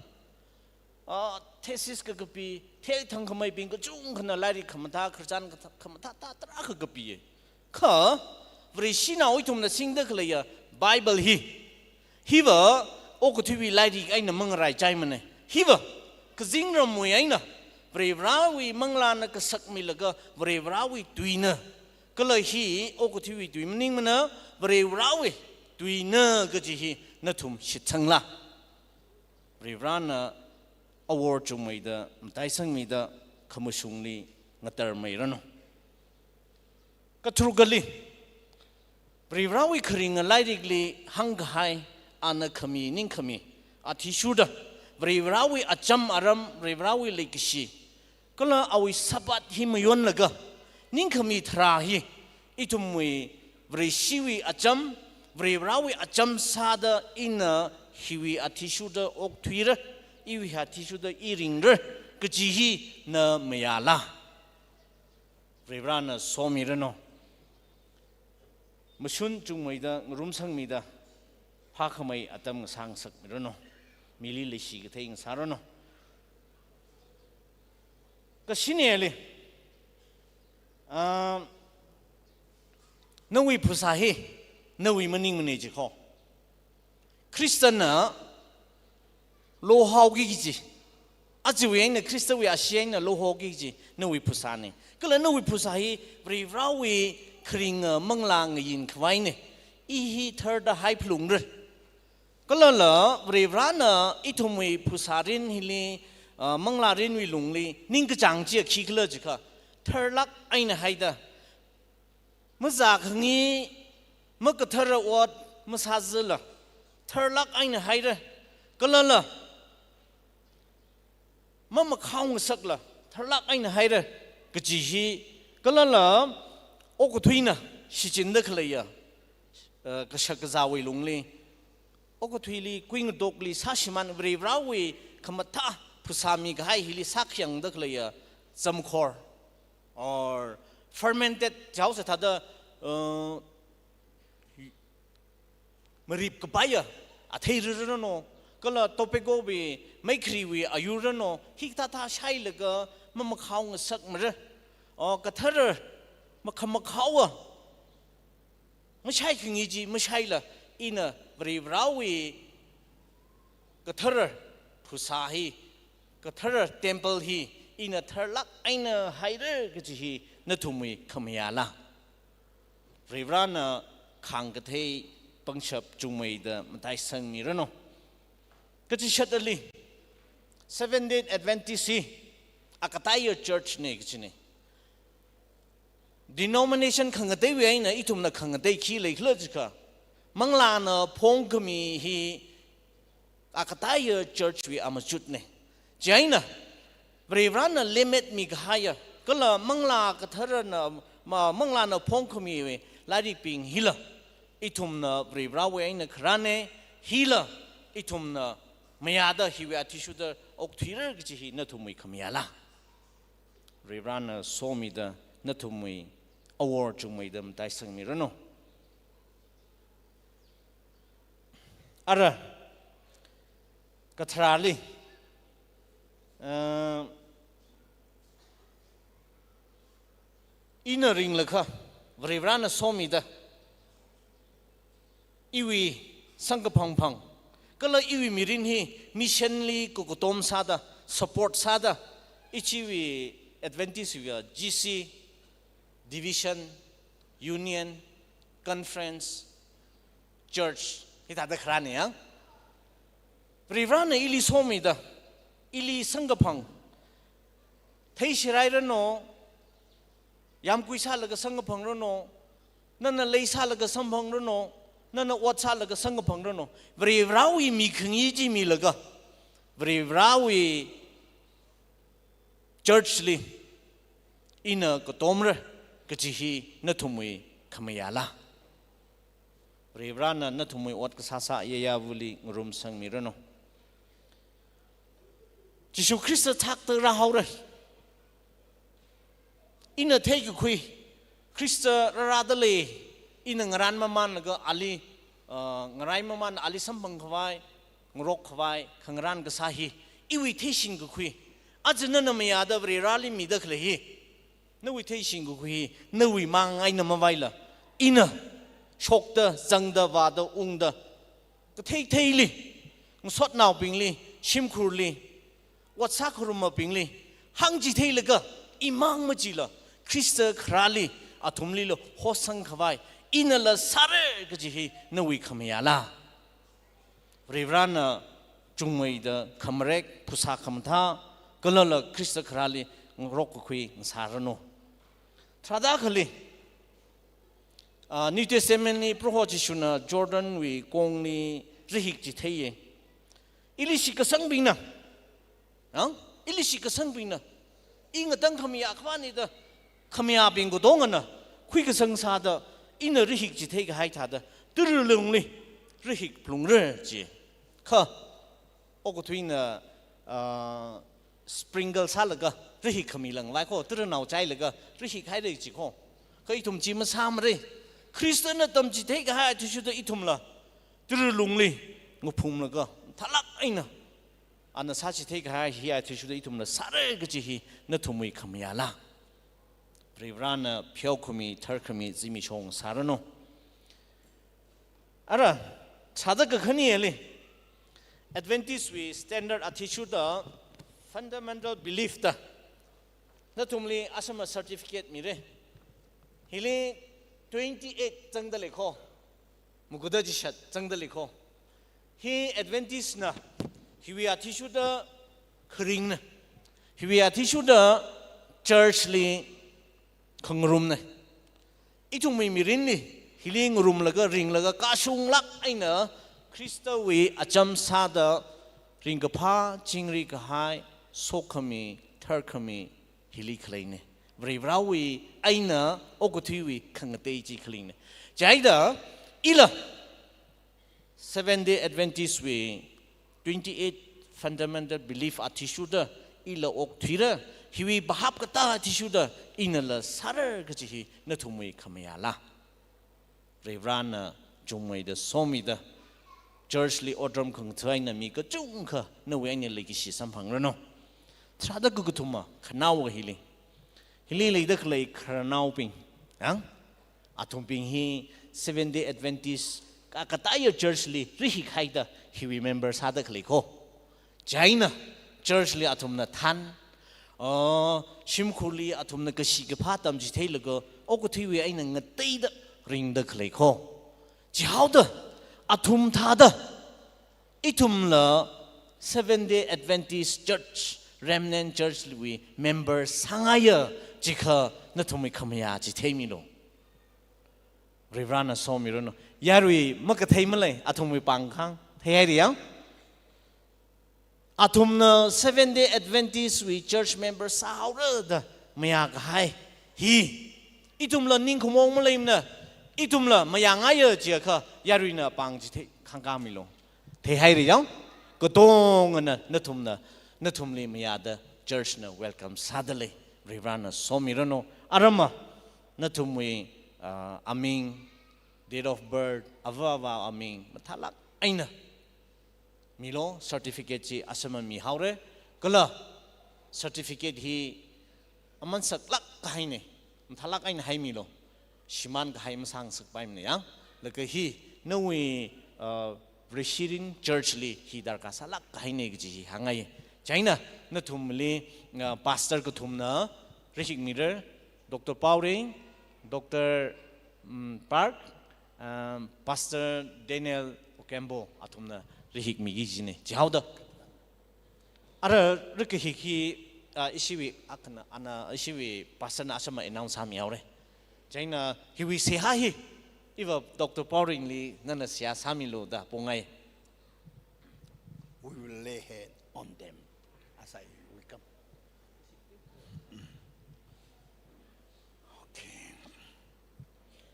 Ah, thesis kakapi, thei thangkhameibing kachungkhana lairik khamathā, khararchan katha-, khamathāthā tarākha kapiya. Kha, Vareshinao ithumna singda khaleiya Bible hi, hiva okathuiwui lairik eina mangaraichaimana. Hiva kazingramwui eina Varivarawui manglāna kasakmilaga Varivarawui tuina. Kala hi okathuiwui tui maningmana, Varivarawui tuina kaji hi nathum shitsangla. Varivarana awor chungmeida mataisangmida khamashungli ngatarmeiranu. Katharukali, Varivarawui kharinga lairikli hāngkahai, ana khami ningkhami athishurda, Varivarawui acham aram, Varivarawui leikashi, kala awui Sabbath hi mayonlaga, ningkhami tharā hi ithumwui Vareshiwui acham, Varivarawui acham sāda ina hiwui athishurda okthuira, iwui athishurda i ringra kaji hi na mayāla. Varivarana somiranu. Mashun chungmeida ngarumsangmida phākhamei atam ngasāngasakmiranu. Mili leishi kathei ngasāranu. Kashineli, ah, nawui phasā hi nawui maningmana jikho. Khristana lohaoki kaji, ajawui eina Khristawui ashee eina lohaoki kaji nawui phasāna. Kala nawui phasā hi Varivarawui kharinga manglā ngayin khavaina. I hi tharda haiphalungra. Kalala Varivarana ithumwui phasārin hili, ah, manglārinwui lungli ningkachāng chiya khikhala jikha, tharlāk eina haida, mazākhangi, makathara ot masāzala, tharlāk eina haira. Kalala mamakhao ngasakla, tharlāk eina haira kaji hi, kalala okathuina shichinda khaleiya, eh, kashak kazāwui lungli, okathuili kuingatokli sāshimān, Varivarawui khamathā phasāmi kahai hili sākhayangda khaleiya zamkhor, or fermented, jihaosa thāda, uh, marip kapaiya athei rarano, kala tobacco wui, meikhariwui ayurano, hikathāthā shailaga mamakhao ngasakmara. O, kathara, makhamakhaowa mashaikhangi chi mashaila, ina Varivarawui kathara phasā hi, kathara temple hi ina tharlāk eina haira kaji hi nathumwui khamayāla. Varivarana khāngkathei pangshap chungmeida mataisangmiranu. Kachishat ali, Seventh Day Adventist hi akataiya church na kajina. Denomination khangateiwui eina ithumna khangatei khi leikhala jiakha, manglāna phongkhami hi akataiya church wui amachutna. Chieina Varivarana lemmet mikahaiya, kala Manglā Katharana, ma-, manglāna phongkhamiwui lairikbing hila ithumna Varivarawui eina kharāna, hila ithumna mayāda hiwui athishurda okthuira kaji hi nathumwui khamayāla? Varivarana somida nathumwui awor chungmeida mataisangmiranu. Ara, katharali, uh, ina ringlakha, Varivarana somida, iwui samkaphang phang, kala iwui mirin hi mission li kukutom sāda, support sāda, ichiwui Adventist wui G C, division, union, conference, church, hithāda kharāna ya. Varivarana ili somida, ili samkaphang, theishirairanu, yāmgui sālaga samkaphangranu, nana lei sālaga samphangranu, nana ot sālaga samkaphangranu, Varivarawui mi khangayi chi milaga, Varivarawui church li ina katomra kaji hi nathumwui khamayāla? Varivarana nathumwui ot kasā sāyayāvali ngarumsangmiranu. Jishu Khrista thakta rāhaora. Ina theikakhui, Khrista rārāda lei, ina ngarān mamānlaga ali, uh, ngarai mamān ali samphang khavai, ngarok khavai, khangarān kasā hi, iwui theishing kakhui, aja nana mayāda Varivarali mida khalei hi, nawui theishing kakhui hi, nawui mang eina mavaila, ina shokta, zangda, vāda, ungda, katheitheili, ngasotnaobingli, shimkhurli, ot sākharumabingli hāngchitheilaga, imang machila, Khrista kharāli, athumlila hosang khavai inala sāra kaji hi nawui khamayāla? Varivarana chungmeida khamarek, phasā khamathā, kalala Khrista kharāli ngarok kakhui ngasāranu. Tharāda akhali, ah, New Testament li Proho Jishuna Jordan wui kongli rahik chitheiya. Ili shitkasangbingna, ang? Ili shitkasangbingna, i ngatang khamayā khavāna da, khamayābing katongana khuikasang sāda, ina rahik chitheikahai thāda, tara lungli rahik phalungra ji. Kha, okathuina, ah, sprinkle sālaga rahik khami langvai kho, taranao chailaga rahik haira ji kho. Kha ithum chi masāmara. Khristana tamchitheikahai athishurda ithumla tara lungli ngaphumlaga, thalak eina ana sāchitheikahai hi athishurda ithumla sāra kaji hi nathumwui khamayāla? Varivarana pheokhami, tharkhami zimiksho ngasāranu. Ara, tharāda kakhaneli, Adventist wui standard athishurda fundamental belief da nathumli asama certificate mira. Hili twenty-eight zangda lei kho. Mukuda chishat zangda lei kho. Hi Adventist na, hiwui athishurda kharingna, hiwui athishurda church li khangarumna. Ithumwui mirinli hili ngarumlaga, ringlaga, kashunglāk eina Khristawui acham sāda ringkaphā, chingri kahai, sokhami, tharkhami hili khaleina. Varivarawui eina okathuiwui khangatei chi khaleina. Chieina ila Seventh Day Adventist wui twenty-eight fundamental belief athishurda ila okthuira, hiwui bahap katā athishurda inala sāra kaji hi nathumwui khamayāla? Varivarana chungmeida somida, church li otram khangatha eina mi kachungkha nawui eina leikashi samphangranu. Tharāda kakathuma, khanaowa hili. Hili leida khalei khararnaobing, ang? Athumbing hi Seventh Day Adventist ka, kataiya church li rahik haida hiwui member sāda khalei kho. Chieina church li athumna than, ah, shimkhurli athumna kashi kaphā tamchitheilaga, okathuiwui eina ngateida ringda khalei kho. Chihaoda athum thāda ithumla Seventh Day Adventist Church, Remnant Church liwui member sāngaiya jikha nathumwui khamayā chi theimilu. Varivarana somiranu. Yarui makathei malei, athumwui pāng kahāng theihaira yang. Athumna Seventh Day Adventist wui church member sāhaora da mayākahai hi, ithumla ningkhamaong maleimana, ithumla mayāngaiya jiakha yaruina pāng chithei khangkāmilu. Theihaira yang, katongana nathumna, nathumli mayāda church na welcome sādalei. Varivarana somiranu. Arama, nathumwui, ah, aming, date of birth, ava avā aming mathālāk eina milu, certificate chi asaman mihaora. Kala certificate hi aman saklāk kahaina, mathālāk eina haimilu. Shimānkahai masāngasakpaimana yang. Laga hi nawui, uh, Vareshirin church li hi darkar sālāk kahaina kaji hi hāngngai. Chieina nathumli, uh, pastor kathumna rahikmira, Doctor Paureng, Doctor, mm, Park, um, Pastor Daniel Okembo athumna rahikmiki kajina. Chihaoda. Ara rahik hi, ah, ishiwui akhana, ana ishiwui pastor na asaman announce sāmihaora. Chieina hiwui seihā hi, iva Doctor Paurengli nana seihā sāmilu da pongai. We will lay hand on them as I welcome. Okay.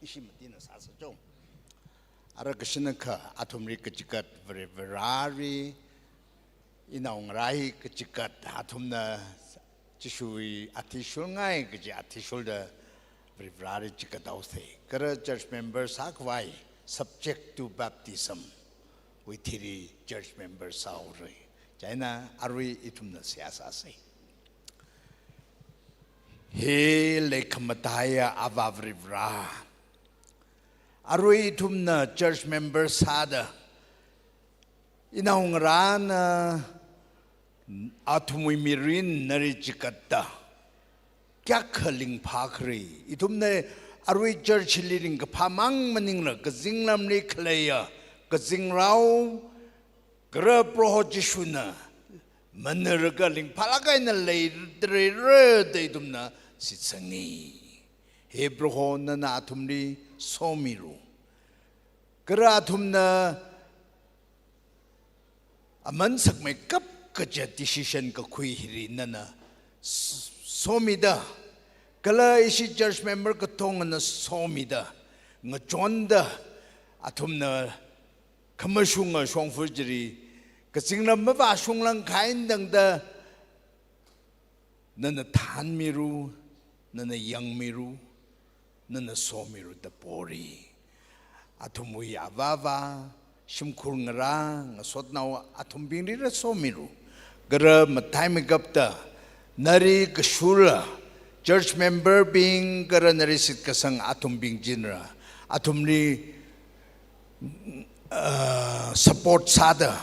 Ishi matina sāsa chong. Ara kashinakha athumli kachikat Vare-, Varewui, inaongarāwui kachikat athumna Jishuwui athishurngaiya kaji athishurda Varewui chikat haosei. Kala church member sākhavai subject to baptism wui thili church member sāhaora. Chieina arui ithumna seihā sāsei. He leikhamataiya Avā Varivara, arui ithumna church member sāda, inaongarāna athumwui mirin nali chikatta kayākha ringphākhala. Ithumna arui church li ringkaphā mang maningla, kazingramli khaleiya kazingrao kala Proho Jishuna manarlaga ringphālāk eina leirara da ithumna shitsangi. He Proho, nana athumli somilu. Kala athumna aman sakmeikap kaja decision kakhui hili nana s-, somida, kala ishi church member katongana somida, ngachonda, athumna khamashunga shongfa chili kazingram mavāshunglang kahai eina tangda, nana thānmilu, nana yangmilu, nana somilu da pori. Athumwui avāva, shimkhur ngarā, ngasotnao athumbinglila somilu. Kala mataimeikapta, nali kashurla, church member bing kala nali shitkasang athumbing chila, athumli uh, support sāda,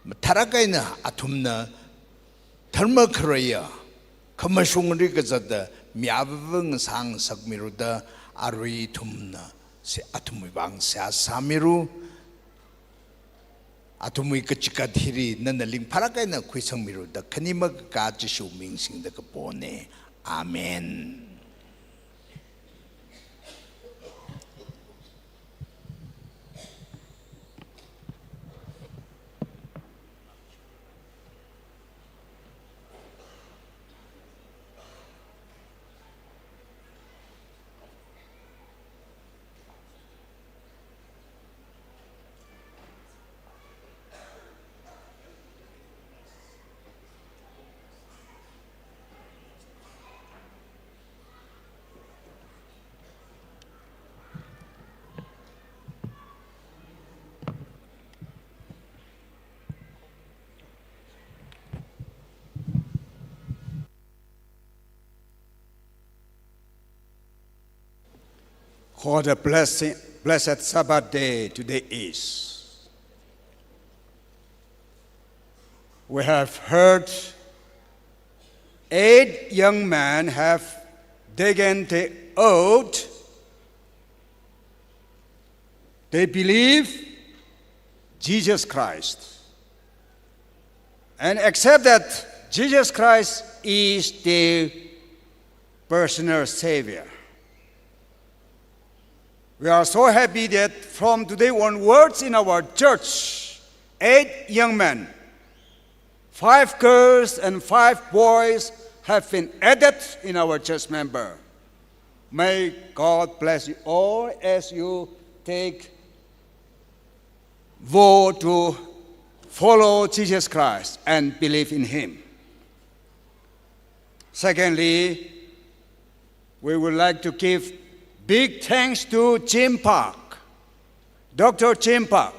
mathālāk eina athumna dharma khaleiya khamashungli kazata mi avāva ngasāngasakmilu da arui ithumna se-, athumwui vang seihā sāmilu. Athumwui kachikat hili nana ringphālāk eina khuisangmilu da khani makakā Jishu ming singda kapona. Amen. What a blessing, blessed Sabbath day today is. We have heard eight young men have taken the oath. They believe Jesus Christ and accept that Jesus Christ is the personal Savior. We are so happy that from today onwards in our church, eight young men, five girls and five boys have been added in our church member. May God bless you all as you take vow to follow Jesus Christ and believe in Him. Secondly, we would like to give big thanks to Jim Park, Doctor Jim Park.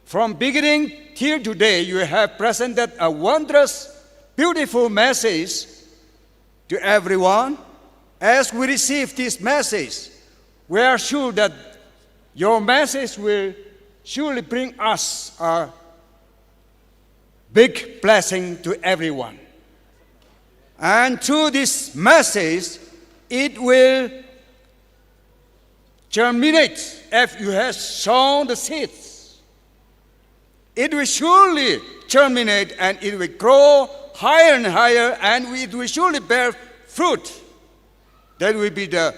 From beginning till today, you have presented a wondrous, beautiful message to everyone. As we receive this message, we are sure that your message will surely bring us a big blessing to everyone. And through this message, it will germinate if you have sown the seeds. It will surely germinate and it will grow higher and higher and it will surely bear fruit. That will be the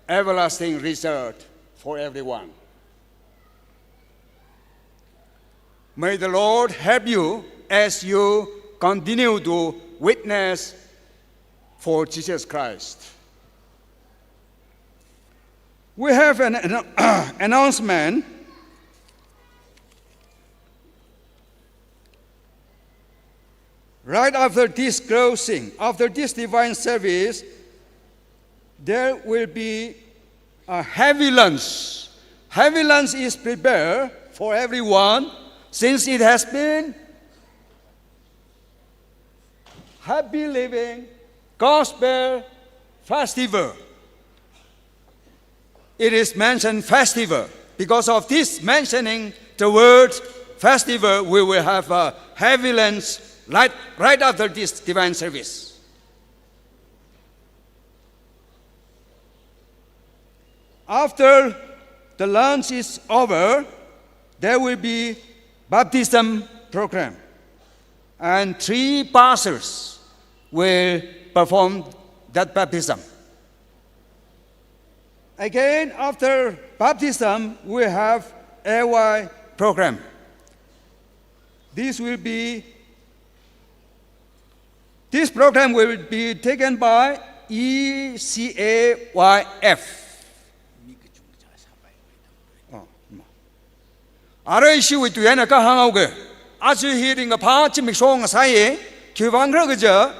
everlasting result for everyone. May the Lord help you as you continue to witness for Jesus Christ. We have an, an announcement. Right after this closing, after this divine service, there will be a heavy lunch. Heavy lunch is prepared for everyone since it has been Happy Living Gospel Festival. It is mentioned festival. Because of this mentioning the word festival, we will have a heavy lunch right, right after this divine service. After the lunch is over, there will be baptism program. And three pastors will perform that baptism. Again, after baptism, we have A Y program. This will be, this program will be taken by E C A Y F. Oh, ma. Arui ishiwui tui eina kahāng haoga. Aja hi ringkaphā zimiksho ngasāya, khiwuivang khala kaja,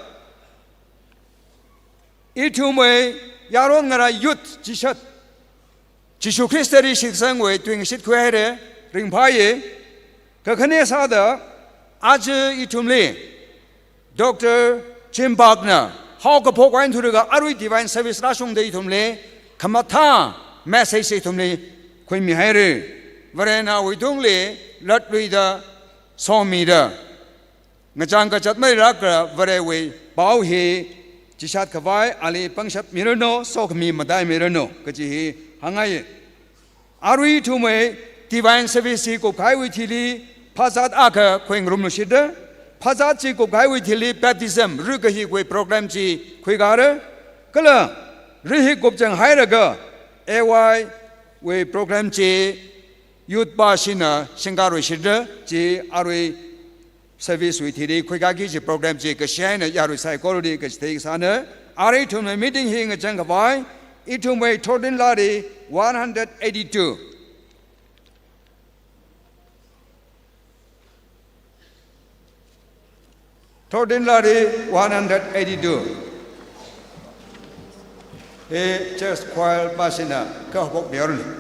ithumwui yaron ngarā youth chishat, Jishu Khristali shitsangwui tuingashit khuihaira, ringphāya. Kakhane sāda, aja ithumli Doctor Jim Park na haokaphok eina thuilaga arui divine service rāshungda ithumli khamathā message ithumli khuimihaira. Varena awui tungli latluida, somida, ngachang kachat mailākla Varewui pao hi chishat khavai ali pangshap miranu, sokhami matai miranu kaji hi hāngngai. Arui ithumwui divine service hi kupkahaiwui thili phazat akha khuingarumluishitra. Phazat chi kupkahaiwui thili baptism, ri kahikwui program chi khuikara. Kala ri hi kupchang hailaga A Y wui program chi youth pashina singkaruishitra. Chi arui service wui thili khuikaki kaji program chi kashi eina yarui saikorali kachithei kasāna. Arui ithumwui meeting hi ngachang khavai, ithumwui thirteen lāri one hundred eighty-two. Thirteen lāri one hundred eighty-two. Hi church choir pashina kahaophok mihaoranu.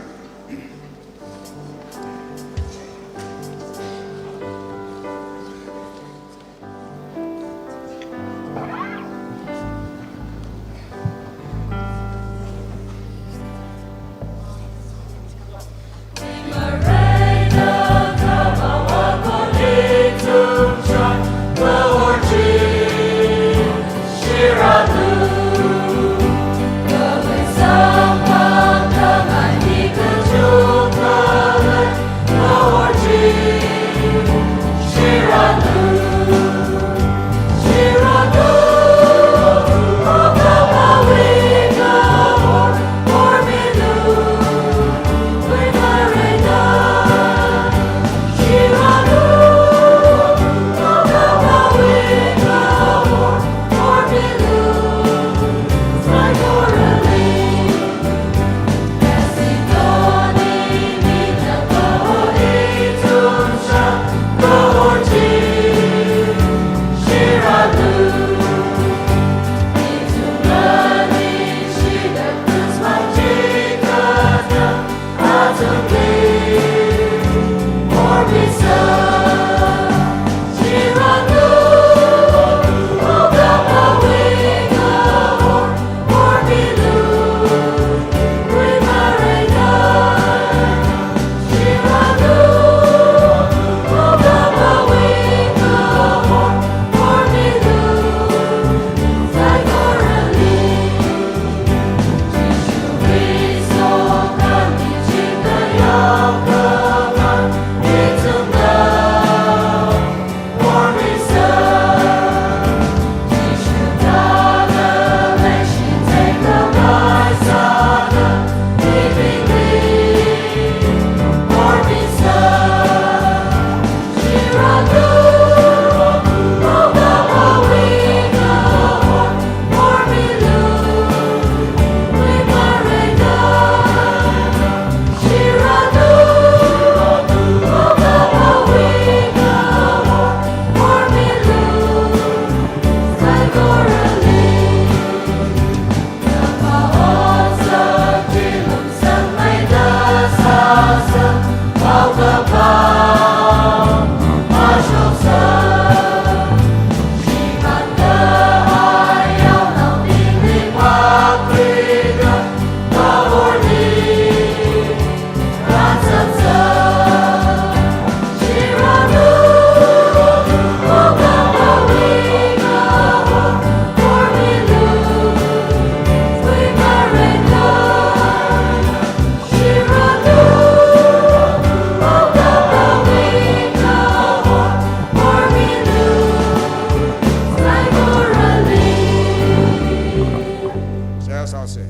Seihā sāsa.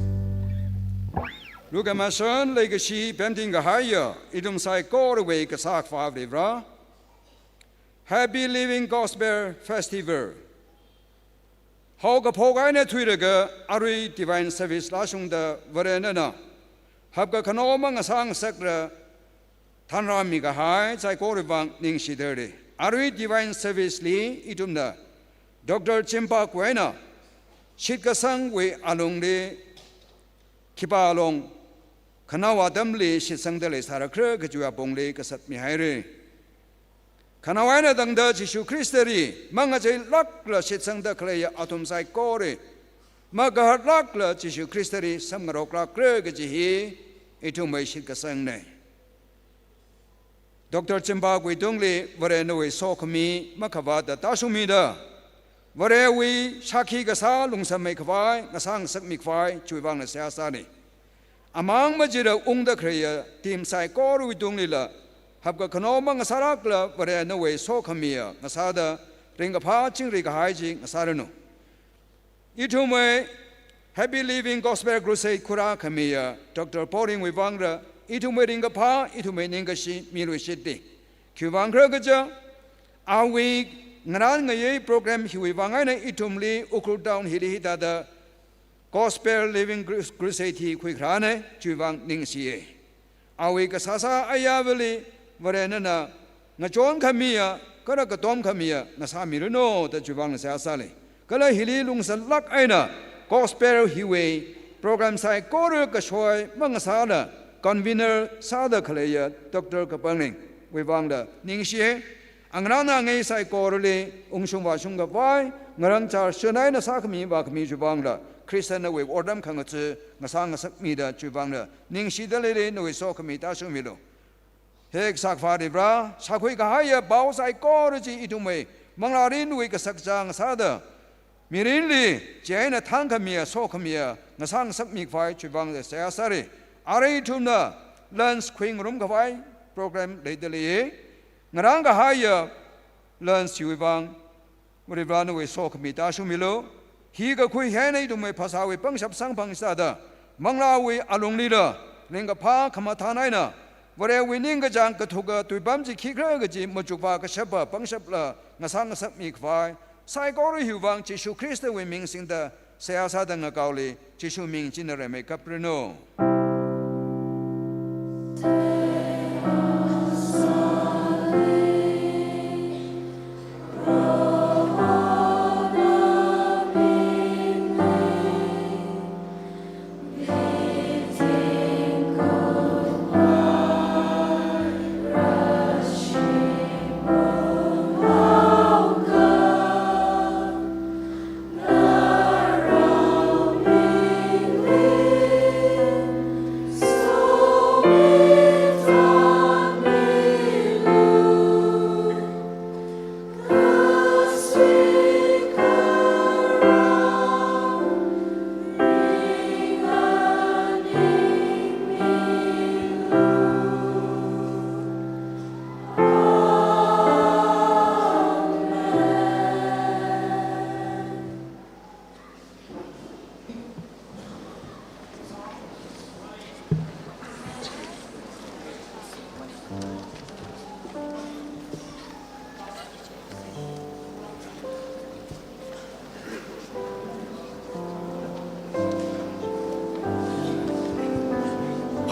Lukhamashan leikashi pemting kahaiya ithum saikorawui kasā Akhava Varivara, Happy Living Gospel Festival haokaphok eina thuilaga arui Divine Service lashungda Vare nana hapkakhano mangasā ngasakla thanrāmi kahai saikorawui vang ningshida lei. Arui Divine Service li ithumna Doctor Chimpawui eina shitkasangwui alungli khipā long khanao atamli shitsangda leisārakhala kajiwui apongli kasat mihaira. Khanao eina tangda Jishu Khristali mangacheilākla shitsangda khaleiya athum saikora makahatlākla Jishu Khristali samngaroklākra kaji hi ithumwui shitkasangna. Doctor Chimpawui tungli Vare nawui sokhami makhavāta tāshungmida, Varewui shākhi kasā lungsāmeikhavai, ngasā ngasakmeikhavai chiwui vangla seihā sāna. Amang machida ungda khaleiya team saikorawui tunglila hapkakhano mangasālākla Vare nawui sokhamiya ngasāda ringkaphā chingri kahai chi ngasāranu. Ithumwui Happy Living Gospel Crusade khurākhamiya Doctor Poringwui vangla ithumwui ringkaphā, ithumwui ningkashi miluishitda. Khiwui vangkhala kaja, awui ngarān ngayei program hiwui vang eina ithumli Ukhrul town hili hithāda Gospel Living Cru-, Crusade hi khuikharāna, chiwui vang ningshiya. Awui kasāsā ayāvali Vare nana ngachonkhamiya, kala katomkhamiya ngasāmiranu da chiwui vangla seihā sālei. Kala hili lungsālāk eina Gospel hiwui program saikora kashoi mangasāla convener sāda khaleiya Doctor Kapangringwui vangla ningshiya. Angarān angayei saikorali ungshung vāshungkhavai, ngarān chār shanaina sākhami vākhami chiwui vangla Khrista nawui otram khangachee ngasā ngasakmida chiwui vangla ningshida leili nawui sokhami tāshungmilu. He kasā Akhava Varivara, shākhui kahaiya pao saikora chi ithumwui manglārinwui kasakchā ngasāda mirinli chieina thangkhamiya, sokhamiya ngasā ngasakmeikhavai chiwui vangla seihā sāra. Arui ithumna lunch khuingarumkhavai program leida lei. Ngarān kahaiya lunch chiwui vang Varivara nawui sokhami tāshungmilu. Hi kakhui hi eina ithumwui phasāwui pangshap samphang sāda, manglāwui alunglila ringkaphā khamathān eina Varewui ningkachāng kathuka tuipam chi khikhala kaji machukvā kashapa pangshapla ngasā ngasakmeikhavai saikora hiwui vang Jishu Khristawui ming singda seihā sāda ngakaoli, Jishu ming china reimeikapranu.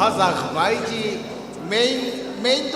Phazākhavai chi main, main